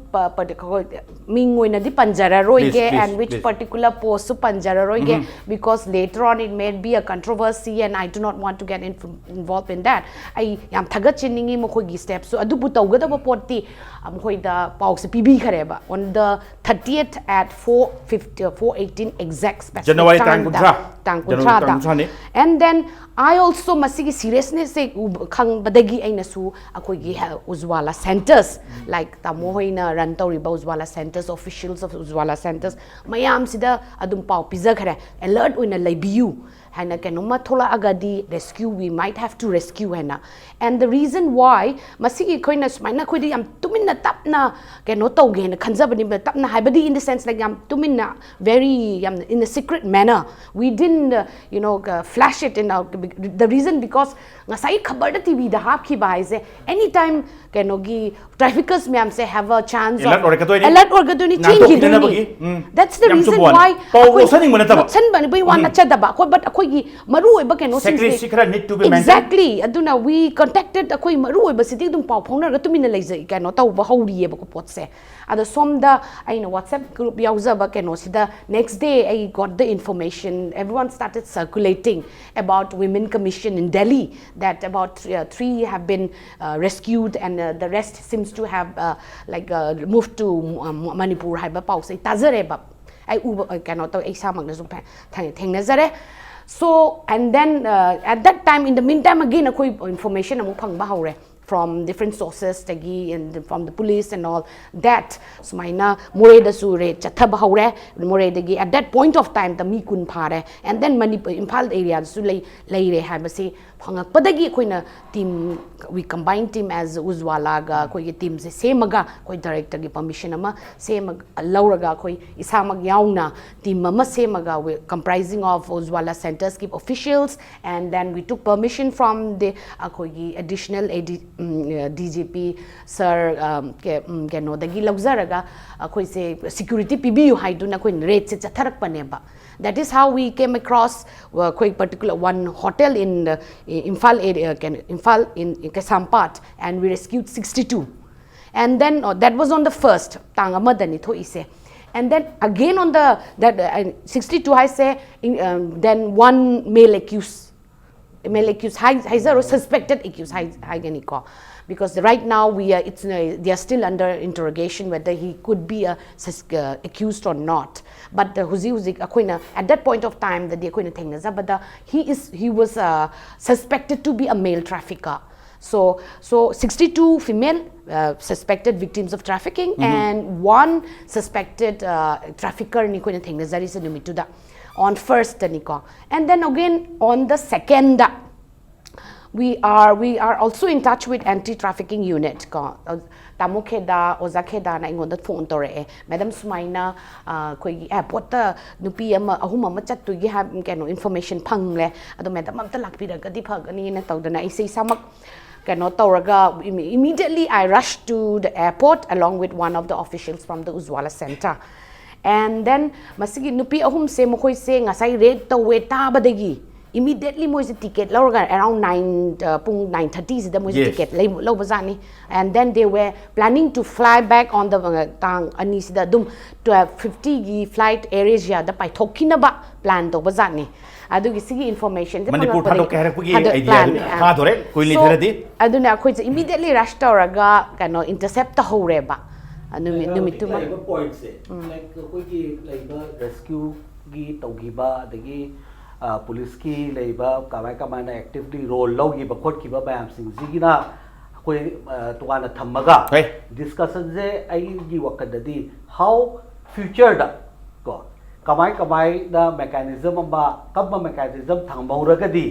ꯃꯤꯡ ꯑꯣꯏꯅꯗꯤ ꯄꯟꯖꯔꯔꯣꯏꯒꯦ, and which particular post ꯁꯨ ꯄꯟꯖꯔꯔꯣꯏꯒꯦ, because later on it may be a controversy and I do not want to get involved in that. ꯑꯩ ꯌꯥꯝ ꯊꯥꯒꯠꯆꯅꯤꯡꯉꯤ ꯃꯈꯣꯏꯒꯤ step ꯁꯨ, ꯑꯗꯨꯕꯨ ꯇꯧꯒꯗꯕ ꯄꯣꯠꯇꯤ ꯃꯈꯣꯏꯗ ꯄꯥꯎꯁꯦ ꯄꯤꯕꯤꯈꯔꯦꯕ on the thirtieth at four fifty, four eighteen exact specific January time ꯗ, ꯇꯥꯡ ꯀꯨꯟꯊ꯭ꯔꯥ꯫ ꯇꯥꯡ ꯀꯨꯟꯊ꯭ꯔꯥꯅꯤ꯫ And then I also ꯃꯁꯤꯒꯤ seriousness ꯁꯦ ꯈꯪꯕꯗꯒꯤ ꯑꯩꯅꯁꯨ ꯑꯩꯈꯣꯏꯒꯤ Ujjwala centres, like ꯇꯥꯃꯣ ꯍꯣꯏꯅ run ꯇꯧꯔꯤꯕ Ujjwala centres, officials of Ujjwala centres ꯃꯌꯥꯝꯁꯤꯗ ꯑꯗꯨꯝ ꯄꯥꯎ ꯄꯤꯖꯈ꯭ꯔꯦ, alert ꯑꯣꯏꯅ ꯂꯩꯕꯤꯌꯨ ꯍꯥꯏꯅ, ꯀꯩꯅꯣꯝꯃ ꯊꯣꯛꯂꯛꯑꯒꯗꯤ rescue, we might have to rescue ꯍꯥꯏꯅ. And the reason why ꯃꯁꯤꯒꯤ ꯑꯩꯈꯣꯏꯅ ꯁꯨꯃꯥꯏꯅ ꯑꯩꯈꯣꯏꯗꯤ ꯌꯥꯝ ꯇꯨꯃꯤꯟꯅ ꯇꯞꯅ ꯀꯩꯅꯣ ꯇꯧꯒꯦꯅ ꯈꯟꯖꯕꯅꯤ, ꯇꯞꯅ ꯍꯥꯏꯕꯗꯤ in the sense like ꯌꯥꯝ ꯇꯨꯃꯤꯟꯅ, very ꯌꯥꯝꯅ in a secret manner, we didn't uh, you know uh, flash it in our, the reason because ꯉꯁꯥꯏ ꯈꯕꯔꯗ ꯇꯤꯚꯤꯗ ꯍꯥꯞꯈꯤꯕ ꯍꯥꯏꯁꯦ, anytime ꯀꯩꯅꯣꯒꯤ traffickers ꯃꯌꯥꯝꯁꯦ have a chance of alert ꯑꯣꯏꯔꯛꯀꯗꯣꯏꯅꯤ꯫ Alert ꯑꯣꯏꯔꯛꯀꯗꯣꯏꯅꯤ, ꯉꯥꯟꯊꯣꯛꯄꯤꯅꯅꯕꯒꯤ꯫ ꯆꯦꯟꯈꯤꯗꯣꯏꯅꯤ꯫ Um. That's the reason why ꯄꯥꯎ ꯂꯧꯁꯟꯅꯤꯡꯕ ꯅꯠꯇꯕ꯫ ꯂꯧꯁꯟꯕꯅꯤ ꯋꯥ ꯅꯠꯆꯗꯕ ꯑꯩꯈꯣꯏ, but ꯑꯩꯈꯣꯏꯒꯤ ꯃꯔꯨ ꯑꯣꯏꯕ ꯀꯩꯅꯣꯁꯤꯡꯁꯦ secrecy ꯈꯔ need to be maintained꯫ Exactly. ꯑꯗꯨꯅ we contacted, ꯑꯩꯈꯣꯏ ꯃꯔꯨ ꯑꯣꯏꯕꯁꯤꯗꯤ ꯑꯗꯨꯝ ꯄꯥꯎ ꯐꯥꯎꯅꯔꯒ ꯇꯨꯃꯤꯟꯅ ꯂꯩꯖꯩ, ꯀꯩꯅꯣ ꯇꯧꯕ ꯍꯧꯔꯤꯑꯕꯀꯣ ꯄꯣꯠꯁꯦ꯫ ꯑꯗꯣ ꯁꯣꯝꯗ ꯑꯩꯅ WhatsApp group ꯌꯥꯎꯖꯕ ꯀꯩꯅꯣꯁꯤꯗ next day I got the information, everyone started circulating about Women Commission in Delhi, that about three, uh, three have been uh, rescued and uh, the rest seems to have uh, like uh, moved to uh, Manipur ꯍꯥꯏꯕ ꯄꯥꯎꯁꯦ ꯑꯩ ꯇꯥꯖꯔꯦꯕ꯫ ꯑꯩ ꯎꯕ, ꯑ, ꯀꯩꯅꯣ ꯇꯧ, ꯑꯩ ꯏꯁꯥꯃꯛꯅꯁꯨ ꯊꯦꯡ-, ꯊꯦꯡꯅꯖꯔꯦ꯫ So and then uh, at that time, in the meantime again ꯑꯩꯈꯣꯏ information ꯑꯃꯨꯛ ꯐꯪꯕ ꯍꯧꯔꯦ꯫ from different sources ꯇꯒꯤ, and from the police and all that, ꯁꯨꯃꯥꯏꯅ ꯃꯣꯔꯦꯗꯁꯨ ꯔꯦꯗ ꯆꯠꯊꯕ ꯍꯧꯔꯦ꯫ ꯃꯣꯔꯦꯗꯒꯤ at that point of time ꯗ ꯃꯤ ꯀꯨꯟ ꯐꯥꯔꯦ, and then ꯃꯅꯤꯄꯨꯔ ꯏꯝꯐꯥꯜ ꯑꯦꯔꯤꯌꯥꯗꯁꯨ ꯂꯩ ꯂꯩꯔꯦ ꯍꯥꯏꯕꯁꯤ ꯐꯪꯉꯛꯄꯗꯒꯤ ꯑꯩꯈꯣꯏꯅ team, we combined team as ꯎꯖꯋꯥꯂꯥꯒ ꯑꯩꯈꯣꯏꯒꯤ ꯇꯤꯝꯁꯦ ꯁꯦꯝꯃꯒ, ꯑꯩꯈꯣꯏ ꯗꯥꯏꯔꯦꯛꯇꯔꯒꯤ ꯄꯔꯃꯤꯁꯟ ꯑꯃ ꯁꯦꯝꯃ ꯂꯧꯔꯒ, ꯑꯩꯈꯣꯏ ꯏꯁꯥꯃꯛ ꯌꯥꯎꯅ ꯇꯤꯝ ꯑꯃ ꯁꯦꯝꯃꯒ, we comprising of Ujjwala ꯁꯦꯟꯇꯔꯁꯀꯤ officials, and then we took permission from the ꯑꯩꯈꯣꯏꯒꯤ ꯑꯦꯗꯤꯁꯅꯦꯜ ꯑꯦ ꯗꯤ ꯖꯤ ꯄꯤ ꯁꯥꯔ ꯀꯩꯅꯣꯗꯒꯤ ꯂꯧꯖꯔꯒ ꯑꯩꯈꯣꯏꯁꯦ ꯁꯦꯀ꯭ꯌꯨꯔꯤꯇꯤ ꯄꯤꯕꯤꯌꯨ ꯍꯥꯏꯗꯨꯅ ꯑꯩꯈꯣꯏꯅ ꯔꯦꯗꯁꯦ ꯆꯠꯊꯔꯛꯄꯅꯦꯕ꯫ That is how we came across ꯑꯩꯈꯣꯏ particular one hotel in the Imphal area, ꯀꯩꯅꯣ, Imphal in Kaisampad, and we rescued sixty-two. And then uh, that was on the first, ꯇꯥꯡ ꯑꯃꯗꯅꯤ ꯊꯣꯛꯏꯁꯦ꯫ And then again on the, that uh, sixty-two ꯍꯥꯏꯁꯦ, in, um, then one male accused, male accused high ꯍꯥꯏꯖꯔꯣ, suspected accused high ꯍꯥꯏꯒꯅꯤꯀꯣ, because right now we are, it's uh, they are still under interrogation whether he could be a sus- uh, accused or not. But uh, ꯍꯧꯖꯤꯛ ꯍꯧꯖꯤꯛ ꯑꯩꯈꯣꯏꯅ at that point of time ꯗꯗꯤ ꯑꯩꯈꯣꯏꯅ ꯊꯦꯡꯅꯖꯕꯗ, he is he was uh, suspected to be a male trafficker. So, so sixty-two female uh, suspected victims of trafficking and one suspected uh, trafficker ꯅꯤ ꯑꯩꯈꯣꯏꯅ ꯊꯦꯡꯅꯖꯔꯤꯁꯦ ꯅꯨꯃꯤꯠꯇꯨꯗ, on first ꯅꯤꯀꯣ꯫ And then again on the second, we are we are also in touch with anti trafficking unit ꯀꯣ꯫ ꯇꯥꯃꯣ ꯈꯦꯗꯥ, ꯑꯣꯖꯥ ꯈꯦꯗꯥꯅ ꯑꯩꯉꯣꯟꯗ phone ꯇꯧꯔꯛꯑꯦ, "madam, ꯁꯨꯃꯥꯏꯅ ꯑꯩꯈꯣꯏꯒꯤ ꯑꯦꯌꯥꯔꯄꯣꯔꯠꯇ ꯅꯨꯄꯤ ꯑꯃ ꯑꯍꯨꯝ ꯑꯃ ꯆꯠꯇꯣꯏꯒꯤ ꯍꯥꯏ, ꯀꯩꯅꯣ, ꯏꯟꯐꯣꯔꯃꯦꯁꯟ ꯐꯪꯂꯦ, ꯑꯗꯣ ꯃꯦꯗꯥꯝ ꯑꯝꯇ ꯂꯥꯛꯄꯤꯔꯒꯗꯤ ꯐꯒꯅꯤꯅ" ꯇꯧꯗꯅ ꯑꯩꯁꯦ ꯏꯁꯥꯃꯛ ꯀꯩꯅꯣ ꯇꯧꯔꯒ, immediately I rushed to the airport along with one of the officials from the Ujwala Center. And then ꯃꯁꯤꯒꯤ ꯅꯨꯄꯤ ꯑꯍꯨꯝꯁꯦ, ꯃꯈꯣꯏꯁꯦ ꯉꯁꯥꯏ ꯔꯦꯗ ꯇꯧꯋꯦ ꯇꯥꯕꯗꯒꯤ, immediately ꯃꯣꯏꯁꯦ ꯇꯤꯀꯦꯠ ꯂꯧꯔꯒ, around nine, uh, ꯄꯨꯡ nine thirty ꯁꯤꯗ ꯃꯣꯏꯁꯦ ticket ꯂꯧꯕꯖꯥꯠꯅꯤ꯫ And then they were planning to fly back on the, uh, ꯇꯥꯡ ꯑꯅꯤꯁꯤꯗ ꯑꯗꯨꯝ twelve fifty ꯒꯤ flight Air Asia ꯗ ꯄꯥꯏꯊꯣꯛꯈꯤꯅꯕ ꯄ꯭ꯂꯥꯟ ꯇꯧꯕꯖꯥꯠꯅꯤ꯫ ꯑꯗꯨꯒꯤ ꯁꯤꯒꯤ ꯏꯟꯐꯣꯔꯃꯦꯁꯟꯁꯦ ꯃꯅꯤꯄꯨꯔ ꯐꯪꯂꯛꯄꯗꯒꯤ ꯊꯥꯗꯣꯛꯀꯦ ꯍꯥꯏꯔꯛꯄꯒꯤ ꯊꯥꯗꯣꯛ- ꯑꯥꯏꯗꯤꯌꯥꯗꯨ plan, ꯑꯥ꯫ ꯊꯥꯗꯣꯔꯦ, ꯀꯨꯏꯅ So, ꯂꯩꯊꯔꯗꯤ꯫ ꯑꯗꯨꯅ ꯑꯩꯈꯣꯏꯁꯦ immediately rush ꯇꯧꯔꯒ ꯀꯩꯅꯣ, intercept ꯇꯧꯍꯧꯔꯦꯕ꯫ ꯑ, ꯅꯨꯃꯤꯠ ꯅꯨꯃꯤꯠꯇꯨꯃ꯫ ꯂꯩꯕ ꯄꯣꯏꯟꯠꯁꯦ, ꯂꯥꯏꯛ, ꯑꯩꯈꯣꯏꯒꯤ ꯂꯩꯕ ꯔꯦꯁꯀ꯭ꯌꯨꯒꯤ ꯇꯧꯈꯤꯕ, ꯑꯗꯒꯤ ꯄꯨꯂꯤꯁꯀꯤ ꯂꯩꯕ ꯀꯃꯥꯏ ꯀꯃꯥꯏꯅ ꯑꯦꯛꯇꯤꯚꯂꯤ ꯔꯣꯜ ꯂꯧꯈꯤꯕ ꯈꯣꯠꯈꯤꯕ ꯃꯌꯥꯝꯁꯤꯡꯁꯤꯒꯤꯅ ꯑꯩꯈꯣꯏ ꯑ, ꯇꯣꯉꯥꯟꯅ ꯊꯝꯃꯒ ꯍꯣꯏ꯫ Discussion ꯁꯦ ꯑꯩꯒꯤ ꯋꯥꯈꯜꯗꯗꯤ how future ꯗ ꯀꯣ ꯀꯃꯥꯏ ꯀꯃꯥꯏꯅ mechanism ꯑꯃ ꯀꯔꯝꯕ mechanism ꯊꯝꯍꯧꯔꯒꯗꯤ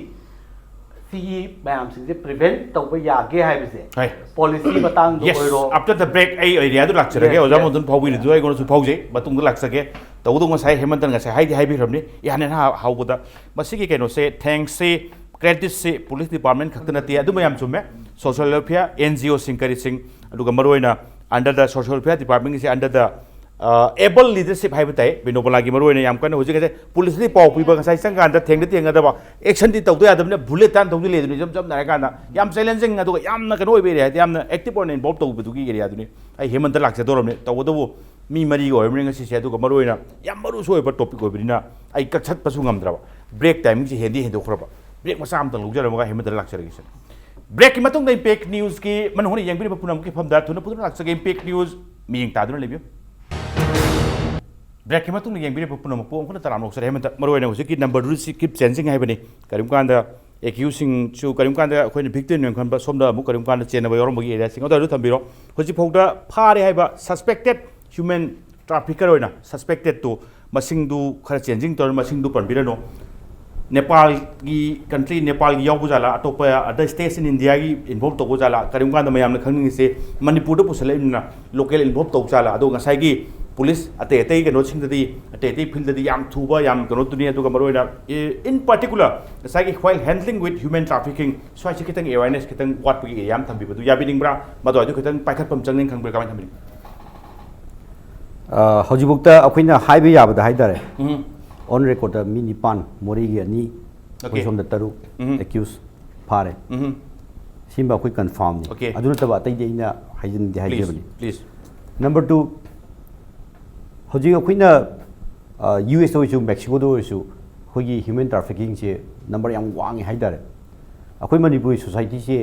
ꯁꯤꯒꯤ ꯃꯌꯥꯝꯁꯤꯡꯁꯦ prevent ꯇꯧꯕ ꯌꯥꯒꯦ ꯍꯥꯏꯕꯁꯦ ꯍꯣꯏ꯫ Policy ꯃꯇꯥꯡꯗ Yes, ꯑꯣꯏꯔꯣ꯫ After the break ꯑꯩ area ꯗꯨ ꯂꯥꯛꯆꯔꯒꯦ, Yes, ꯑꯣꯖꯥ yes, ꯃꯣꯗꯟ ꯐꯥꯎꯕꯤꯔꯤꯗꯨ yes. ꯑꯩꯉꯣꯟꯗꯁꯨ ꯐꯥꯎꯖꯩ, ꯃꯇꯨꯡꯗ ꯂꯥꯛꯆꯒꯦ꯫ ꯇꯧꯕꯗꯕꯨ ꯉꯁꯥꯏ ꯍꯦꯃꯟꯇꯅ ꯉꯁꯥꯏ ꯍꯥꯏꯗꯤ ꯍꯥꯏꯕꯤꯈ꯭ꯔꯕꯅꯤ, ꯏꯍꯥꯟ ꯍꯦꯟꯅ ꯍꯥ-, ꯍꯧꯕꯗ ꯃꯁꯤꯒꯤ ꯀꯩꯅꯣꯁꯦ, thanks ꯁꯦ, credit ꯁꯦ police department ꯈꯛꯇ ꯅꯠꯇꯦ, ꯑꯗꯨ ꯃꯌꯥꯝ ꯆꯨꯝꯃꯦ꯫ Social welfare, N G O ꯁꯤꯡ ꯀꯔꯤꯁꯤꯡ, ꯑꯗꯨꯒ ꯃꯔꯨꯑꯣꯏꯅ under the social welfare department say under the ꯑ, able leadership ꯍꯥꯏꯕ ꯇꯥꯏ꯫ ꯕꯤꯅꯣꯕꯂꯥꯒꯤ ꯃꯔꯨꯑꯣꯏꯅ ꯌꯥꯝ ꯀꯟꯅ ꯍꯧꯖꯤꯛ ꯉꯁꯥꯏ police ꯇꯗꯤ ꯄꯥꯎ ꯄꯤꯕ ꯉꯁꯥꯏ ꯆꯪꯀꯥꯟꯗ ꯊꯦꯡꯗ ꯊꯦꯡꯒꯗꯕ, action ꯗꯤ ꯇꯧꯗ ꯌꯥꯗꯕꯅꯤꯅ bullet ꯇꯥꯟ ꯇꯧꯗꯤ ꯂꯩꯗꯅ ꯏꯆꯝ ꯆꯝꯅ ꯍꯥꯏꯔꯀꯥꯟꯗ ꯌꯥꯝ challenging ꯑꯗꯨꯒ ꯌꯥꯝꯅ ꯀꯩꯅꯣ ꯑꯣꯏꯕ area ꯍꯥꯏꯗꯤ ꯌꯥꯝꯅ active ꯑꯣꯏꯅ involve ꯇꯧꯕꯗꯨꯒꯤ area ꯗꯨꯅꯤ꯫ ꯑꯩ ꯍꯦꯃꯟꯇ ꯂꯥꯛꯆꯗꯧꯔꯕꯅꯤ꯫ ꯇꯧꯕꯇꯕꯨ ꯃꯤ ꯃꯔꯤꯒꯤ ꯑꯣꯏꯔꯕꯅꯤꯅ ꯉꯁꯤꯁꯦ, ꯑꯗꯨꯒ ꯃꯔꯨꯑꯣꯏꯅ ꯌꯥꯝ ꯃꯔꯨꯁꯨ ꯑꯣꯏꯕ topic ꯑꯣꯏꯕꯅꯤꯅ ꯑꯩ ꯀꯛꯊꯠꯄꯁꯨ ꯉꯝꯗ꯭ꯔꯕ꯫ Break timing ꯁꯦ ꯍꯦꯟꯗꯤ ꯍꯦꯟꯗꯣꯛꯈ꯭ꯔꯕ꯫ Break ꯃꯆꯥ ꯑꯃꯇꯪ ꯂꯧꯖꯔꯝꯃꯒ ꯍꯦꯃꯟꯇ ꯂꯥꯛꯆꯔꯒꯦ ꯁꯤꯅꯤ꯫ Break ꯀꯤ ꯃꯇꯨꯡꯗ Impact News ꯀꯤ ꯃꯅꯨꯡ ꯍꯨꯠꯅ ꯌꯦꯡꯕꯤꯔꯤꯕ ꯄꯨꯝꯅꯃꯛꯀꯤ ꯃꯐꯝꯗ ꯊꯨꯅ ꯄꯨꯗꯨꯅ ꯂꯥꯛꯆꯒꯦ꯫ Impact News ꯃꯤꯠꯌꯦꯡ ꯇꯥꯗꯨꯅ ꯂꯩꯕꯤꯌꯨ꯫ Break ꯀꯤ ꯃꯇꯨꯡꯗ ꯌꯦꯡꯕꯤꯔꯤꯕ ꯄꯨꯝꯅꯃꯛꯄꯨ ꯑꯃꯨꯛ ꯍꯟꯅ ꯇꯔꯥꯝꯅ ꯑꯣꯛꯆꯔꯤ꯫ ꯍꯦꯃꯟꯇ, ꯃꯔꯨꯑꯣꯏꯅ ꯍꯧꯖꯤꯛꯀꯤ number two ꯁꯤ keep changing ꯍꯥꯏꯕꯅꯤ꯫ ꯀꯔꯤꯒꯨꯝꯕ ꯀꯥꯟꯗ accused ꯁꯤꯡꯁꯨ, ꯀꯔꯤꯒꯨꯝꯕ ꯀꯥꯟꯗ ꯑꯩꯈꯣꯏꯅ victim ꯅꯦꯝꯈꯟꯕ, ꯁꯣꯝꯗ ꯑꯃꯨꯛ ꯀꯔꯤꯒꯨꯝꯕ ꯀꯥꯟꯗ ꯆꯦꯟꯅꯕ ꯌꯥꯎꯔꯝꯕꯒꯤ area ꯁꯤꯡ ꯑꯗꯨ ꯑꯗꯨ ꯊꯝꯕꯤꯔꯣ꯫ ꯍꯧꯖꯤꯛꯐꯥꯎꯗ ꯐꯥꯔꯦ ꯍꯥꯏꯕ suspected human trafficker ꯑꯣꯏꯅ suspected ꯇꯨ ꯃꯁꯤꯡꯗꯨ ꯈꯔ changing ꯇꯧꯔ ꯃꯁꯤꯡꯗꯨ ꯄꯟꯕꯤꯔꯅꯨ꯫ ꯅꯦꯄꯥꯜꯒꯤ country, ꯅꯦꯄꯥꯜꯒꯤ ꯌꯥꯎꯕ ꯖꯥꯠꯂꯥ, ꯑꯇꯣꯞꯄ other states in India ꯒꯤ involve ꯇꯧꯕ ꯖꯥꯠꯂꯥ, ꯀꯔꯤꯒꯨꯝꯕ ꯀꯥꯟꯗ ꯃꯌꯥꯝꯅ ꯈꯪꯅꯤꯡꯉꯤꯁꯦ ꯃꯅꯤꯄꯨꯔꯗ ꯄꯨꯁꯜꯂꯛꯏꯕꯅꯤꯅ local involve ꯇꯧ ꯖꯥꯠꯂꯥ, ꯑꯗꯣ ꯉꯁꯥꯏꯒꯤ police ꯑꯇꯩ ꯑꯇꯩ ꯀꯩꯅꯣꯁꯤꯡꯗꯗꯤ, ꯑꯇꯩ ꯑꯇꯩ field ꯗꯗꯤ ꯌꯥꯝ ꯊꯨꯕ, ꯌꯥꯝ ꯀꯩꯅꯣ ꯇꯨꯅꯤ, ꯑꯗꯨꯒ ꯃꯔꯨꯑꯣꯏꯅ, in particular ꯉꯁꯥꯏꯒꯤ while handling with human trafficking ꯁ꯭ꯋꯥꯏꯁꯤ ꯈꯤꯇꯪ awareness ꯈꯤꯇꯪ ꯋꯥꯠꯄꯒꯤ area ꯑꯃ ꯊꯝꯕꯤꯕꯗꯨ ꯌꯥꯕꯤꯅꯤꯡꯕ꯭ꯔꯥ? ꯃꯗꯨ ꯑꯗꯨ ꯈꯤꯇꯪ ꯄꯥꯏꯈꯠꯐꯝ ꯆꯪꯅꯤꯡ ꯈꯪꯕ꯭ꯔꯥ? ꯀꯃꯥꯏꯅ ꯊꯝꯕꯤꯅꯤꯡ? ꯑ, ꯍꯧꯖꯤꯛꯐꯥꯎꯗ ꯑꯩꯈꯣꯏꯅ ꯍꯥꯏꯕ ꯌꯥꯕꯗ ꯍꯥꯏꯇꯥꯔꯦ, ꯎꯝ꯫ On record ꯗ ꯃꯤ ꯅꯤꯄꯥꯟ, ꯃꯣꯔꯦꯒꯤ ꯑꯅꯤ, ꯑꯩꯈꯣꯏ Okay. ꯁꯣꯝꯗ ꯇꯔꯨꯛ, ꯎꯝ꯫ Accused ꯐꯥꯔꯦ꯫ ꯎꯝ꯫ ꯁꯤꯃ ꯑꯩꯈꯣꯏ confirm ꯅꯤ꯫ Okay. ꯑꯗꯨ ꯅꯠꯇꯕ ꯑꯇꯩꯗꯤ ꯑꯩꯅ ꯍꯥꯏꯖꯤꯟꯗꯤ Please, ꯍꯥꯏꯖꯕꯅꯤ꯫ Please. Number two, ꯍꯧꯖꯤꯛ ꯑꯩꯈꯣꯏꯅ, ꯑ, U S ꯇ ꯑꯣꯏꯔꯁꯨ, Mexico ꯗ ꯑꯣꯏꯔꯁꯨ, ꯑꯩꯈꯣꯏꯒꯤ human trafficking ꯁꯦ number ꯌꯥꯝ ꯋꯥꯡꯉꯦ ꯍꯥꯏꯇꯥꯔꯦ꯫ ꯑꯩꯈꯣꯏ ꯃꯅꯤꯄꯨꯔꯒꯤ society ꯁꯦ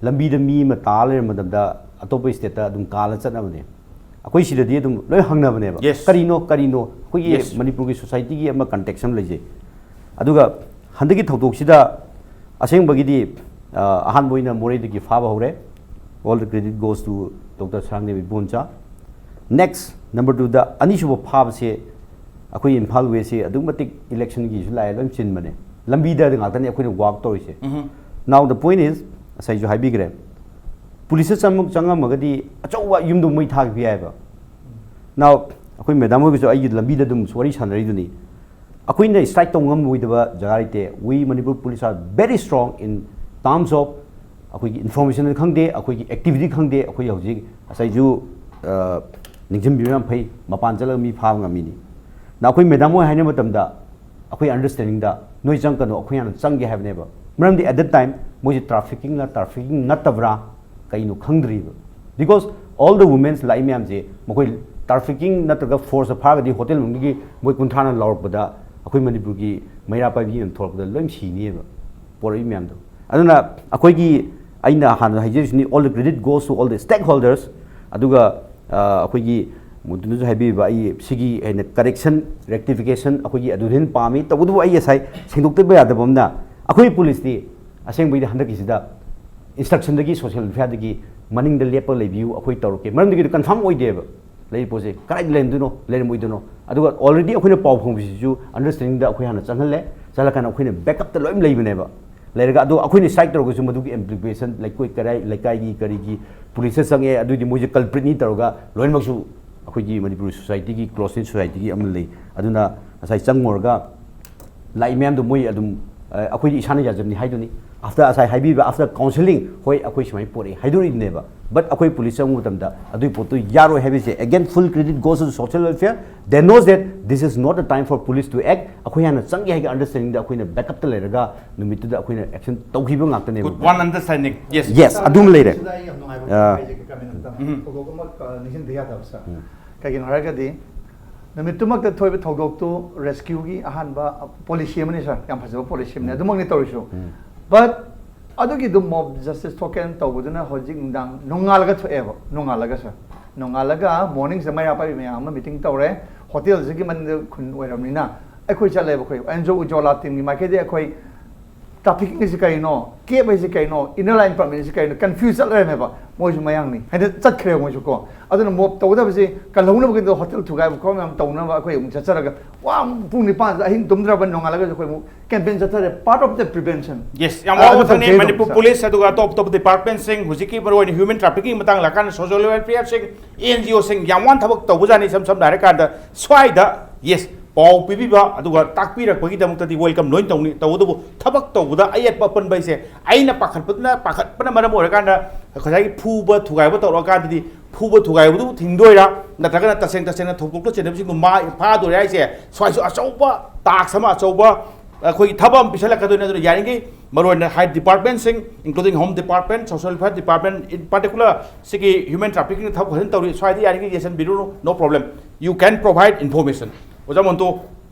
ꯂꯝꯕꯤꯗ ꯃꯤ ꯑꯃ ꯇꯥ ꯂꯩꯔꯝꯕ ꯃꯇꯝꯗ ꯑꯇꯣꯞꯄ state ꯇ ꯑꯗꯨꯝ ꯀꯥꯜꯂ ꯆꯠꯅꯕꯅꯦ꯫ ꯑꯩꯈꯣꯏ ꯁꯤꯗꯗꯤ ꯑꯗꯨꯝ ꯂꯣꯏ ꯍꯪꯅꯕꯅꯦꯕ꯫ Yes. ꯀꯔꯤꯅꯣ, ꯀꯔꯤꯅꯣ? ꯑꯩꯈꯣꯏꯒꯤ Yes. ꯃꯅꯤꯄꯨꯔꯒꯤ society ꯒꯤ ꯑꯃ context ꯑꯃ ꯂꯩꯖꯩ꯫ ꯑꯗꯨꯒ ꯍꯟꯗꯛꯀꯤ ꯊꯧꯗꯣꯛꯁꯤꯗ ꯑꯁꯦꯡꯕꯒꯤꯗꯤ, ꯑ, ꯑꯍꯥꯟꯕ ꯑꯣꯏꯅ ꯃꯣꯔꯦꯗꯒꯤ ꯐꯥꯕ ꯍꯧꯔꯦ꯫ All the credit goes to Doctor Sarangdev Iboncha. Next, number two ꯗ ꯑꯅꯤꯁꯨꯕ ꯐꯥꯕꯁꯦ ꯑꯩꯈꯣꯏ ꯏꯝꯐꯥꯜ ꯋꯦꯁꯁꯦ ꯑꯗꯨꯛ ꯃꯇꯤꯛ ꯏꯂꯦꯛꯁꯟꯒꯤꯁꯨ ꯂꯥꯛꯑꯦ, ꯂꯣꯏ ꯆꯤꯟꯕꯅꯦ꯫ ꯂꯝꯕꯤꯗ ꯉꯥꯛꯇꯅꯦ ꯑꯩꯈꯣꯏꯅ ꯋꯥꯛ ꯇꯧꯔꯤꯁꯦ꯫ Now the point is, ꯉꯁꯥꯏꯁꯨ ꯍꯥꯏꯕꯤꯈ꯭ꯔꯦ, ꯄꯨꯂꯤꯁꯇ ꯆꯪꯉꯝ- ꯆꯪꯉꯝꯃꯒꯗꯤ ꯑꯆꯧꯕ ꯌꯨꯝꯗꯣ ꯃꯩ ꯊꯥꯈꯤꯕ ꯌꯥꯏꯑꯕ꯫ Now ꯑꯩꯈꯣꯏ ꯃꯦꯗꯥꯝ ꯍꯣꯏꯒꯁꯨ ꯑꯩꯒꯤ ꯂꯝꯕꯤꯗ ꯑꯗꯨꯝ ꯋꯥꯔꯤ ꯁꯥꯟꯅꯔꯤꯗꯨꯅꯤ꯫ ꯑꯩꯈꯣꯏꯅ ꯁ꯭ꯇ꯭ꯔꯥꯏꯛ ꯇꯧ ꯉꯝꯃꯣꯏꯗꯕ ꯖꯒꯥ ꯂꯩꯇꯦ꯫ We Manipur police are very strong in terms of ꯑꯩꯈꯣꯏꯒꯤ ꯏꯟꯐꯣꯔꯃꯦꯁꯟ ꯈꯪꯗꯦ, ꯑꯩꯈꯣꯏꯒꯤ ꯑꯦꯛꯇꯤꯚꯤꯇꯤ ꯈꯪꯗꯦ꯫ ꯑꯩꯈꯣꯏ ꯍꯧꯖꯤꯛ ꯉꯁꯥꯏꯁꯨ, ꯑ, ꯅꯤꯡꯁꯤꯡꯕꯤꯕ ꯌꯥꯝ ꯐꯩ, ꯃꯄꯥꯟ ꯆꯠꯂꯒ ꯃꯤ ꯐꯥꯕ ꯉꯝꯃꯤꯅꯤ꯫ ꯅ ꯑꯩꯈꯣꯏ ꯃꯦꯗꯥꯝ ꯍꯣꯏ ꯍꯥꯏꯅꯕ ꯃꯇꯝꯗ ꯑꯩꯈꯣꯏ ꯑꯟꯗꯔꯁ꯭ꯇꯦꯟꯗꯤꯡꯗ ꯅꯣꯏ ꯆꯪꯒꯅꯨ, ꯑꯩꯈꯣꯏ ꯍꯥꯟꯅ ꯆꯪꯒꯦ ꯍꯥꯏꯕꯅꯦꯕ꯫ ꯃꯔꯝꯗꯤ at that time ꯃꯣꯏꯁꯦ ꯇ꯭ꯔꯥꯐꯤꯀꯤꯡꯂ ꯇ꯭ꯔꯥꯐꯤꯀꯤꯡ ꯅꯠꯇꯕ꯭ꯔꯥ ꯀꯩꯅꯣ ꯈꯪꯗ꯭ꯔꯤꯕ꯫ Because all the women's ꯂꯥꯛꯏ ꯃꯌꯥꯝꯁꯦ ꯃꯈꯣꯏ ꯇ꯭ꯔꯥꯐꯤꯀꯤꯡ ꯅꯠꯇ꯭ꯔꯒ ꯐꯣꯔꯁꯇ ꯐꯥꯔꯒꯗꯤ ꯍꯣꯇꯦꯜ ꯃꯅꯨꯡꯗꯒꯤ ꯃꯣꯏ ꯀꯨꯟꯊ꯭ꯔꯥꯅ ꯂꯥꯎꯔꯛꯄꯗ ꯑꯩꯈꯣꯏ ꯃꯅꯤꯄꯨꯔꯒꯤ ꯃꯩꯔꯥ ꯄꯥꯏꯕꯤ ꯑꯃ ꯊꯣꯛꯂꯛꯄꯗ ꯂꯣꯏ ꯁꯤꯅꯤꯕ꯫ ꯄꯣꯔꯛꯏ ꯃꯌꯥꯝꯗꯣ꯫ ꯑꯗꯨꯅ ꯑꯩꯈꯣꯏꯒꯤ, ꯑꯩꯅ ꯍꯥꯟꯅ ꯍꯥꯏꯖꯔꯤꯁꯤꯅꯤ, all the credit goes to all the stakeholders꯫ ꯑꯗꯨꯒ, ꯑ, ꯑꯩꯈꯣꯏꯒꯤ ꯃꯨꯟꯇꯨꯅꯁꯨ ꯍꯥꯏꯕꯤꯕ, ꯑꯩ ꯁꯤꯒꯤ ꯍꯦꯟꯅ ꯀꯔꯦꯛꯁꯟ, ꯔꯦꯛꯇꯤꯐꯤꯀꯦꯁꯟ ꯑꯩꯈꯣꯏꯒꯤ ꯑꯗꯨꯗ ꯍꯦꯟꯅ ꯄꯥꯝꯃꯤ꯫ ꯇꯧꯕꯇꯕꯨ ꯑꯩ ꯉꯁꯥꯏ ꯁꯦꯡꯗꯣꯛꯇꯕ ꯌꯥꯗꯕ ꯑꯃꯅ, ꯑꯩꯈꯣꯏ ꯄꯨꯂꯤꯁꯇꯤ ꯑꯁꯦꯡꯕꯩꯗꯤ ꯍꯟꯗꯛꯀꯤꯁꯤꯗ ꯏꯟꯁꯇ꯭ꯔꯛꯁꯟꯗꯒꯤ, ꯁꯣꯁꯤꯌꯦꯜ ꯋꯦꯜꯐꯤꯌꯔꯗꯒꯤ ꯃꯅꯤꯡꯗ ꯂꯦꯞꯄ ꯂꯩꯕꯤꯌꯨ, ꯑꯩꯈꯣꯏ ꯇꯧꯔꯛꯀꯦ꯫ ꯃꯔꯝꯗꯤ ꯀꯩꯅꯣ, ꯀꯟꯐꯥꯔꯝ ꯑꯣꯏꯗꯦꯕ꯫ ꯂꯩꯔꯤꯕ ꯄꯣꯠꯁꯦ ꯀꯗꯥꯏꯗ ꯂꯩꯔꯝꯗꯣꯏꯅꯣ, ꯂꯩꯔꯝꯃꯣꯏꯗꯣꯏꯅꯣ꯫ ꯑꯗꯨꯒ already ꯑꯩꯈꯣꯏꯅ ꯄꯥꯎ ꯐꯪꯕꯁꯤꯁꯨ ꯑꯟꯗꯔꯁ꯭ꯇꯦꯟꯗꯤꯡꯗ ꯑꯩꯈꯣꯏ ꯍꯥꯟꯅ ꯆꯪꯍꯜꯂꯦ꯫ ꯆꯠꯂꯀꯥꯟꯗ ꯑꯩꯈꯣꯏꯅ ꯕꯦꯛꯑꯞꯇ ꯂꯣꯏꯅ ꯂꯩꯕꯅꯦꯕ꯫ ꯂꯩꯔꯒ ꯑꯗꯣ ꯑꯩꯈꯣꯏꯅ ꯁ꯭ꯇ꯭ꯔꯥꯏꯛ ꯇꯧꯔꯒꯁꯨ ꯃꯗꯨꯒꯤ ꯏꯝꯄ꯭ꯂꯤꯀꯦꯁꯟ, ꯂꯩꯀꯣꯏ ꯀꯔꯥꯏ, ꯂꯩꯀꯥꯏꯒꯤ ꯀꯔꯤꯒꯤ ꯄꯨꯂꯤꯁꯇ ꯆꯪꯉꯦ, ꯑꯗꯨꯏꯗꯤ ꯃꯣꯏꯁꯦ ꯀꯜꯄ꯭ꯔꯤꯠꯅꯤ ꯇꯧꯔꯒ ꯂꯣꯏꯅꯃꯛꯁꯨ ꯑꯩꯈꯣꯏꯒꯤ ꯃꯅꯤꯄꯨꯔ ꯁꯣꯁꯥꯏꯇꯤꯒꯤ, ꯀ꯭ꯂꯣꯁ ꯅꯤꯠ ꯁꯣꯁꯥꯏꯇꯤꯒꯤ ꯑꯃ ꯂꯩ꯫ ꯑꯗꯨꯅ ꯉꯁꯥꯏ ꯆꯪꯉꯨꯔꯒ ꯂꯥꯛꯏ ꯃꯌꯥꯝꯗꯣ ꯃꯣꯏ ꯑꯗꯨꯝ, ꯑ, ꯑꯩꯈꯣꯏꯗꯤ ꯏꯁꯥꯅ ꯌꯥꯖꯕꯅꯤ ꯍꯥꯏꯗꯨꯅꯤ꯫ After ꯉꯁꯥꯏ ꯍꯥꯏꯕꯤꯕ, after counselling, ꯍꯣꯏ, ꯑꯩꯈꯣꯏ ꯁꯨꯃꯥꯏꯅ ꯄꯣꯔꯛꯑꯦ ꯍꯥꯏꯗꯣꯔꯛꯏꯕꯅꯦꯕ꯫ But ꯑꯩꯈꯣꯏ ꯄꯨꯂꯤꯁ ꯆꯪꯕ ꯃꯇꯝꯗ ꯑꯗꯨꯒꯤ ꯄꯣꯠꯇꯨ ꯌꯥꯔꯣꯏ ꯍꯥꯏꯕꯁꯦ, again, full credit goes to social welfare. They knows that this is not the time for police to act. ꯑꯩꯈꯣꯏ ꯍꯥꯟꯅ ꯆꯪꯒꯦ ꯍꯥꯏꯒꯤ ꯑꯟꯗꯔꯁ꯭ꯇꯦꯟꯗꯤꯡꯗ ꯑꯩꯈꯣꯏꯅ ꯕꯦꯛꯑꯞꯇ ꯂꯩꯔꯒ ꯅꯨꯃꯤꯠꯇꯨꯗ ꯑꯩꯈꯣꯏꯅ ꯑꯦꯛꯁꯟ ꯇꯧꯈꯤꯕ ꯉꯥꯛꯇꯅꯦꯕ꯫ Good one understanding. Yes. Yes, ꯑꯗꯨꯝ ꯂꯩꯔꯦ꯫ ꯁꯤꯗ ꯑꯩ ꯌꯥꯝ ꯅꯨꯡꯉꯥꯏꯕ ꯑꯥ꯫ ꯍꯥꯏꯖꯒꯦ, comment ꯑꯝꯇ꯫ ꯎꯝ꯫ ꯊꯧꯗꯣꯛ ꯑꯃ, ꯑ, ꯅꯤꯡꯁꯤꯡꯗ ꯌꯥꯗꯕ, ꯁꯥꯔ꯫ ꯎꯝ꯫ ꯀꯩꯒꯤꯅꯣ ꯍꯥꯏꯔꯒꯗꯤ, ꯅꯨꯃꯤꯠꯇꯨꯃꯛꯇ ꯊꯣꯛꯏꯕ ꯊꯧꯗꯣꯛꯇꯨ ꯔꯦꯁꯀ꯭ꯌꯨꯒꯤ ꯑꯍꯥꯟꯕ ꯄꯣꯂꯤꯁꯤ ꯑꯃꯅꯤ, ꯁꯥꯔ꯫ ꯌꯥꯝ ꯐꯖꯕ ꯄꯣꯂꯤꯁꯤ ꯑꯃꯅꯤ꯫ ꯎꯝ꯫ ꯑꯗꯨꯃꯛꯅꯤ ꯇꯧꯔꯤꯁꯨ꯫ ꯎꯝ꯫ But ꯑꯗꯨꯒꯤ ꯑꯗꯨꯝ ꯃꯣꯕ ꯖꯁꯇꯤꯁ ꯊꯣꯛꯀꯦꯅ ꯇꯧꯕꯗꯨꯅ ꯍꯧꯖꯤꯛ ꯅꯨꯡꯗꯥꯡ ꯅꯣꯡꯉꯥꯜꯂꯒ ꯊꯣꯛꯑꯦꯕ, ꯅꯣꯡꯉꯥꯜꯂꯒ, ꯁꯥꯔ꯫ ꯅꯣꯡꯉꯥꯜꯂꯒ ꯃꯣꯔꯅꯤꯡꯁꯤꯗ ꯃꯩꯔꯥ ꯄꯥꯏꯕꯤ ꯃꯌꯥꯝ ꯑꯃ ꯃꯤꯇꯤꯡ ꯇꯧꯔꯦ꯫ ꯍꯣꯇꯦꯜꯁꯤꯒꯤ ꯃꯅꯤꯡꯗ ꯈꯨꯟ ꯑꯣꯏꯔꯕꯅꯤꯅ ꯑꯩꯈꯣꯏ ꯆꯠꯂꯦꯕ, ꯑꯩꯈꯣꯏ ꯑꯦꯟ ꯖꯤ ꯑꯣ ꯎꯖ꯭ꯋꯥꯂꯥ ꯇꯤꯝꯒꯤ ꯃꯥꯏꯀꯩꯗꯒꯤ ꯑꯩꯈꯣꯏ ꯇ꯭ꯔꯥꯐꯤꯀꯤꯡ ꯑꯁꯤ ꯀꯩꯅꯣ, ꯀꯦꯞ ꯍꯥꯏꯁꯤ ꯀꯩꯅꯣ, ꯏꯟꯅꯔ ꯂꯥꯏꯟ ꯄꯔꯃꯤꯠ ꯑꯁꯤ ꯀꯩꯅꯣ, ꯀꯟꯐ꯭ꯌꯨꯁ ꯆꯠ ꯂꯩꯔꯝꯃꯦꯕ꯫ ꯃꯣꯏꯁꯨ ꯃꯌꯥꯡꯅꯤ ꯍꯥꯏꯅ ꯆꯠꯈ꯭ꯔꯦꯕ ꯃꯣꯏꯁꯨ ꯀꯣ꯫ ꯑꯗꯨꯅ ꯃꯣꯞ ꯇꯧꯒꯗꯕꯁꯤ ꯀꯜꯍꯧꯅꯕꯒꯤꯗꯃꯛ ꯍꯣꯇꯦꯜ ꯊꯨꯒꯥꯏꯕ ꯈꯣꯠꯄ ꯃꯌꯥꯝ ꯇꯧꯅꯕ ꯑꯩꯈꯣꯏ ꯑꯃꯨꯛ ꯆꯠꯆꯔꯒ ꯋꯥ ꯄꯨꯡ ꯅꯤꯄꯥꯟꯗ ꯑꯍꯤꯡ ꯇꯨꯝꯗ꯭ꯔꯕ ꯅꯣꯡꯉꯥꯜꯂꯒ ꯑꯩꯈꯣꯏ ꯑꯃꯨꯛ campaign ꯆꯠꯊꯔꯦ, part of the prevention. Yes, ꯌꯥꯝ ꯋꯥꯕ ꯊꯕꯛꯅꯤ꯫ ꯃꯅꯤꯄꯨꯔ ꯄꯨꯂꯤꯁ ꯑꯗꯨꯒ ꯑꯇꯣꯞ ꯑꯇꯣꯞꯄ ꯗꯤꯄꯥꯔꯠꯃꯦꯟꯁꯤꯡ, ꯍꯧꯖꯤꯛꯀꯤ ꯃꯔꯨꯑꯣꯏꯅ ꯍ꯭ꯌꯨꯃꯦꯟ ꯇ꯭ꯔꯥꯐꯤꯀꯤꯡ ꯃꯇꯥꯡ ꯂꯥꯛꯀꯥꯟꯗ ꯁꯣꯁꯤꯌꯦꯜ ꯋꯦꯜꯐꯤꯌꯔꯁꯤꯡ, ꯑꯦꯟ ꯖꯤ ꯑꯣꯁꯤꯡ ꯌꯥꯝ ꯋꯥꯅ ꯊꯕꯛ ꯇꯧꯕꯖꯥꯠꯅꯤ꯫ ꯏꯁꯝ ꯁꯝꯅ ꯍꯥꯏꯔꯀꯥꯟꯗ ꯁ꯭ꯋꯥꯏꯗ, ꯌꯦꯁ, ꯄꯥꯎ ꯄꯤꯕꯤꯕ ꯑꯗꯨꯒ ꯇꯥꯛꯄꯤꯔꯛꯄꯒꯤꯗꯃꯛꯇꯗꯤ ꯋꯦꯜꯀꯝ ꯂꯣꯏ ꯇꯧꯅꯤ꯫ ꯇꯧꯕꯇꯕꯨ ꯊꯕꯛ ꯇꯧꯕꯗ ꯑꯌꯦꯠꯄ ꯑꯄꯟꯕ ꯍꯥꯏꯁꯦ ꯑꯩꯅ ꯄꯥꯈꯠꯄꯗꯨꯅ, ꯄꯥꯈꯠꯄꯅ ꯃꯔꯝ ꯑꯣꯏꯔꯀꯥꯟꯗ ꯉꯁꯥꯏꯒꯤ ꯐꯨꯕ ꯊꯨꯒꯥꯏꯕ ꯇꯧꯔꯛꯑꯀꯥꯟꯗꯗꯤ ꯐꯨꯕ ꯊꯨꯒꯥꯏꯕꯗꯨ ꯊꯤꯡꯗꯣꯏꯔꯥ, ꯅꯠꯇ꯭ꯔꯒꯅ ꯇꯁꯦꯡ ꯇꯁꯦꯡꯅ ꯊꯧꯗꯣꯛꯇ ꯆꯦꯟꯅꯕꯁꯤꯡꯗꯨ ꯃꯥ ꯐꯥꯗꯣꯏꯔꯥ ꯍꯥꯏꯁꯦ ꯁ꯭ꯋꯥꯏꯁꯨ ꯑꯆꯧꯕ ꯇꯥꯛꯁ ꯑꯃ, ꯑꯆꯧꯕ ꯑꯩꯈꯣꯏꯒꯤ ꯊꯕꯛ ꯑꯃ ꯄꯤꯁꯜꯂꯛꯀꯗꯣꯏꯅꯤ꯫ ꯑꯗꯨꯅ ꯌꯥꯔꯤꯈꯩ ꯃꯔꯨꯑꯣꯏꯅ ꯍꯥꯏ ꯗꯤꯄꯥꯔꯠꯃꯦꯟꯁꯤꯡ, including home department, social welfare department, in particular ꯁꯤꯒꯤ ꯍ꯭ꯌꯨꯃꯦꯟ ꯇ꯭ꯔꯥꯐꯤꯀꯤꯡ ꯊꯕꯛ ꯐꯖꯅ ꯇꯧꯔꯤ, ꯁ꯭ꯋꯥꯏꯗ ꯌꯥꯔꯤꯈꯩ ꯌꯦꯡꯁꯤꯟꯕꯤꯔꯨꯅꯨ, no problem, you can provide information꯫ ꯑꯣꯖꯥ ꯃꯣꯟꯇꯨ,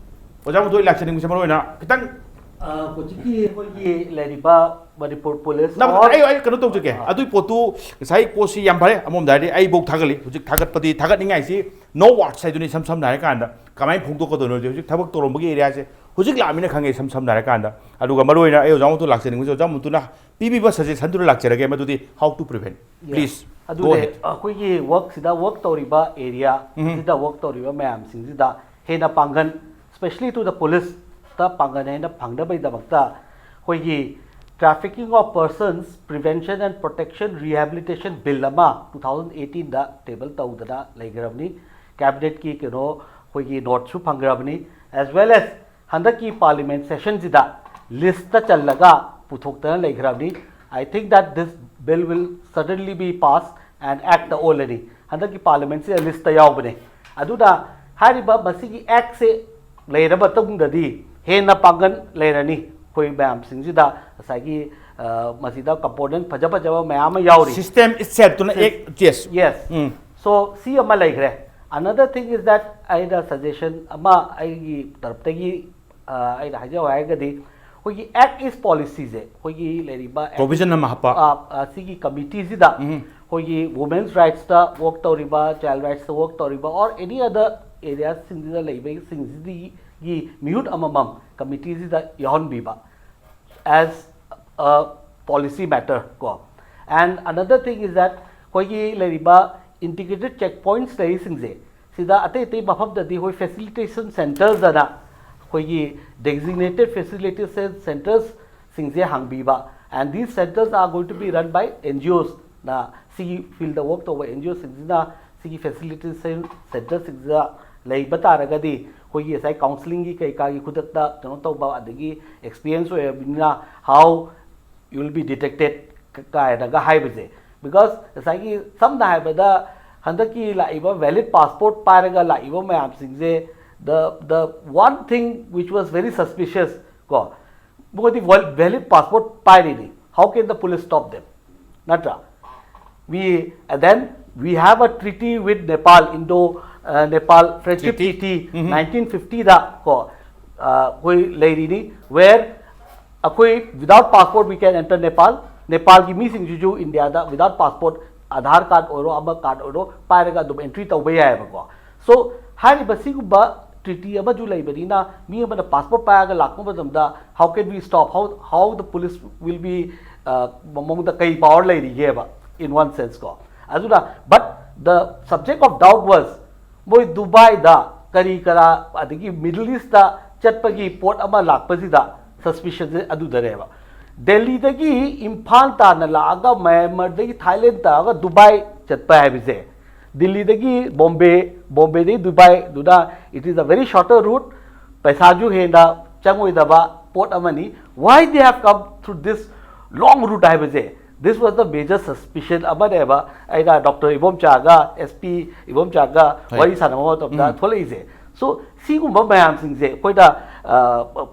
ꯑꯣꯖꯥ ꯃꯣꯟꯇꯨ ꯑꯩ ꯂꯥꯛꯆꯅꯤꯡꯕꯁꯦ ꯃꯔꯨꯑꯣꯏꯅ ꯈꯤꯇꯪ ꯑ, ꯍꯧꯖꯤꯛꯀꯤ ꯑꯩꯈꯣꯏꯒꯤ ꯂꯩꯔꯤꯕ ꯃꯅꯤꯄꯨꯔ ꯄꯨꯂꯤꯁ ꯅ-, ꯑꯣꯔ ꯑꯩ, ꯑꯩ ꯀꯩꯅꯣ ꯇꯧꯖꯒꯦ꯫ ꯑꯥ꯫ ꯑꯗꯨꯏ ꯄꯣꯠꯇꯨ ꯉꯁꯥꯏ ꯄꯣꯠꯁꯤ ꯌꯥꯝ ꯐꯔꯦ꯫ ꯑꯃꯔꯣꯝꯗ ꯍꯥꯏꯔꯗꯤ ꯑꯩꯐꯧ ꯊꯥꯒꯠꯂꯤ꯫ ꯍꯧꯖꯤꯛ ꯊꯥꯒꯠꯄꯗꯤ, ꯊꯥꯒꯠꯅꯤꯡꯉꯥꯏꯁꯤ no words ꯍꯥꯏꯗꯨꯅꯤ꯫ ꯏꯁꯝ ꯁꯝꯅ ꯍꯥꯏꯔꯀꯥꯟꯗ ꯀꯃꯥꯏꯅ ꯐꯣꯡꯗꯣꯛꯀꯗꯣꯏꯅꯣ ꯍꯧꯖꯤꯛ ꯊꯕꯛ ꯇꯧꯔꯝꯕꯒꯤ ꯑꯦꯔꯤꯌꯥꯁꯦ ꯍꯧꯖꯤꯛ ꯂꯥꯛꯑꯃꯤꯅ ꯈꯪꯉꯦ꯫ ꯏꯁꯝ ꯁꯝꯅ ꯍꯥꯏꯔꯀꯥꯟꯗ, ꯑꯗꯨꯒ ꯃꯔꯨꯑꯣꯏꯅ ꯑꯩ ꯑꯣꯖꯥ ꯃꯣꯟꯇꯨ ꯂꯥꯛꯆꯅꯤꯡꯕꯁꯦ, ꯑꯣꯖꯥ ꯃꯣꯟꯇꯨꯅ ꯄꯤꯕꯤꯕ ꯁꯖꯦꯁꯟꯗꯨꯗ ꯂꯥꯛꯆꯔꯒꯦ꯫ ꯃꯗꯨꯗꯤ how to prevent, yes, please, go ꯑꯗꯨꯅꯦ, ahead꯫ ꯑꯩꯈꯣꯏꯒꯤ ꯋꯥꯔꯛꯁꯤꯗ ꯋꯥꯔꯛ ꯇꯧꯔꯤꯕ ꯑꯦꯔꯤꯌꯥ ꯎꯝ꯫ ꯁꯤꯗ ꯋꯥꯔꯛ ꯇꯧꯔꯤꯕ ꯃꯌꯥꯝꯁꯤꯡꯁꯤꯗ ꯍꯦꯟꯅ ꯄꯥꯡꯒꯜ, especially to the police ꯇ ꯄꯥꯡꯒꯜ ꯍꯦꯟꯅ ꯐꯪꯅꯕꯒꯤꯗꯃꯛꯇ ꯑꯩꯈꯣꯏꯒꯤ Trafficking of Persons Prevention and Protection Rehabilitation Bill ꯑꯃ two thousand eighteen ꯗ ꯇꯦꯕꯜ ꯇꯧꯗꯅ ꯂꯩꯈ꯭ꯔꯕꯅꯤ꯫ ꯀꯦꯕꯤꯅꯦꯠꯀꯤ ꯀꯩꯅꯣ ꯑꯩꯈꯣꯏꯒꯤ ꯅꯣꯠꯁꯨ ꯐꯪꯈ꯭ꯔꯕꯅꯤ, as well as ꯍꯟꯗꯛꯀꯤ ꯄꯥꯔꯂꯤꯌꯥꯃꯦꯟ ꯁꯦꯁꯟꯁꯤꯗ ꯂꯤꯁꯇ ꯆꯜꯂꯒ ꯄꯨꯊꯣꯛꯇꯅ ꯂꯩꯈ꯭ꯔꯕꯅꯤ꯫ I think that this bill will certainly be passed and act ꯇ ꯑꯣꯜꯂꯅꯤ꯫ ꯍꯟꯗꯛꯀꯤ ꯄꯥꯔꯂꯤꯌꯥꯃꯦꯟꯁꯤꯗ ꯂꯤꯁꯇ ꯌꯥꯎꯕꯅꯦ꯫ ꯑꯗꯨꯅ ꯍꯥꯏꯔꯤꯕ ꯃꯁꯤꯒꯤ ꯑꯦꯛꯁꯦ ꯂꯩꯔ ꯃꯇꯨꯡꯗꯗꯤ ꯍꯦꯟꯅ ꯄꯥꯡꯒꯜ ꯂꯩꯔꯅꯤ꯫ ꯑꯩꯈꯣꯏ ꯃꯌꯥꯝꯁꯤꯡꯁꯤꯗ ꯉꯁꯥꯏꯒꯤ, ꯑ, ꯃꯁꯤꯗ ꯀꯝꯄꯣꯅꯦꯟ ꯐꯖ ꯐꯖꯕ ꯃꯌꯥꯝ ꯑꯃ ꯌꯥꯎꯔꯤ꯫ System itself ꯇꯨꯅ ꯁꯤ-, ꯑꯦꯛ-, yes꯫ Yes꯫ ꯎꯝ꯫ So, ꯁꯤ ꯑꯃ ꯂꯩꯈ꯭ꯔꯦ꯫ Another thing is that ꯑꯩꯅ ꯁꯖꯦꯁꯟ ꯑꯃ ꯑꯩꯒꯤ ꯇꯔꯞꯇꯒꯤ, ꯑ, ꯑꯩꯅ ꯍꯥꯏꯖꯧ ꯍꯥꯏꯔꯒꯗꯤ, ꯑꯩꯈꯣꯏꯒꯤ Act East Policy ꯁꯦ, ꯑꯩꯈꯣꯏꯒꯤ ꯂꯩꯔꯤꯕ Provision ꯑꯃ ꯍꯥꯞꯄ꯫ ꯑ, ꯑ, ꯁꯤꯒꯤ ꯀꯃꯤꯇꯤꯁꯤꯗ ꯎꯝ꯫ ꯑꯩꯈꯣꯏꯒꯤ ꯋꯨꯃꯦꯟꯁ ꯔꯥꯏꯠꯁꯇ ꯋꯥꯔꯛ ꯇꯧꯔꯤꯕ, ꯆꯥꯏꯜ ꯔꯥꯏꯠꯁꯇ ꯋꯥꯔꯛ ꯇꯧꯔꯤꯕ, or any other areaꯁꯤꯡꯁꯤꯗ ꯂꯩꯕꯁꯤꯡꯁꯤꯒꯤ ꯃꯤꯍꯨꯠ ꯑꯃꯃꯝ ꯀꯃꯤꯇꯤꯁꯤꯗ ꯌꯥꯎꯍꯟꯕꯤꯕ꯫ as a policy matter ꯀꯣ꯫ And another thing is that ꯑꯩꯈꯣꯏꯒꯤ ꯂꯩꯔꯤꯕ integrated check points ꯂꯩꯔꯤꯁꯤꯡꯁꯦ, ꯁꯤꯗ ꯑꯇꯩ ꯑꯇꯩ ꯃꯐꯝꯗꯗꯤ ꯑꯩꯈꯣꯏ facilitation centres ꯑꯅ ꯑꯩꯈꯣꯏꯒꯤ designated facilitation centres ꯁꯤꯡꯁꯦ ꯍꯥꯡꯕꯤꯕ, and these centres are going to be run by N G Os ꯅ, ꯁꯤꯒꯤ field work ꯇꯧꯕ N G O ꯁꯤꯡꯁꯤꯅ ꯁꯤꯒꯤ facilitation centre ꯁꯤꯡꯁꯤꯗ ꯂꯩꯕ ꯇꯥꯔꯒꯗꯤ ꯑꯩꯈꯣꯏꯒꯤ ꯉꯁꯥꯏ counselling ꯒꯤ ꯀꯩꯀꯥꯒꯤ ꯈꯨꯗꯛꯇ ꯀꯩꯅꯣ ꯇꯧꯕ, ꯑꯗꯒꯤ experience ꯑꯣꯏꯔꯕꯅꯤꯅ how you will be detected ꯀꯥꯏꯅꯒ ꯍꯥꯏꯕꯁꯦ꯫ Because ꯉꯁꯥꯏꯒꯤ ꯁꯝꯅ ꯍꯥꯏꯔꯕꯗ ꯍꯟꯗꯛꯀꯤ ꯂꯥꯛꯏꯕ valid passport ꯄꯥꯏꯔꯒ ꯂꯥꯛꯏꯕ ꯃꯌꯥꯝꯁꯤꯡꯁꯦ, the the one thing which was very suspicious ꯀꯣ, ꯃꯣꯏꯗꯤ valid passport ꯄꯥꯏꯔꯤꯅꯤ, how can the police stop them? ꯅꯠꯇ꯭ꯔꯥ? We, and then we have a treaty with Nepal, Indo uh, Nepal Friendship Treaty. Treaty, nineteen fifty ꯗ ꯀꯣ, ꯑ, ꯑꯩꯈꯣꯏ ꯂꯩꯔꯤꯅꯤ, where ꯑꯩꯈꯣꯏ without passport we can enter Nepal. ꯅꯦꯄꯥꯜꯒꯤ ꯃꯤꯁꯤꯡꯁꯤꯁꯨ ꯏꯟꯗꯤꯌꯥꯗ without passport, Aadhaar card ꯑꯣꯏꯔꯣ, ꯑꯃ card ꯑꯣꯏꯔꯣ, ꯄꯥꯏꯔꯒ ꯑꯗꯨꯝ entry ꯇꯧꯕ ꯌꯥꯏꯑꯕꯀꯣ꯫ So ꯍꯥꯏꯔꯤꯕ ꯁꯤꯒꯨꯝꯕ treaty ꯑꯃꯁꯨ ꯂꯩꯕꯅꯤꯅ, ꯃꯤ ꯑꯃꯅ passport ꯄꯥꯏꯔꯒ ꯂꯥꯛꯄ ꯃꯇꯝꯗ how can we stop, how how the police will be, uh, ꯃꯉꯣꯟꯗ ꯀꯩ power ꯂꯩꯔꯤꯒꯦꯕ, in one sense ꯀꯣ꯫ ꯑꯗꯨꯅ, but the subject of doubt was ꯃꯣꯏ ꯗꯨꯕꯥꯏꯗ ꯀꯔꯤ ꯀꯔꯥ ꯑꯗꯒꯤ Middle East ꯇ ꯆꯠꯄꯒꯤ ꯄꯣꯠ ꯑꯃ ꯂꯥꯛꯄꯁꯤꯗ suspicion ꯁꯦ ꯑꯗꯨꯗꯅꯦꯕ꯫ ꯗꯦꯜꯂꯤꯗꯒꯤ ꯏꯝꯐꯥꯜ ꯇꯥꯟꯅ ꯂꯥꯛꯑꯒ ꯃꯌꯥꯟꯃꯔꯗꯒꯤ ꯊꯥꯏꯂꯦꯟ ꯇꯥꯔꯒ ꯗꯨꯕꯥꯏ ꯆꯠꯄ ꯍꯥꯏꯕꯁꯦ, ꯗꯤꯜꯂꯤꯗꯒꯤ Bombay, ꯕꯣꯝꯕꯦꯗꯒꯤ ꯗꯨꯕꯥꯏꯗꯨꯅ, it is a very shorter route, ꯄꯩꯁꯥꯁꯨ ꯍꯦꯟꯅ ꯆꯪꯉꯣꯏꯗꯕ ꯄꯣꯠ ꯑꯃꯅꯤ꯫ Why they have come through this long route ꯍꯥꯏꯕꯁꯦ, this was the major suspicion ꯑꯃꯅꯦꯕ ꯑꯩꯅ ꯗꯣꯛꯇꯔ ꯏꯕꯣꯝꯆꯥꯒ, S P ꯏꯕꯣꯝꯆꯥꯒ ꯍꯣꯏ꯫ ꯋꯥꯔꯤ ꯁꯥꯟꯅꯕ ꯃꯇꯝꯗ ꯎꯝ꯫ ꯊꯣꯛꯂꯛꯏꯁꯦ꯫ So ꯁꯤꯒꯨꯝꯕ ꯃꯌꯥꯝꯁꯤꯡꯁꯦ ꯑꯩꯈꯣꯏꯅ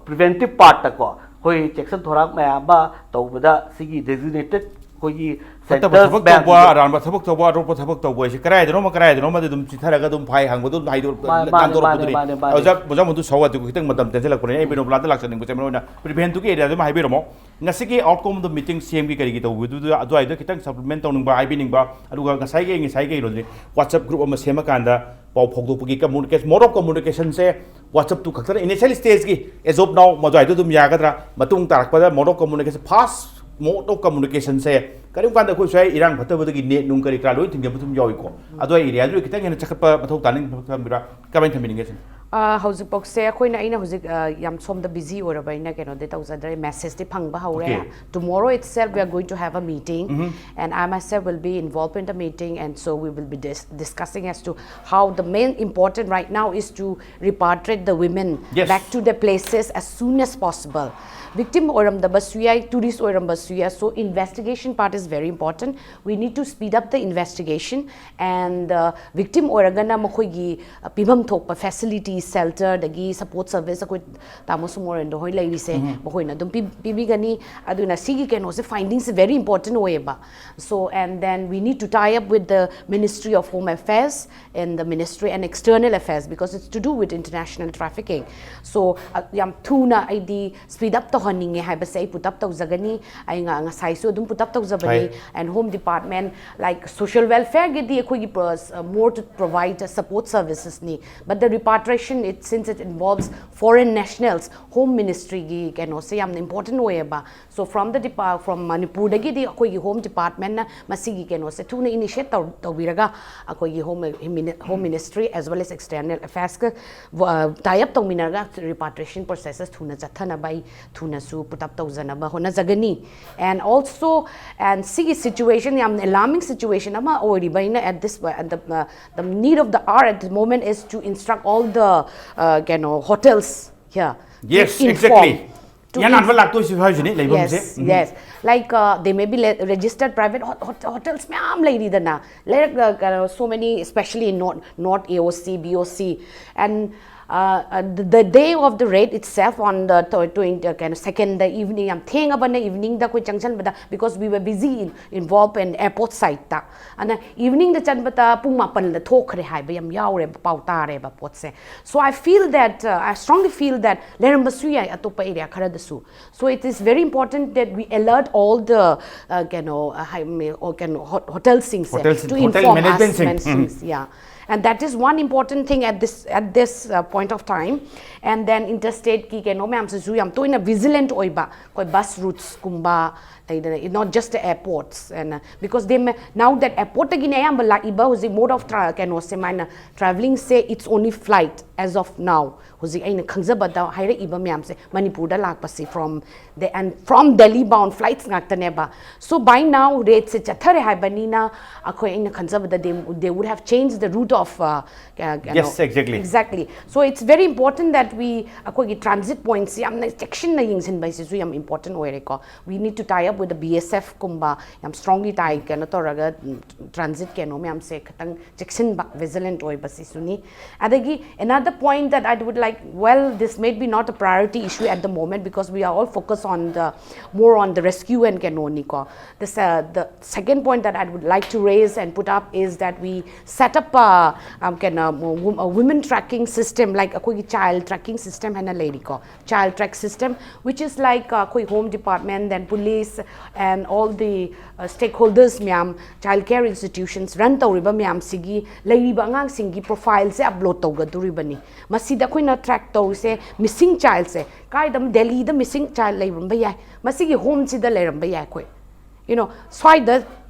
preventive part ꯇꯀꯣ, ꯑꯩꯈꯣꯏ ꯆꯦꯛꯁꯤꯟ ꯊꯧꯔꯥꯡ ꯃꯌꯥꯝ ꯑꯃ ꯇꯧꯕꯗ ꯁꯤꯒꯤ designated ꯑꯩꯈꯣꯏꯒꯤ ꯐꯠꯇꯕ centres ꯊꯕꯛ ꯃꯌꯥꯝꯁꯦ ꯇꯧꯕ, ꯑꯔꯥꯟꯕ ꯊꯕꯛ ꯇꯧꯕ, ꯑꯔꯣꯞꯄ ꯊꯕꯛ ꯇꯧꯕ ꯍꯥꯏꯁꯦ ꯀꯗꯥꯏꯗꯅꯣꯃ ꯀꯗꯥꯏꯗꯅꯣꯃꯗꯤ ꯑꯗꯨꯝ ꯆꯤꯊꯔꯒ ꯑꯗꯨꯝ ꯐꯥꯏ ꯍꯥꯡꯕꯗꯣ ꯑꯗꯨꯝ ꯍꯥꯏꯗꯣ ꯃꯥꯅꯦ, ꯃꯥꯅꯦ, ꯉꯥꯡꯗꯣꯔꯛꯄꯗꯨꯅꯤ꯫ ꯃꯥꯅꯦ, ꯃꯥꯅꯦ, ꯃꯥꯅꯦ꯫ ꯑꯣꯖꯥ ꯑꯣꯖꯥ ꯃꯗꯨ ꯁꯧ ꯑꯗꯨ ꯈꯤꯇꯪ ꯃꯇꯝ ꯇꯦꯟꯁꯤꯜꯂꯛꯄꯅꯤꯅ ꯑꯩ ꯕꯤꯅꯣꯕꯂꯥꯗ ꯂꯥꯛꯆꯅꯤꯡꯕꯁꯦ ꯃꯔꯨ ꯑꯣꯏꯅ preventive ꯀꯤ area ꯗꯨꯃ ꯍꯥꯏꯕꯤꯔꯝꯃꯣ꯫ ꯉꯁꯤꯒꯤ outcome of the meeting ꯁꯤ ꯑꯦꯝꯒꯤ ꯀꯔꯤꯒꯤ ꯇꯧꯕꯤꯗꯨꯗ ꯑꯗꯨꯋꯥꯏꯗ ꯈꯤꯇꯪ supplement ꯇꯧꯅꯤꯡꯕ, ꯍꯥꯏꯕꯤꯅꯤꯡꯕ, ꯑꯗꯨꯒ ꯉꯁꯥꯏꯒꯤ ꯉꯁꯥꯏꯒꯤ ꯀꯩꯅꯣꯗꯨꯅꯤ, WhatsApp group ꯑꯃ ꯁꯦꯝꯃꯀꯥꯟꯗ ꯄꯥꯎ ꯐꯥꯎꯗꯣꯛꯄꯒꯤ communication, mode of communication say WhatsApp two ꯈꯛꯇꯅ initial stage ꯀꯤ as of now ꯃꯗꯨꯋꯥꯏꯗ ꯑꯗꯨꯝ ꯌꯥꯒꯗ꯭ꯔꯥ? ꯃꯇꯨꯡ ꯇꯥꯔꯛꯄꯗ mode of communication, fast mode of communication ꯁꯦ ꯀꯔꯤꯒꯨꯝꯕ ꯀꯥꯟꯗ ꯑꯩꯈꯣꯏ ꯁ꯭ꯋꯥꯏ ꯏꯔꯥꯡ ꯐꯠꯇꯕꯗꯒꯤ net ꯅꯨꯡ ꯀꯔꯤ ꯀꯔꯥ ꯂꯣꯏ ꯊꯤꯡꯖꯕ ꯑꯗꯨꯝ ꯌꯥꯎꯏꯀꯣ꯫ ꯑꯗꯨꯋꯥꯏ area ꯗꯨ ꯈꯤꯇꯪ ꯍꯦꯟꯅ ꯆꯈꯠꯄ ꯃꯊꯧ ꯇꯥꯅꯤꯡꯕ ꯊꯝꯕꯤꯔꯥ? ꯀꯃꯥꯏꯅ ꯊꯝꯕꯤꯅꯤꯡꯒꯦ ꯁꯤꯅꯤ? ꯑ, ꯍꯧꯖꯤꯛꯐꯥꯎꯁꯦ ꯑꯩꯈꯣꯏꯅ, ꯑꯩꯅ ꯍꯧꯖꯤꯛ, ꯑ, ꯌꯥꯝ ꯁꯣꯝꯗ busy ꯑꯣꯏꯔꯕ, ꯑꯩꯅ ꯀꯩꯅꯣꯗꯤ ꯇꯧꯖꯗ꯭ꯔꯦ, message ꯇꯤ ꯐꯪꯕ ꯍꯧꯔꯦ꯫ Okay. Tomorrow itself we are going to have a meeting and I myself will be involved in the meeting, and so we will be dis- discussing as to how the main important right now is to repatriate the women Yes. back to their places as soon as possible. Victim ꯑꯣꯏꯔꯝꯗꯕꯁꯨ ꯌꯥꯏ, tourist ꯑꯣꯏꯔꯝꯕꯁꯨ ꯌꯥꯏ, so investigation part is very important. We need to speed up the investigation and, uh, victim ꯑꯣꯏꯔꯒꯅ ꯃꯈꯣꯏꯒꯤ, uh, ꯄꯤꯐꯝ ꯊꯣꯛꯄ facility, shelter, ꯑꯗꯒꯤ support service ꯑꯩꯈꯣꯏ ꯇꯥꯃꯣ ꯁꯨꯃꯣꯔꯦꯟꯗ꯭ꯔꯣ ꯍꯣꯏ ꯂꯩꯔꯤꯁꯦ, ꯃꯈꯣꯏꯅ ꯑꯗꯨꯝ ꯄꯤ- ꯄꯤꯕꯤꯒꯅꯤ꯫ ꯑꯗꯨꯅ ꯁꯤꯒꯤ ꯀꯩꯅꯣꯁꯦ, findings ꯁꯦ very important ꯑꯣꯏꯌꯦꯕ꯫ So and then we need to tie up with the Ministry of Home Affairs and the Ministry and External Affairs because it's to do with international trafficking. So, uh, ꯌꯥꯝ ꯊꯨꯅ ꯑꯩꯗꯤ speed up ꯇꯧꯍꯟꯅꯤꯡꯉꯦ ꯍꯥꯏꯕꯁꯦ ꯑꯩ put up ꯇꯧꯖꯒꯅꯤ꯫ ꯑꯩ ꯉ- ꯉꯁꯥꯏꯁꯨ ꯑꯗꯨꯝ put up ꯇꯧꯖꯕꯅꯤ꯫ ꯍꯣꯏ꯫ And Home Department, like, social welfare ꯒꯤꯗꯤ ꯑꯩꯈꯣꯏꯒꯤ pro- uh, more to provide support services ꯅꯤ, but the repatriation, it since it involves foreign nationals, Home Ministry ꯒꯤ ꯀꯩꯅꯣꯁꯦ ꯌꯥꯝꯅ important ꯑꯣꯏꯌꯦꯕ꯫ So from the depart from ꯃꯅꯤꯄꯨꯔꯗꯒꯤꯗꯤ ꯑꯩꯈꯣꯏꯒꯤ Home Department ꯅ ꯃꯁꯤꯒꯤ ꯀꯩꯅꯣꯁꯦ ꯊꯨꯅ initiate ꯇꯧ- ꯇꯧꯕꯤꯔꯒ ꯑꯩꯈꯣꯏꯒꯤ Home Mini- Home Ministry as well as External Affairs ꯀ tie up ꯇꯧꯃꯤꯟꯅꯔꯒ repatriation processes ꯊꯨꯅ ꯆꯠꯊꯅꯕ ꯑꯩ ꯊꯨꯅꯁꯨ put up ꯇꯧꯖꯅꯕ ꯍꯣꯠꯅꯖꯒꯅꯤ꯫ And also, and ꯁꯤꯒꯤ situation ꯌꯥꯝꯅ alarming situation ꯑꯃ ꯑꯣꯏꯔꯤꯕꯅꯤꯅ, at this, at the, uh, the need of the hour at the moment is to instruct all the, uh, ꯀꯩꯅꯣ, hotels here Yes, to inform, exactly. to ꯏꯍꯥꯟ ꯍꯥꯟꯕ inf- ꯂꯥꯛꯇꯣꯏꯁꯤ ꯍꯥꯏꯁꯤꯅꯤ ꯂꯩꯐꯝꯁꯦ꯫ Yes, yes. Like, uh, they may be le- registered private hot- hot- hotels ꯃꯌꯥꯝ ꯂꯩꯔꯤꯗꯅ, ꯂꯩꯔꯛ, uh, ꯀꯩꯅꯣ, so many, especially in North, North A O C, B O C, and Uh, uh, the, the day of the raid itself, on the tw- twenty, uh, ꯀꯩꯅꯣ, second evening, ꯌꯥꯝ ꯊꯦꯡꯉꯕꯅ eveningꯗ ꯑꯩꯈꯣꯏ ꯆꯪꯁꯟꯕꯗ, because we were busy in, involved in airport siteꯇ. ꯑꯗꯨꯅ eveningꯗ ꯆꯟꯕꯗ ꯄꯨꯡ ꯃꯥꯄꯟꯗ ꯊꯣꯛꯈ꯭ꯔꯦ ꯍꯥꯏꯕ ꯌꯥꯝ ꯌꯥꯎꯔꯦꯕ, ꯄꯥꯎ ꯇꯥꯔꯦꯕ ꯄꯣꯠꯁꯦ. So I feel that, uh, I strongly feel that ꯂꯩꯔꯝꯕꯁꯨ ꯌꯥꯏ ꯑꯇꯣꯞꯄ area ꯈꯔꯗꯁꯨ. So it is very important that we alert all the, uh, ꯀꯩꯅꯣ, uh, ꯀꯩꯅꯣ, ꯍꯣꯇꯦꯜꯁꯤꯡꯁꯦ, Hotels- to hotel inform us managementꯁꯤꯡ. managementꯁꯤꯡ, yeah. And that is one important thing at this, at this uh, point of time. And then interstateꯀꯤ ꯀꯩꯅꯣ ꯃꯌꯥꯝꯁꯤꯁꯨ ꯌꯥꯝ ꯇꯣꯏꯅ vigilant ꯑꯣꯏꯕ, ꯑꯩꯈꯣꯏ bus routesꯀꯨꯝꯕ ꯂꯩꯗꯅ, not just the airports. And uh, because they may, now that airportꯇꯒꯤꯅ ꯑꯌꯥꯝꯕ ꯂꯥꯛꯏꯕ ꯍꯧꯖꯤꯛ mode of tra- ꯀꯩꯅꯣꯁꯦ ꯃꯥꯏꯅ travelingꯁꯦ, it's only flight as of now. ꯍꯧꯖꯤꯛ ꯑꯩꯅ ꯈꯪꯖꯕꯗ ꯍꯥꯏꯔꯛꯏꯕ ꯃꯌꯥꯝꯁꯦ ꯃꯅꯤꯄꯨꯔꯗ ꯂꯥꯛꯄꯁꯤ from the, and from Delhi bound flights ꯉꯥꯛꯇꯅꯦꯕ. So by now rateꯁꯦ ꯆꯠꯊꯔꯦ ꯍꯥꯏꯕꯅꯤꯅ, ꯑꯩꯈꯣꯏ, ꯑꯩꯅ ꯈꯟꯖꯕꯗ they, they would have changed the route of, uh, uh, you know, Yes, exactly. Exactly. So it's very important that we, ꯑꯩꯈꯣꯏꯒꯤ transit pointsꯁꯤ ꯌꯥꯝꯅ ꯆꯦꯛꯁꯤꯟꯅ ꯌꯦꯡꯁꯤꯟꯕ ꯍꯥꯏꯁꯤꯁꯨ ꯌꯥꯝ important ꯑꯣꯏꯔꯦꯀꯣ. We need to tie up with the BSFꯀꯨꯝꯕ, ꯌꯥꯝ strongly tie, ꯀꯩꯅꯣ ꯇꯧꯔꯒ, ꯎꯝ, transit ꯀꯩꯅꯣ ꯃꯌꯥꯝꯁꯦ ꯈꯤꯇꯪ ꯆꯦꯛꯁꯤꯟꯕ, vigilant ꯑꯣꯏꯕꯁꯤꯁꯨꯅꯤ. ꯑꯗꯒꯤ another point that I would like, well, this may be not a priority issue at the moment because we are all focused on the, more on the rescue and ꯀꯩꯅꯣꯅꯤꯀꯣ. This, uh, the second point that I would like to raise and put up is that we set up a, um, ꯀꯩꯅꯣ, wo- a women tracking system, like ꯑꯩꯈꯣꯏꯒꯤ child tracking system ꯍꯥꯏꯅ ꯂꯩꯔꯤꯀꯣ, child track system, which is like, uh, ꯑꯩꯈꯣꯏ home department, then police and all the, uh, stakeholders ꯃꯌꯥꯝ, child care institutions run ꯇꯧꯔꯤꯕ ꯃꯌꯥꯝꯁꯤꯒꯤ ꯂꯩꯔꯤꯕ ꯑꯉꯥꯡꯁꯤꯡꯒꯤ profileꯁꯦ upload ꯇꯧꯒꯗꯧꯔꯤꯕꯅꯤ. ꯃꯁꯤꯗ ꯑꯩꯈꯣꯏꯅ track ꯇꯧꯔꯤꯁꯦ missing childꯁꯦ, ꯀꯥꯏꯗ, ꯗꯦꯜꯂꯤꯗ missing child ꯂꯩꯔꯝꯕ ꯌꯥꯏ, ꯃꯁꯤꯒꯤ homeꯁꯤꯗ ꯂꯩꯔꯝꯕ ꯌꯥꯏ ꯑꯩꯈꯣꯏ, you know, ꯁ꯭ꯋꯥꯏꯗ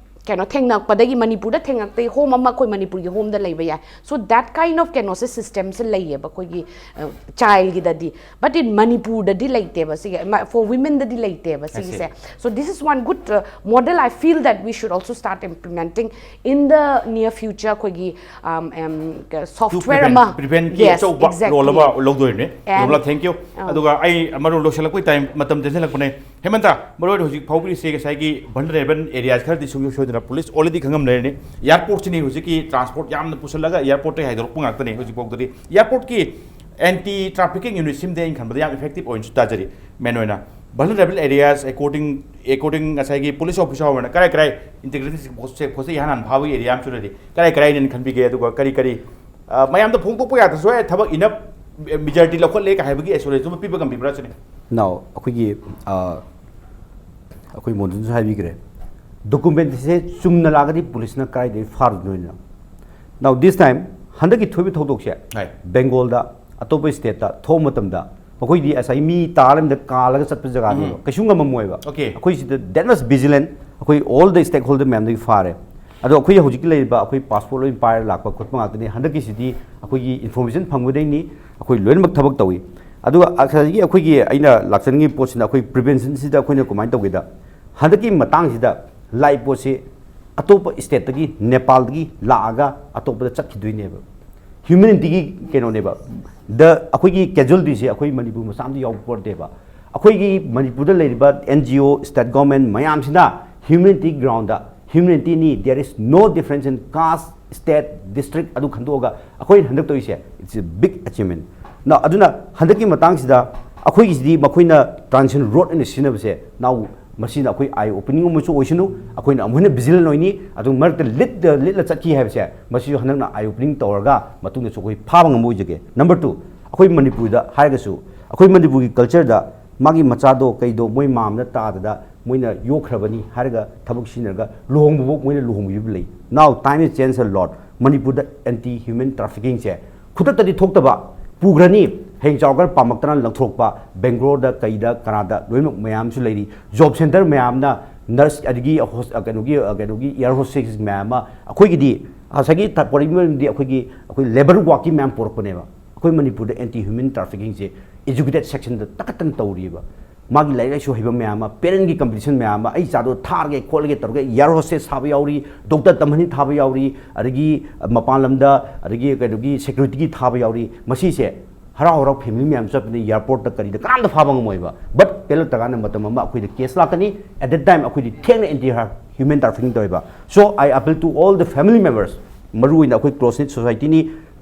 ꯀꯩꯅꯣ ꯊꯦꯡꯅꯔꯛꯄꯗꯒꯤ, ꯃꯅꯤꯄꯨꯔꯗ ꯊꯦꯡꯅꯔꯛꯄꯗꯒꯤ home ꯑꯃ ꯑꯩꯈꯣꯏ ꯃꯅꯤꯄꯨꯔꯒꯤ homeꯗ ꯂꯩꯕ ꯌꯥꯏ. So that kind of ꯀꯩꯅꯣꯁꯦ, systemꯁꯦ ꯂꯩꯌꯦꯕ ꯑꯩꯈꯣꯏꯒꯤ, uh, childꯒꯤꯗꯗꯤ. But in ꯃꯅꯤꯄꯨꯔꯗꯗꯤ ꯂꯩꯇꯦꯕ ꯁꯤꯒꯤ, for womenꯗꯗꯤ ꯂꯩꯇꯦꯕ ꯁꯤꯒꯤꯁꯦ. So this is one good, uh, model I feel that we should also start implementing in the near future. ꯑꯩꯈꯣꯏꯒꯤ, um, um, software ꯑꯃ. Preventꯀꯤ Yes, ꯑꯆꯧꯕ exactly. Role ꯑꯃ ꯂꯧꯗꯣꯏꯅꯦ. And- Rola, thank you. ꯑꯥ. ꯑꯗꯨꯒ ꯑꯩ ꯑꯃꯔꯣꯝ ꯂꯣꯏꯁꯤꯜꯂꯛꯄꯒꯤ time ꯃꯇꯝ ꯇꯦꯟꯁꯤꯜꯂꯛꯄꯅꯦ. ꯍꯦꯃꯟꯇ, ꯃꯔꯨ ꯑꯣꯏꯅ ꯍꯧꯖꯤꯛ ꯐꯥꯎꯕꯤꯔꯤꯁꯦ ꯉꯁꯥꯏꯒꯤ vulnerable areas ꯈꯔꯗꯤ ꯁꯣꯏ- ꯁꯣꯏꯗꯅ police already ꯈꯪꯉꯝꯂꯩꯔꯅꯤ. Airportꯁꯤꯅꯤ ꯍꯧꯖꯤꯛꯀꯤ transport ꯌꯥꯝꯅ ꯄꯨꯁꯜꯂꯒ airportꯇꯒꯤ ꯍꯥꯏꯗꯣꯔꯛꯄ ꯉꯥꯛꯇꯅꯤ ꯍꯧꯖꯤꯛꯐꯥꯎꯗꯗꯤ. Airportꯀꯤ ꯑꯦꯟꯇꯤ ꯇ꯭ꯔꯥꯐꯤꯀꯤꯡ ꯌꯨꯅꯤꯠ ꯁꯤꯃꯗꯤ ꯑꯩꯅ ꯈꯟꯕꯗ ꯌꯥꯝ ꯏꯐꯦꯛꯇꯤꯚ ꯑꯣꯏꯅꯁꯨ ꯇꯥꯖꯔꯤ꯫ ꯃꯦꯟ ꯑꯣꯏꯅ ꯚꯜꯅꯔꯦꯕꯜ ꯑꯦꯔꯤꯌꯥꯁ ꯑꯦꯀꯣꯔꯗꯤꯡ ꯑꯦꯀꯣꯔꯗꯤꯡ ꯉꯁꯥꯏꯒꯤ ꯄꯨꯂꯤꯁ ꯑꯣꯐꯤꯁꯥꯔ ꯑꯣꯏꯅ ꯀꯔꯥꯏ ꯀꯔꯥꯏ ꯏꯟꯇꯤꯒ꯭ꯔꯦꯇꯦꯗ ꯆꯦꯛ ꯄꯣꯁ ꯆꯦꯛ ꯄꯣꯁꯇ ꯏꯍꯥꯟ ꯍꯥꯟꯅ ꯐꯥꯕꯒꯤ ꯑꯦꯔꯤꯌꯥ ꯑꯃꯁꯨ ꯂꯩꯔꯤ꯫ ꯀꯔꯥꯏ ꯀꯔꯥꯏꯅꯦꯅ ꯈꯟꯕꯤꯒꯦ? ꯑꯗꯨꯒ ꯀꯔꯤ ꯀꯔꯤ ꯑ, ꯃꯌꯥꯝꯗ ꯐꯣꯡꯗꯣꯛꯄ ꯌꯥꯗ꯭ꯔꯁꯨ ꯌꯥꯏ, ꯊꯕꯛ ꯏꯅꯞ ꯃꯦꯖꯣꯔꯤꯇꯤ ꯂꯧꯈꯠꯂꯦ ꯀꯥꯏ ꯍꯥꯏꯕꯒꯤ ꯑꯦꯁꯨꯔꯦꯟꯁ ꯑꯃ ꯄꯤꯕ ꯉꯝꯕꯤꯕ꯭ꯔꯥ ꯁꯤꯅꯤ꯫ ꯅꯥꯎ ꯑꯩꯈꯣꯏꯒꯤ ꯑ, ꯑꯩꯈꯣꯏ ꯃꯣꯟꯗꯨꯅꯁꯨ ꯍꯥꯏꯕꯤꯈ꯭ꯔꯦ, ꯗꯣꯀꯨꯃꯦꯟꯁꯦ ꯆꯨꯝꯅ ꯂꯥꯛꯑꯒꯗꯤ ꯄꯨꯂꯤꯁꯅ ꯀꯗꯥꯏꯗꯒꯤ ꯐꯥꯔꯨꯗꯣꯏꯅꯣ? ꯅꯥꯎ ꯗꯤꯁ ꯇꯥꯏꯝ ꯍꯟꯗꯛꯀꯤ ꯊꯣꯛꯏꯕ ꯊꯧꯗꯣꯛꯁꯦ ꯍꯥꯏ꯫ ꯕꯦꯡꯒꯣꯜꯗ ꯑꯇꯣꯞꯄ ꯁ꯭ꯇꯦꯠꯇ ꯊꯣꯛꯄ ꯃꯇꯝꯗ ꯃꯈꯣꯏꯗꯤ ꯉꯁꯥꯏ ꯃꯤ ꯇꯥꯔ ꯂꯩꯕꯗ ꯀꯥꯜꯂꯒ ꯆꯠꯄ ꯖꯒꯥꯅꯦꯕ, ꯎꯝ꯫ ꯀꯩꯁꯨ ꯉꯝꯃꯝꯃꯣꯏꯕ꯫ Okay꯫ ꯑꯩꯈꯣꯏ ꯁꯤꯗ ꯗꯦꯠ ꯃꯁ ꯚꯤꯖꯤꯂꯦꯟ ꯑꯩꯈꯣꯏ ꯑꯣꯜ ꯗ ꯁ꯭ꯇꯦꯛ ꯍꯣꯜꯗꯔ ꯃꯌꯥꯝꯗꯒꯤ ꯐꯥꯔꯦ꯫ ꯑꯗꯣ ꯑꯩꯈꯣꯏ ꯍꯧꯖꯤꯛꯀꯤ ꯂꯩꯔꯤꯕ ꯑꯩꯈꯣꯏ ꯄꯥꯁꯄꯣꯔꯠ ꯂꯣꯏ ꯄꯥꯏꯔ ꯂꯥꯛꯄ ꯈꯣꯠꯄ ꯉꯥꯛꯇꯅꯤ꯫ ꯍꯟꯗꯛꯀꯤꯁꯤꯗꯤ ꯑꯩꯈꯣꯏꯒꯤ ꯏꯟꯐꯣꯔꯃꯦꯁꯟ ꯐꯪꯕꯗꯩꯅꯤ ꯑꯩꯈꯣꯏ ꯂꯣꯏꯅꯃꯛ ꯊꯕꯛ ꯇꯧꯏ꯫ ꯑꯗꯨꯒ ꯉꯁꯥꯏꯒꯤ ꯑꯩꯈꯣꯏꯒꯤ ꯑꯩꯅ ꯂꯥꯛꯆꯅꯤꯡꯉꯤꯕ ꯄꯣꯠꯁꯤꯅ ꯑꯩꯈꯣꯏ ꯄ꯭ꯔꯤꯚꯦꯟꯁꯟꯁꯤꯗ ꯑꯩꯈꯣꯏꯅ ꯀꯃꯥꯏꯅ ꯇꯧꯒꯦꯗ, ꯍꯟꯗꯛꯀꯤ ꯃꯇꯥꯡꯁꯤꯗ ꯂꯥꯛꯏ ꯄꯣꯠꯁꯤ ꯑꯇꯣꯞꯄ ꯁ꯭ꯇꯦꯠꯇꯒꯤ, ꯅꯦꯄꯥꯜꯗꯒꯤ ꯂꯥꯛꯑꯒ ꯑꯇꯣꯞꯄꯗ ꯆꯠꯈꯤꯗꯣꯏꯅꯦꯕ꯫ ꯍ꯭ꯌꯨꯃꯦꯅꯤꯇꯤꯒꯤ ꯀꯩꯅꯣꯅꯦꯕ꯫ ꯗ ꯑꯩꯈꯣꯏꯒꯤ ꯀꯦꯖꯨꯋꯦꯂꯤꯇꯤꯁꯦ ꯑꯩꯈꯣꯏ ꯃꯅꯤꯄꯨꯔ ꯃꯆꯥ ꯑꯃꯗꯤ ꯌꯥꯎꯕ ꯄꯣꯠ ꯅꯠꯇꯦꯕ꯫ ꯑꯩꯈꯣꯏꯒꯤ ꯃꯅꯤꯄꯨꯔꯗ ꯂꯩꯔꯤꯕ N G O, state government ꯃꯌꯥꯝꯁꯤꯅ ꯍ꯭ꯌꯨꯃꯦꯅꯤꯇꯤ ꯒ꯭ꯔꯥꯎꯟꯗ ꯍ꯭ꯌꯨꯃꯦꯅꯤꯇꯤꯅꯤ, there is no difference in caste, state, district ꯑꯗꯨ ꯈꯟꯗꯣꯛꯑꯒ ꯑꯩꯈꯣꯏꯅ ꯍꯟꯗꯛ ꯇꯧꯔꯤꯁꯦ, it's a big achievement꯫ ꯅ ꯑꯗꯨꯅ ꯍꯟꯗꯛꯀꯤ ꯃꯇꯥꯡꯁꯤꯗ ꯑꯩꯈꯣꯏꯒꯤꯁꯤꯗꯤ ꯃꯈꯣꯏꯅ ꯇ꯭ꯔꯥꯟꯁꯤꯁꯟ ꯔꯣꯗ ꯑꯣꯏꯅ ꯁꯤꯖꯤꯟꯅꯕꯁꯦ ꯅꯥꯎ ꯃꯁꯤꯅ ꯑꯩꯈꯣꯏ ꯑꯥꯏ ꯑꯣꯄꯅꯤꯡ ꯑꯃꯁꯨ ꯑꯣꯏꯁꯅꯨ, ꯑꯩꯈꯣꯏꯅ ꯑꯃꯨꯛ ꯍꯦꯟꯅ ꯚꯤꯖꯤꯂꯦꯟ ꯑꯣꯏꯅꯤ꯫ ꯑꯗꯨ ꯃꯔꯛꯇ ꯂꯤꯠꯇ ꯂꯤꯠꯂ ꯆꯠꯈꯤ ꯍꯥꯏꯕꯁꯦ ꯃꯁꯤꯁꯨ ꯍꯟꯗꯛꯅ ꯑꯥꯏ ꯑꯣꯄꯅꯤꯡ ꯇꯧꯔꯒ ꯃꯇꯨꯡꯗꯁꯨ ꯑꯩꯈꯣꯏ ꯐꯥꯕ ꯉꯝꯕ ꯑꯣꯏꯖꯒꯦ꯫ ꯅꯝꯕꯔ ꯇꯨ, ꯑꯩꯈꯣꯏ ꯃꯅꯤꯄꯨꯔꯗ ꯍꯥꯏꯔꯒꯁꯨ ꯑꯩꯈꯣꯏ ꯃꯅꯤꯄꯨꯔꯒꯤ ꯀꯜꯆꯔꯗ ꯃꯥꯒꯤ ꯃꯆꯥꯗꯣ ꯀꯩꯗꯣ ꯃꯣꯏ ꯃꯥꯝꯅ ꯇꯥꯗꯗ ꯃꯣꯏꯅ ꯌꯣꯛꯈ꯭ꯔꯕꯅꯤ ꯍꯥꯏꯔꯒ ꯊꯕꯛ ꯁꯤꯖꯤꯟꯅꯔꯒ ꯂꯨꯍꯣꯡꯕꯐꯥꯎ ꯃꯣꯏꯅ ꯂꯨꯍꯣꯡꯕꯤꯕ ꯂꯩ꯫ Now time is change a lot꯫ ꯃꯅꯤꯄꯨꯔꯗ ꯑꯦꯟꯇꯤ ꯍ꯭ꯌꯨꯃꯦꯟ ꯇ꯭ꯔꯥꯐꯤꯀꯤꯡꯁꯦ ꯈꯨꯗꯛꯇꯗꯤ ꯊꯣꯛꯇꯕ, ꯄꯨꯈ꯭ꯔꯅꯤ, ꯍꯌꯦꯡ ꯆꯥꯎꯔꯀꯥꯟꯗ ꯄꯥꯝꯃꯛꯇꯅ ꯂꯪꯊꯣꯔꯛꯄ, ꯕꯦꯡꯒ꯭ꯂꯣꯔꯗ ꯀꯩꯗ ꯀꯅꯥꯗ ꯂꯣꯏꯅꯃꯛ ꯃꯌꯥꯝꯁꯨ ꯂꯩꯔꯤ꯫ ꯖꯣꯕ ꯁꯦꯟꯇꯔ ꯃꯌꯥꯝꯅ ꯅꯔꯁ ꯑꯗꯒꯤ ꯍꯣꯁ-, ꯀꯩꯅꯣꯒꯤ, ꯀꯩꯅꯣꯒꯤ ꯑꯦꯌꯥꯔ ꯍꯣꯁꯇꯦꯁ ꯃꯌꯥꯝ ꯑꯃ ꯑꯩꯈꯣꯏꯒꯤꯗꯤ ꯉꯁꯥꯏꯒꯤ ꯊ-, ꯄꯣꯔꯛꯏꯕ ꯃꯔꯝꯗꯤ ꯑꯩꯈꯣꯏꯒꯤ, ꯑꯩꯈꯣꯏ ꯂꯦꯕꯔ ꯋꯥꯛꯀꯤ ꯃꯌꯥꯝ ꯄꯣꯔꯛꯄꯅꯦꯕ꯫ ꯑꯩꯈꯣꯏ ꯃꯅꯤꯄꯨꯔꯗ ꯑꯦꯟꯇꯤ ꯍ꯭ꯌꯨꯃꯦꯟ ꯇ꯭ꯔꯥꯐꯤꯀꯤꯡꯁꯦ ꯑꯦꯖꯨꯀꯦꯇꯦꯗ ꯁꯦꯛꯁꯟꯗ ꯇꯛꯈꯠꯇꯅ ꯇꯧꯔꯤꯕ꯫ ꯃꯥꯒꯤ ꯂꯥꯏꯔꯤꯛ ꯂꯥꯏꯁꯨ ꯍꯩꯕ ꯃꯌꯥꯝ ꯑꯃ, ꯄꯦꯔꯦꯟꯒꯤ ꯀꯝꯄꯤꯇꯤꯁꯟ ꯃꯌꯥꯝ ꯑꯃ, "ꯑꯩ ꯏꯆꯥꯗꯣ ꯊꯥꯔꯒꯦ ꯈꯣꯠꯂꯒꯦ ꯇꯧꯔꯒ ꯑꯦꯌꯥꯔ ꯍꯣꯁꯇꯦꯁ ꯊꯥꯕ ꯌꯥꯎꯔꯤ, ꯗꯣꯛꯇꯔ ꯇꯝꯍꯟꯅꯤ ꯊꯥꯕ ꯌꯥꯎꯔꯤ, ꯑꯗꯒꯤ ꯃꯄꯥꯟ ꯂꯝꯗ, ꯑꯗꯒꯤ ꯀꯩꯅꯣꯒꯤ ꯁꯦꯀ꯭ꯌꯨꯔꯤꯇꯤꯒꯤ ꯊꯥꯕ ꯌꯥꯎꯔꯤ"꯫ ꯃꯁꯤꯁꯦ ꯍꯔꯥꯎ ꯍꯔꯥꯎ ꯐꯦꯃꯤꯂꯤ ꯃꯌꯥꯝ ꯆꯠꯄꯅꯤ, ꯑꯦꯌꯥꯔꯄꯣꯔꯠꯇ ꯀꯔꯤꯗ ꯀꯅꯥꯝꯇ ꯐꯥꯕ ꯉꯝꯃꯣꯏꯕ꯫ ꯕꯠ ꯄꯦꯜꯂꯛꯇ꯭ꯔꯀꯥꯟꯗ ꯃꯇꯝ ꯑꯃ ꯑꯩꯈꯣꯏꯗ ꯀꯦꯁ ꯂꯥꯛꯀꯅꯤ꯫ At that time ꯑꯩꯈꯣꯏꯗꯤ ꯊꯦꯡꯅ ꯑꯦꯟꯇꯤ ꯍ꯭ꯌꯨꯃꯦꯟ ꯇ꯭ꯔꯥꯐꯤꯀꯤꯡ ꯇꯧꯋꯦꯕ꯫ So I appeal to all the family members, ꯃꯔꯨꯑꯣꯏꯅ ꯑꯩꯈꯣꯏ ꯀ꯭ꯂꯣꯁ ꯅꯤꯠ ꯁꯣꯁꯥꯏꯇꯤꯅꯤ,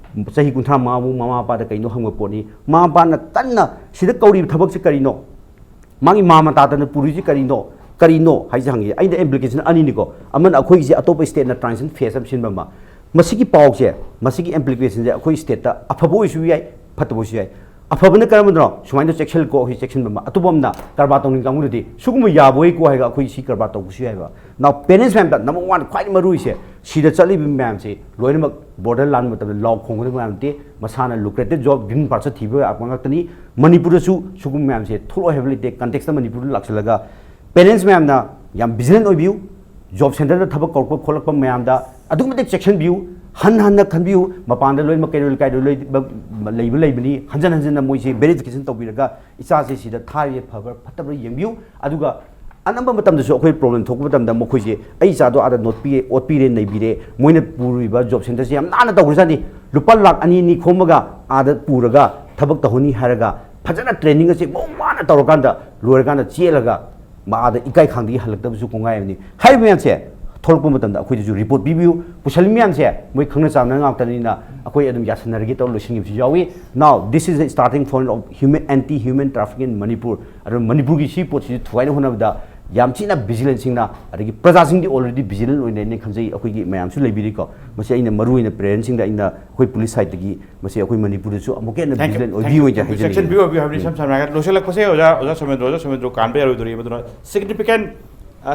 ꯆꯍꯤ ꯀꯨꯟꯊ꯭ꯔꯥ ꯃꯉꯥꯃꯨꯛ ꯃꯃꯥ ꯃꯄꯥꯗ ꯀꯩꯅꯣ ꯍꯪꯕ ꯄꯣꯠꯅꯤ꯫ ꯃꯃꯥ ꯃꯄꯥꯅ ꯀꯟꯅ ꯁꯤꯗ ꯀꯧꯔꯤꯕ ꯊꯕꯛꯁꯤ ꯀꯔꯤꯅꯣ? ꯃꯥꯒꯤ ꯃꯃꯥ ꯃꯄꯥꯗꯅ ꯄꯨꯔꯤꯁꯤ ꯀꯔꯤꯅꯣ? ꯀꯔꯤꯅꯣ ꯍꯥꯏꯁꯦ ꯍꯪꯉꯤ꯫ ꯑꯩꯅ implication ꯑꯅꯤꯅꯤꯀꯣ꯫ ꯑꯃꯅ ꯑꯩꯈꯣꯏꯒꯤꯁꯦ ꯑꯇꯣꯞꯄ stateꯅ transition phase ꯑꯃ ꯁꯤꯟꯕ ꯑꯃ꯫ ꯃꯁꯤꯒꯤ ꯄꯥꯎꯁꯦ, ꯃꯁꯤꯒꯤ implicationꯁꯦ ꯑꯩꯈꯣꯏ stateꯇ ꯑꯐꯕ ꯑꯣꯏꯁꯨ ꯌꯥꯏ, ꯐꯠꯇꯕ ꯑꯣꯏꯁꯨ ꯌꯥꯏ꯫ ꯑꯐꯕꯅ ꯀꯔꯝꯕꯅꯣ? ꯁꯨꯃꯥꯏꯅ ꯆꯦꯛꯁꯤꯜꯂꯨꯀꯣ, ꯑꯩꯈꯣꯏ ꯆꯦꯛꯁꯤꯟꯕ ꯑꯃ꯫ ꯑꯇꯣꯞꯄ ꯑꯃꯅ ꯀꯔꯕꯥꯔ ꯇꯧꯅꯤꯡ ꯀꯥꯡꯕꯨꯗꯗꯤ ꯁꯤꯒꯨꯝꯕ ꯌꯥꯕꯣꯏꯀꯣ ꯍꯥꯏꯔꯒ ꯑꯩꯈꯣꯏ ꯁꯤ ꯀꯔꯕꯥꯔ ꯇꯧꯕꯁꯨ ꯌꯥꯏꯕ꯫ Now parents ꯃꯌꯥꯝꯗ number one ꯈ꯭ꯋꯥꯏꯗꯒꯤ ꯃꯔꯨ ꯑꯣꯏꯁꯦ, ꯁꯤꯗ ꯆꯠꯂꯤꯕ ꯃꯌꯥꯝꯁꯦ ꯂꯣꯏꯅꯃꯛ border ꯂꯥꯟꯕ ꯃꯇꯝꯗ ꯂꯥꯎ ꯈꯣꯡꯒꯗꯕ ꯃꯌꯥꯝ ꯅꯠꯇꯦ꯫ ꯃꯁꯥꯅ lucrative job, green card ꯊꯤꯕ ꯌꯥꯕ ꯉꯥꯛꯇꯅꯤ꯫ ꯃꯅꯤꯄꯨꯔꯗꯁꯨ ꯁꯤꯒꯨꯝꯕ ꯃꯌꯥꯝꯁꯦ ꯊꯣꯛꯂꯛꯑꯣꯏ ꯍꯥꯏꯕ ꯂꯩꯇꯦ꯫ Contextꯇ ꯃꯅꯤꯄꯨꯔꯗ ꯂꯥꯛꯁꯤꯜꯂꯒ parents ꯃꯌꯥꯝꯅ ꯌꯥꯝ vigilant ꯑꯣꯏꯕꯤꯌꯨ꯫ Job centreꯗ ꯊꯕꯛ ꯀꯧꯔꯛꯄ ꯈꯣꯠꯂꯛꯄ ꯃꯌꯥꯝꯗ ꯑꯗꯨꯛꯀꯤ ꯃꯇꯤꯛ ꯆꯦꯛꯁꯤꯟꯕꯤꯌꯨ꯫ ꯍꯟ ꯍꯟꯅ ꯈꯟꯕꯤꯌꯨ꯫ ꯃꯄꯥꯟꯗ ꯂꯣꯏꯅꯃꯛ ꯀꯩꯔꯣꯏ ꯂꯩꯀꯥꯏꯗ ꯂꯩꯕ ꯂꯩꯕꯅꯤ꯫ ꯍꯟꯖꯟ ꯍꯟꯖꯟꯅ ꯃꯣꯏꯁꯦ verification ꯇꯧꯕꯤꯔꯒ ꯏꯆꯥꯁꯦ ꯁꯤꯗ ꯊꯥꯔꯤꯁꯦ ꯐꯕ꯭ꯔꯥ ꯐꯠꯇꯕ꯭ꯔꯥ ꯌꯦꯡꯕꯤꯌꯨ꯫ ꯑꯗꯨꯒ ꯑꯅꯝꯕ ꯃꯇꯝꯗꯁꯨ ꯑꯩꯈꯣꯏ problem ꯊꯣꯛꯄ ꯃꯇꯝꯗ ꯃꯈꯣꯏꯁꯦ ꯑꯩ ꯏꯆꯥꯗꯣ ꯑꯥꯗ ꯅꯣꯠꯄꯤꯔꯦ, ꯑꯣꯠꯄꯤꯔꯦ, ꯅꯩꯕꯤꯔꯦ꯫ ꯃꯣꯏꯅ ꯄꯨꯔꯤꯕ job centreꯁꯦ ꯌꯥꯝ ꯅꯥꯟꯅ ꯇꯧꯈ꯭ꯔꯖꯥꯠꯅꯤ꯫ ꯂꯨꯄꯥ ꯂꯥꯈ ꯑꯅꯤ ꯑꯅꯤ ꯈꯣꯝꯃꯒ ꯑꯥꯗ ꯄꯨꯔꯒ ꯊꯕꯛ ꯇꯧꯍꯟꯅꯤ ꯍꯥꯏꯔꯒ ꯐꯖꯅ training ꯑꯁꯦ ꯃꯑꯣꯡ ꯃꯥꯟꯅ ꯇꯧꯔꯀꯥꯟꯗ ꯂꯣꯏꯔꯀꯥꯟꯗ ꯆꯦꯜꯂꯒ ꯃꯥ ꯑꯥꯗ ꯏꯀꯥꯏ ꯈꯪꯗꯒꯤ ꯍꯜꯂꯛꯇꯕꯁꯨ ꯀꯣꯡꯒꯥꯏ ꯑꯃꯅꯤ꯫ ꯍꯥꯏꯔꯤꯕ ꯃꯌꯥꯝꯁꯦ ꯊꯣꯛꯂꯛꯄ ꯃꯇꯝꯗ ꯑꯩꯈꯣꯏꯗꯁꯨ report ꯄꯤꯕꯤꯌꯨ꯫ ꯄꯨꯁꯜꯂꯤ ꯃꯌꯥꯝꯁꯦ ꯃꯣꯏ ꯈꯪꯅ ꯆꯥꯟꯅꯕ ꯉꯥꯛꯇꯅꯤꯅ ꯑꯩꯈꯣꯏ ꯑꯗꯨꯝ ꯌꯥꯁꯟꯅꯔꯒꯦ ꯇꯧꯔ ꯂꯣꯏꯁꯤꯟꯈꯤꯕꯁꯨ ꯌꯥꯎꯏ꯫ Now this is the starting point of human, anti human trafficking in Manipur꯫ ꯑꯗꯨꯅ ꯃꯅꯤꯄꯨꯔꯒꯤ ꯁꯤ ꯄꯣꯠꯁꯤꯁꯨ ꯊꯨꯒꯥꯏꯅ ꯍꯣꯠꯅꯕꯗ ꯌꯥꯝ ꯊꯤꯅ vigilantꯁꯤꯡꯅ, ꯑꯗꯒꯤ ꯄ꯭ꯔꯖꯥꯁꯤꯡꯗꯤ already vigilant ꯑꯣꯏꯅ ꯈꯟꯖꯩ꯫ ꯑꯩꯈꯣꯏꯒꯤ ꯃꯌꯥꯝꯁꯨ ꯂꯩꯕꯤꯔꯤꯀꯣ꯫ ꯃꯁꯤ ꯑꯩꯅ ꯃꯔꯨ ꯑꯣꯏꯅ parentꯁꯤꯡꯗ ꯑꯩꯅ ꯑꯩꯈꯣꯏ police sideꯇꯒꯤ ꯃꯁꯤ ꯑꯩꯈꯣꯏ ꯃꯅꯤꯄꯨꯔꯗꯁꯨ ꯑꯃꯨꯛꯀ ꯍꯦꯟꯅ vigilant ꯑꯣꯏꯕꯤꯌꯨ ꯍꯥꯏꯅ ꯍꯥꯏꯖꯅꯤꯡꯉꯤ꯫ ꯆꯦꯛꯁꯤꯟꯕꯤꯌꯨ ꯍꯥꯏꯕꯤꯌꯨ ꯍꯥꯏꯕꯗꯤ ꯏꯁꯝ ꯁꯝꯅ ꯍꯥꯏꯔꯒ ꯂꯣꯏꯁꯤꯜꯂꯛꯄꯁꯦ ꯑꯣꯖꯥ, ꯑꯣꯖꯥ ꯁꯣꯃꯦꯟꯗ꯭ꯔꯣ, ꯑꯣꯖꯥ ꯁꯣꯃꯦꯟꯗ꯭ꯔꯣ ꯀꯥꯟꯕ ꯌꯥꯔꯣꯏꯗꯣꯔꯤ꯫ ꯃꯗꯨꯅ significant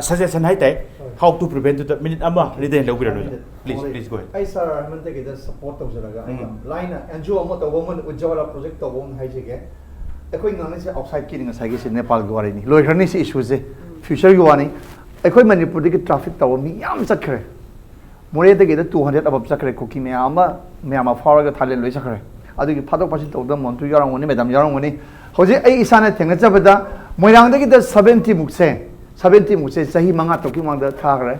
suggestion ꯍꯥꯏꯇꯥꯔꯦ꯫ How to prevent to the minute ꯑꯃ ꯑꯅꯤꯗ ꯍꯦꯟꯅ ꯂꯧꯕꯤꯔꯅꯨ ꯑꯣꯖꯥ꯫ Please, please go ahead. ꯑꯩ sir ꯍꯦꯃꯟꯇꯒꯤꯗ support ꯇꯧꯖꯔꯒ ꯑꯩ ꯌꯥꯝ ꯂꯥꯏꯅ NGO ꯑꯃ ꯇꯧꯕ ꯑꯃ, ꯎꯖ꯭ꯋꯥꯂꯥ project ꯇꯧꯕ ꯑꯃ ꯍꯥꯏꯖꯒꯦ꯫ ꯑꯩꯈꯣꯏ ꯉꯥꯡꯅꯩꯁꯦ outsideꯀꯤꯅꯤ, ꯉꯁꯥꯏꯒꯤꯁꯦ ꯅꯦꯄꯥꯜꯒꯤ ꯋꯥꯔꯤꯅꯤ, ꯂꯣꯏꯈ꯭ꯔꯅꯤ ꯁꯤ issueꯁꯦ꯫ Futureꯒꯤ ꯋꯥꯅꯤ꯫ ꯑꯩꯈꯣꯏ ꯃꯅꯤꯄꯨꯔꯗꯒꯤ traffick ꯇꯧꯕ ꯃꯤ ꯌꯥꯝ ꯆꯠꯈ꯭ꯔꯦ꯫ ꯃꯣꯔꯦꯗꯒꯤꯗ two hundred above ꯆꯠꯈ꯭ꯔꯦ꯫ ꯀꯨꯀꯤ ꯃꯌꯥꯝ ꯑꯃ, ꯃꯌꯥꯝ ꯑꯃ ꯐꯥꯎꯔꯒ ꯊꯥꯏꯂꯦꯟ ꯂꯣꯏ ꯆꯠꯈ꯭ꯔꯦ꯫ ꯑꯗꯨꯒꯤ ꯐꯥꯗꯣꯛ ꯐꯥꯖꯤꯟ ꯇꯧꯗꯕ ꯃꯣꯟꯇꯨ ꯌꯥꯎꯔꯝꯒꯅꯤ, madam ꯌꯥꯎꯔꯝꯒꯅꯤ꯫ ꯍꯧꯖꯤꯛ ꯑꯩ ꯏꯁꯥꯅ ꯊꯦꯡꯅꯖꯕꯗ ꯃꯣꯏꯔꯥꯡꯗꯒꯤꯗ seventy ꯃꯨꯛꯁꯦ, seventy ꯃꯨꯛꯁꯦ ꯆꯍꯤ ꯃꯉꯥ ꯇꯔꯨꯛꯀꯤ ꯃꯃꯥꯡꯗ ꯊꯥꯈ꯭ꯔꯦ꯫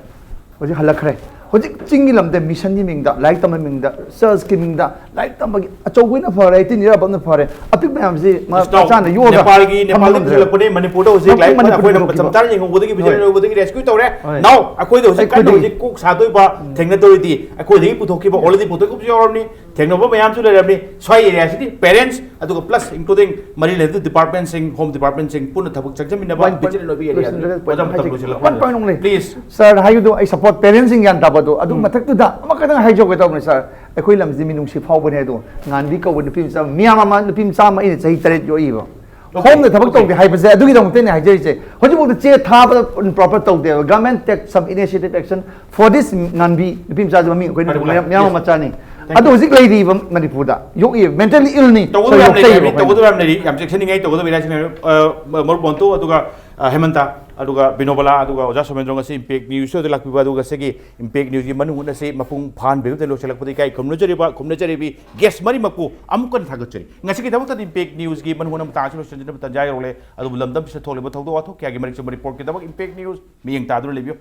ꯍꯧꯖꯤꯛ ꯍꯜꯂꯛꯈ꯭ꯔꯦ꯫ ꯍꯧꯖꯤꯛ ꯆꯤꯡꯒꯤ ꯂꯝꯗ ꯃꯤꯁꯟꯒꯤ ꯃꯤꯡꯗ, ꯂꯥꯏꯔꯤꯛ ꯇꯝꯕꯒꯤ ꯃꯤꯡꯗ, ꯆꯔꯆꯀꯤ ꯃꯤꯡꯗ ꯂꯥꯏꯔꯤꯛ ꯇꯝꯕꯒꯤ ꯑꯆꯧꯕꯅ ꯐꯔꯦ, ꯇꯤꯟ ꯏꯔꯥꯕꯛꯅ ꯐꯔꯦ, ꯑꯄꯤꯛ ꯃꯌꯥꯝꯁꯤ ꯃ- ꯏꯁꯇꯥꯎ, ꯃꯆꯥꯅ ꯌꯣꯛꯑꯒ ꯅꯦꯄꯥꯜꯒꯤ ꯅꯦꯄꯥꯜꯗ ꯊꯝꯕ ꯉꯝꯗ꯭ꯔꯦ꯫ ꯄꯨꯁꯤꯜꯂꯛꯄꯅꯦ꯫ ꯃꯅꯤꯄꯨꯔꯗ ꯍꯧꯖꯤꯛ ꯃꯄꯨꯡ ꯂꯥꯏꯔꯤꯛ ꯐꯥꯅ ꯑꯩꯈꯣꯏꯅ ꯄꯨꯊꯣꯛꯈꯤꯕ꯫ ꯃꯇꯝ ꯆꯥꯅ ꯌꯦꯡꯍꯧꯕꯗꯒꯤ, ꯚꯤꯖꯟ ꯂꯩꯍꯧꯕꯗꯒꯤ ꯔꯦꯁꯀ꯭ꯌꯨ ꯇꯧꯔꯦ꯫ ꯍꯣꯏ꯫ Now ꯑꯩꯈꯣꯏꯗ ꯍꯧꯖꯤꯛ ꯀꯟꯅ ꯑꯩꯈꯣꯏꯗꯒꯤ ꯍꯧꯖꯤꯛ ꯀꯣꯛ ꯁꯥꯗꯣꯏꯕ, ꯊꯦꯡꯅꯗꯧꯔꯤꯗꯤ ꯑꯩꯈꯣꯏꯗꯒꯤ ꯄꯨꯊꯣꯛꯈꯤꯕ, already ꯄꯨꯊꯣꯛꯈꯤꯕ ꯃꯌꯥꯝꯁꯨ ꯂꯩꯔꯕꯅꯤ꯫ ꯊꯦꯡꯅꯕ ꯃꯌꯥꯝꯁꯨ ꯂꯩꯔꯕꯅꯤ꯫ ꯁ꯭ꯋꯥꯏ ꯑꯦꯔꯤꯌꯥꯁꯤꯗꯤ ꯄꯦꯔꯦꯟꯁ ꯑꯗꯨꯒ plus including ꯃꯔꯤ ꯂꯩꯅꯕ ꯗꯤꯄꯥꯔꯠꯃꯦꯟꯁꯤꯡ, ꯍꯣꯝ ꯗꯤꯄꯥꯔꯠꯃꯦꯟꯁꯤꯡ ꯄꯨꯟꯅ ꯊꯕꯛ ꯆꯪꯖꯃꯤꯟꯅꯕ, ꯚꯤꯖꯟ ꯂꯩꯍꯧꯕꯒꯤ ꯑꯦꯔꯤꯌꯥꯗ꯫ ꯃꯇꯝ ꯂꯣꯏꯁꯤꯜꯂꯛꯄ꯫ One point only. Sir, ꯍꯥꯏꯕꯗꯣ ꯑꯩ ꯁꯄꯣꯔꯠ, ꯄꯦꯔꯦꯟꯁꯁꯤꯡ ꯒ꯭ꯌꯥꯟ ꯇꯥꯕꯗꯣ ꯑꯗꯨ ꯃꯊꯛꯇꯨꯗ ꯑꯃꯈꯛꯇꯪ ꯍꯥꯏꯖꯧꯒꯦ ꯇꯧꯕꯅꯤ꯫ Sir, ꯑꯩꯈꯣꯏ ꯂꯝꯁꯤ ꯃꯤꯅꯨꯡꯁꯤ ꯐꯥꯎꯕꯅꯦ꯫ ꯑꯗꯣ ꯉꯥꯟꯕꯤ ꯀꯧꯕ ꯅꯨꯄꯤ ꯃꯆꯥ, ꯃꯤꯌꯥꯝ ꯑꯃ, ꯅꯨꯄꯤ ꯃꯆꯥ ꯑꯃ ꯑꯩꯅ ꯆꯍꯤ ꯇꯔꯦꯠ ꯌꯣꯛꯏꯕ꯫ ꯍꯣꯝꯗ ꯊꯕꯛ ꯇꯧꯗꯦ ꯍꯥꯏꯕꯁꯦ ꯑꯗꯨꯒꯤꯗꯃꯛꯇ ꯑꯩꯅ ꯍꯥꯏꯖꯔꯤꯁꯦ꯫ ꯍꯧꯖꯤꯛꯐꯥꯎꯗ ꯆꯦ ꯊꯥꯕꯗ ꯄ꯭ꯔꯣꯄꯔ ꯇꯧꯗꯦꯕ꯫ Government take some initiative action for this ꯉꯥꯟꯕꯤ ꯅꯨꯄꯤ ꯃꯆꯥꯁꯤ, ꯃꯃꯤꯡ ꯑꯩꯈꯣꯏꯅ ꯐꯔꯦ, ꯐꯔꯦ꯫ ꯃꯌꯥꯝ, ꯃꯌꯥꯝ ꯑꯃ ꯆꯥꯅꯤ꯫ ꯑꯗꯣ ꯍꯧꯖꯤꯛ ꯂꯩꯔꯤꯕ ꯃꯅꯤꯄꯨꯔꯗ ꯌꯣꯛꯏ, mentally ill ꯅꯤ꯫ ꯇꯧꯒꯗꯕ ꯌꯥꯝ ꯂꯩꯔꯤ, ꯇꯧꯒꯗꯕ ꯌꯥꯝ ꯂꯩꯔꯤ, ꯌꯥꯝ ꯆꯦꯛꯁꯤꯟꯅꯤꯡꯉꯥꯏ ꯇꯧꯒꯗꯕ ꯏꯔꯥꯏꯁꯤꯡ, ꯃꯔꯨꯞ ꯕꯣꯟꯇꯨ, ꯑꯗꯨꯒ ꯍꯦꯃꯟꯇ, ꯑꯗꯨꯒ ꯕꯤꯅꯣꯕꯂꯥ, ꯑꯗꯨꯒ ꯑꯣꯖꯥ ꯁꯣꯃꯦꯟꯗ꯭ꯔꯣ, ꯉꯁꯤ ꯏꯝꯄꯦꯛ ꯅ꯭ꯌꯨꯁꯇ ꯂꯥꯛꯄꯤꯕ, ꯑꯗꯨꯒ ꯉꯁꯤꯒꯤ ꯏꯝꯄꯦꯛ ꯅ꯭ꯌꯨꯁꯀꯤ ꯃꯅꯨꯡ ꯍꯨꯠꯅꯁꯤ ꯃꯄꯨꯡ ꯐꯥꯍꯟꯕꯤꯕꯗ ꯂꯣꯏꯁꯤꯜꯂꯛꯄꯗ ꯏꯀꯥꯏ ꯈꯨꯝꯅꯖꯔꯤꯕ, ꯈꯨꯝꯅꯖꯔꯤꯕ ꯒꯦꯁ ꯃꯔꯤꯃꯛꯄꯨ ꯑꯃꯨꯛ ꯍꯟꯅ ꯊꯥꯒꯠꯆꯔꯤ꯫ ꯉꯁꯤꯒꯤꯗꯃꯛꯇꯗꯤ ꯏꯝꯄꯦꯛ ꯅ꯭ꯌꯨꯁꯀꯤ ꯃꯅꯨꯡ ꯍꯨꯠꯅ ꯃꯇꯥꯡ ꯑꯁꯤ ꯂꯣꯏꯁꯤꯟꯖꯅꯕ ꯇꯥꯟꯖꯥ ꯌꯧꯔꯛꯂꯦ꯫ ꯑꯗꯨꯕꯨ ꯂꯝꯗꯝꯁꯤꯗ ꯊꯣꯛꯂꯤꯕ ꯊꯧꯗꯣꯛ ꯋꯥꯊꯣꯛ ꯀꯌꯥꯒꯤ ꯃꯔꯤꯛ ꯆꯨꯝꯕ ꯔꯤꯄꯣꯔꯠꯀꯤꯗꯃꯛ ꯏꯝꯄꯦꯛ ꯅ꯭ꯌꯨꯁ ꯃꯤꯠꯌꯦꯡ ꯇꯥꯗꯨꯅ ꯂꯩꯕꯤꯌꯨ꯫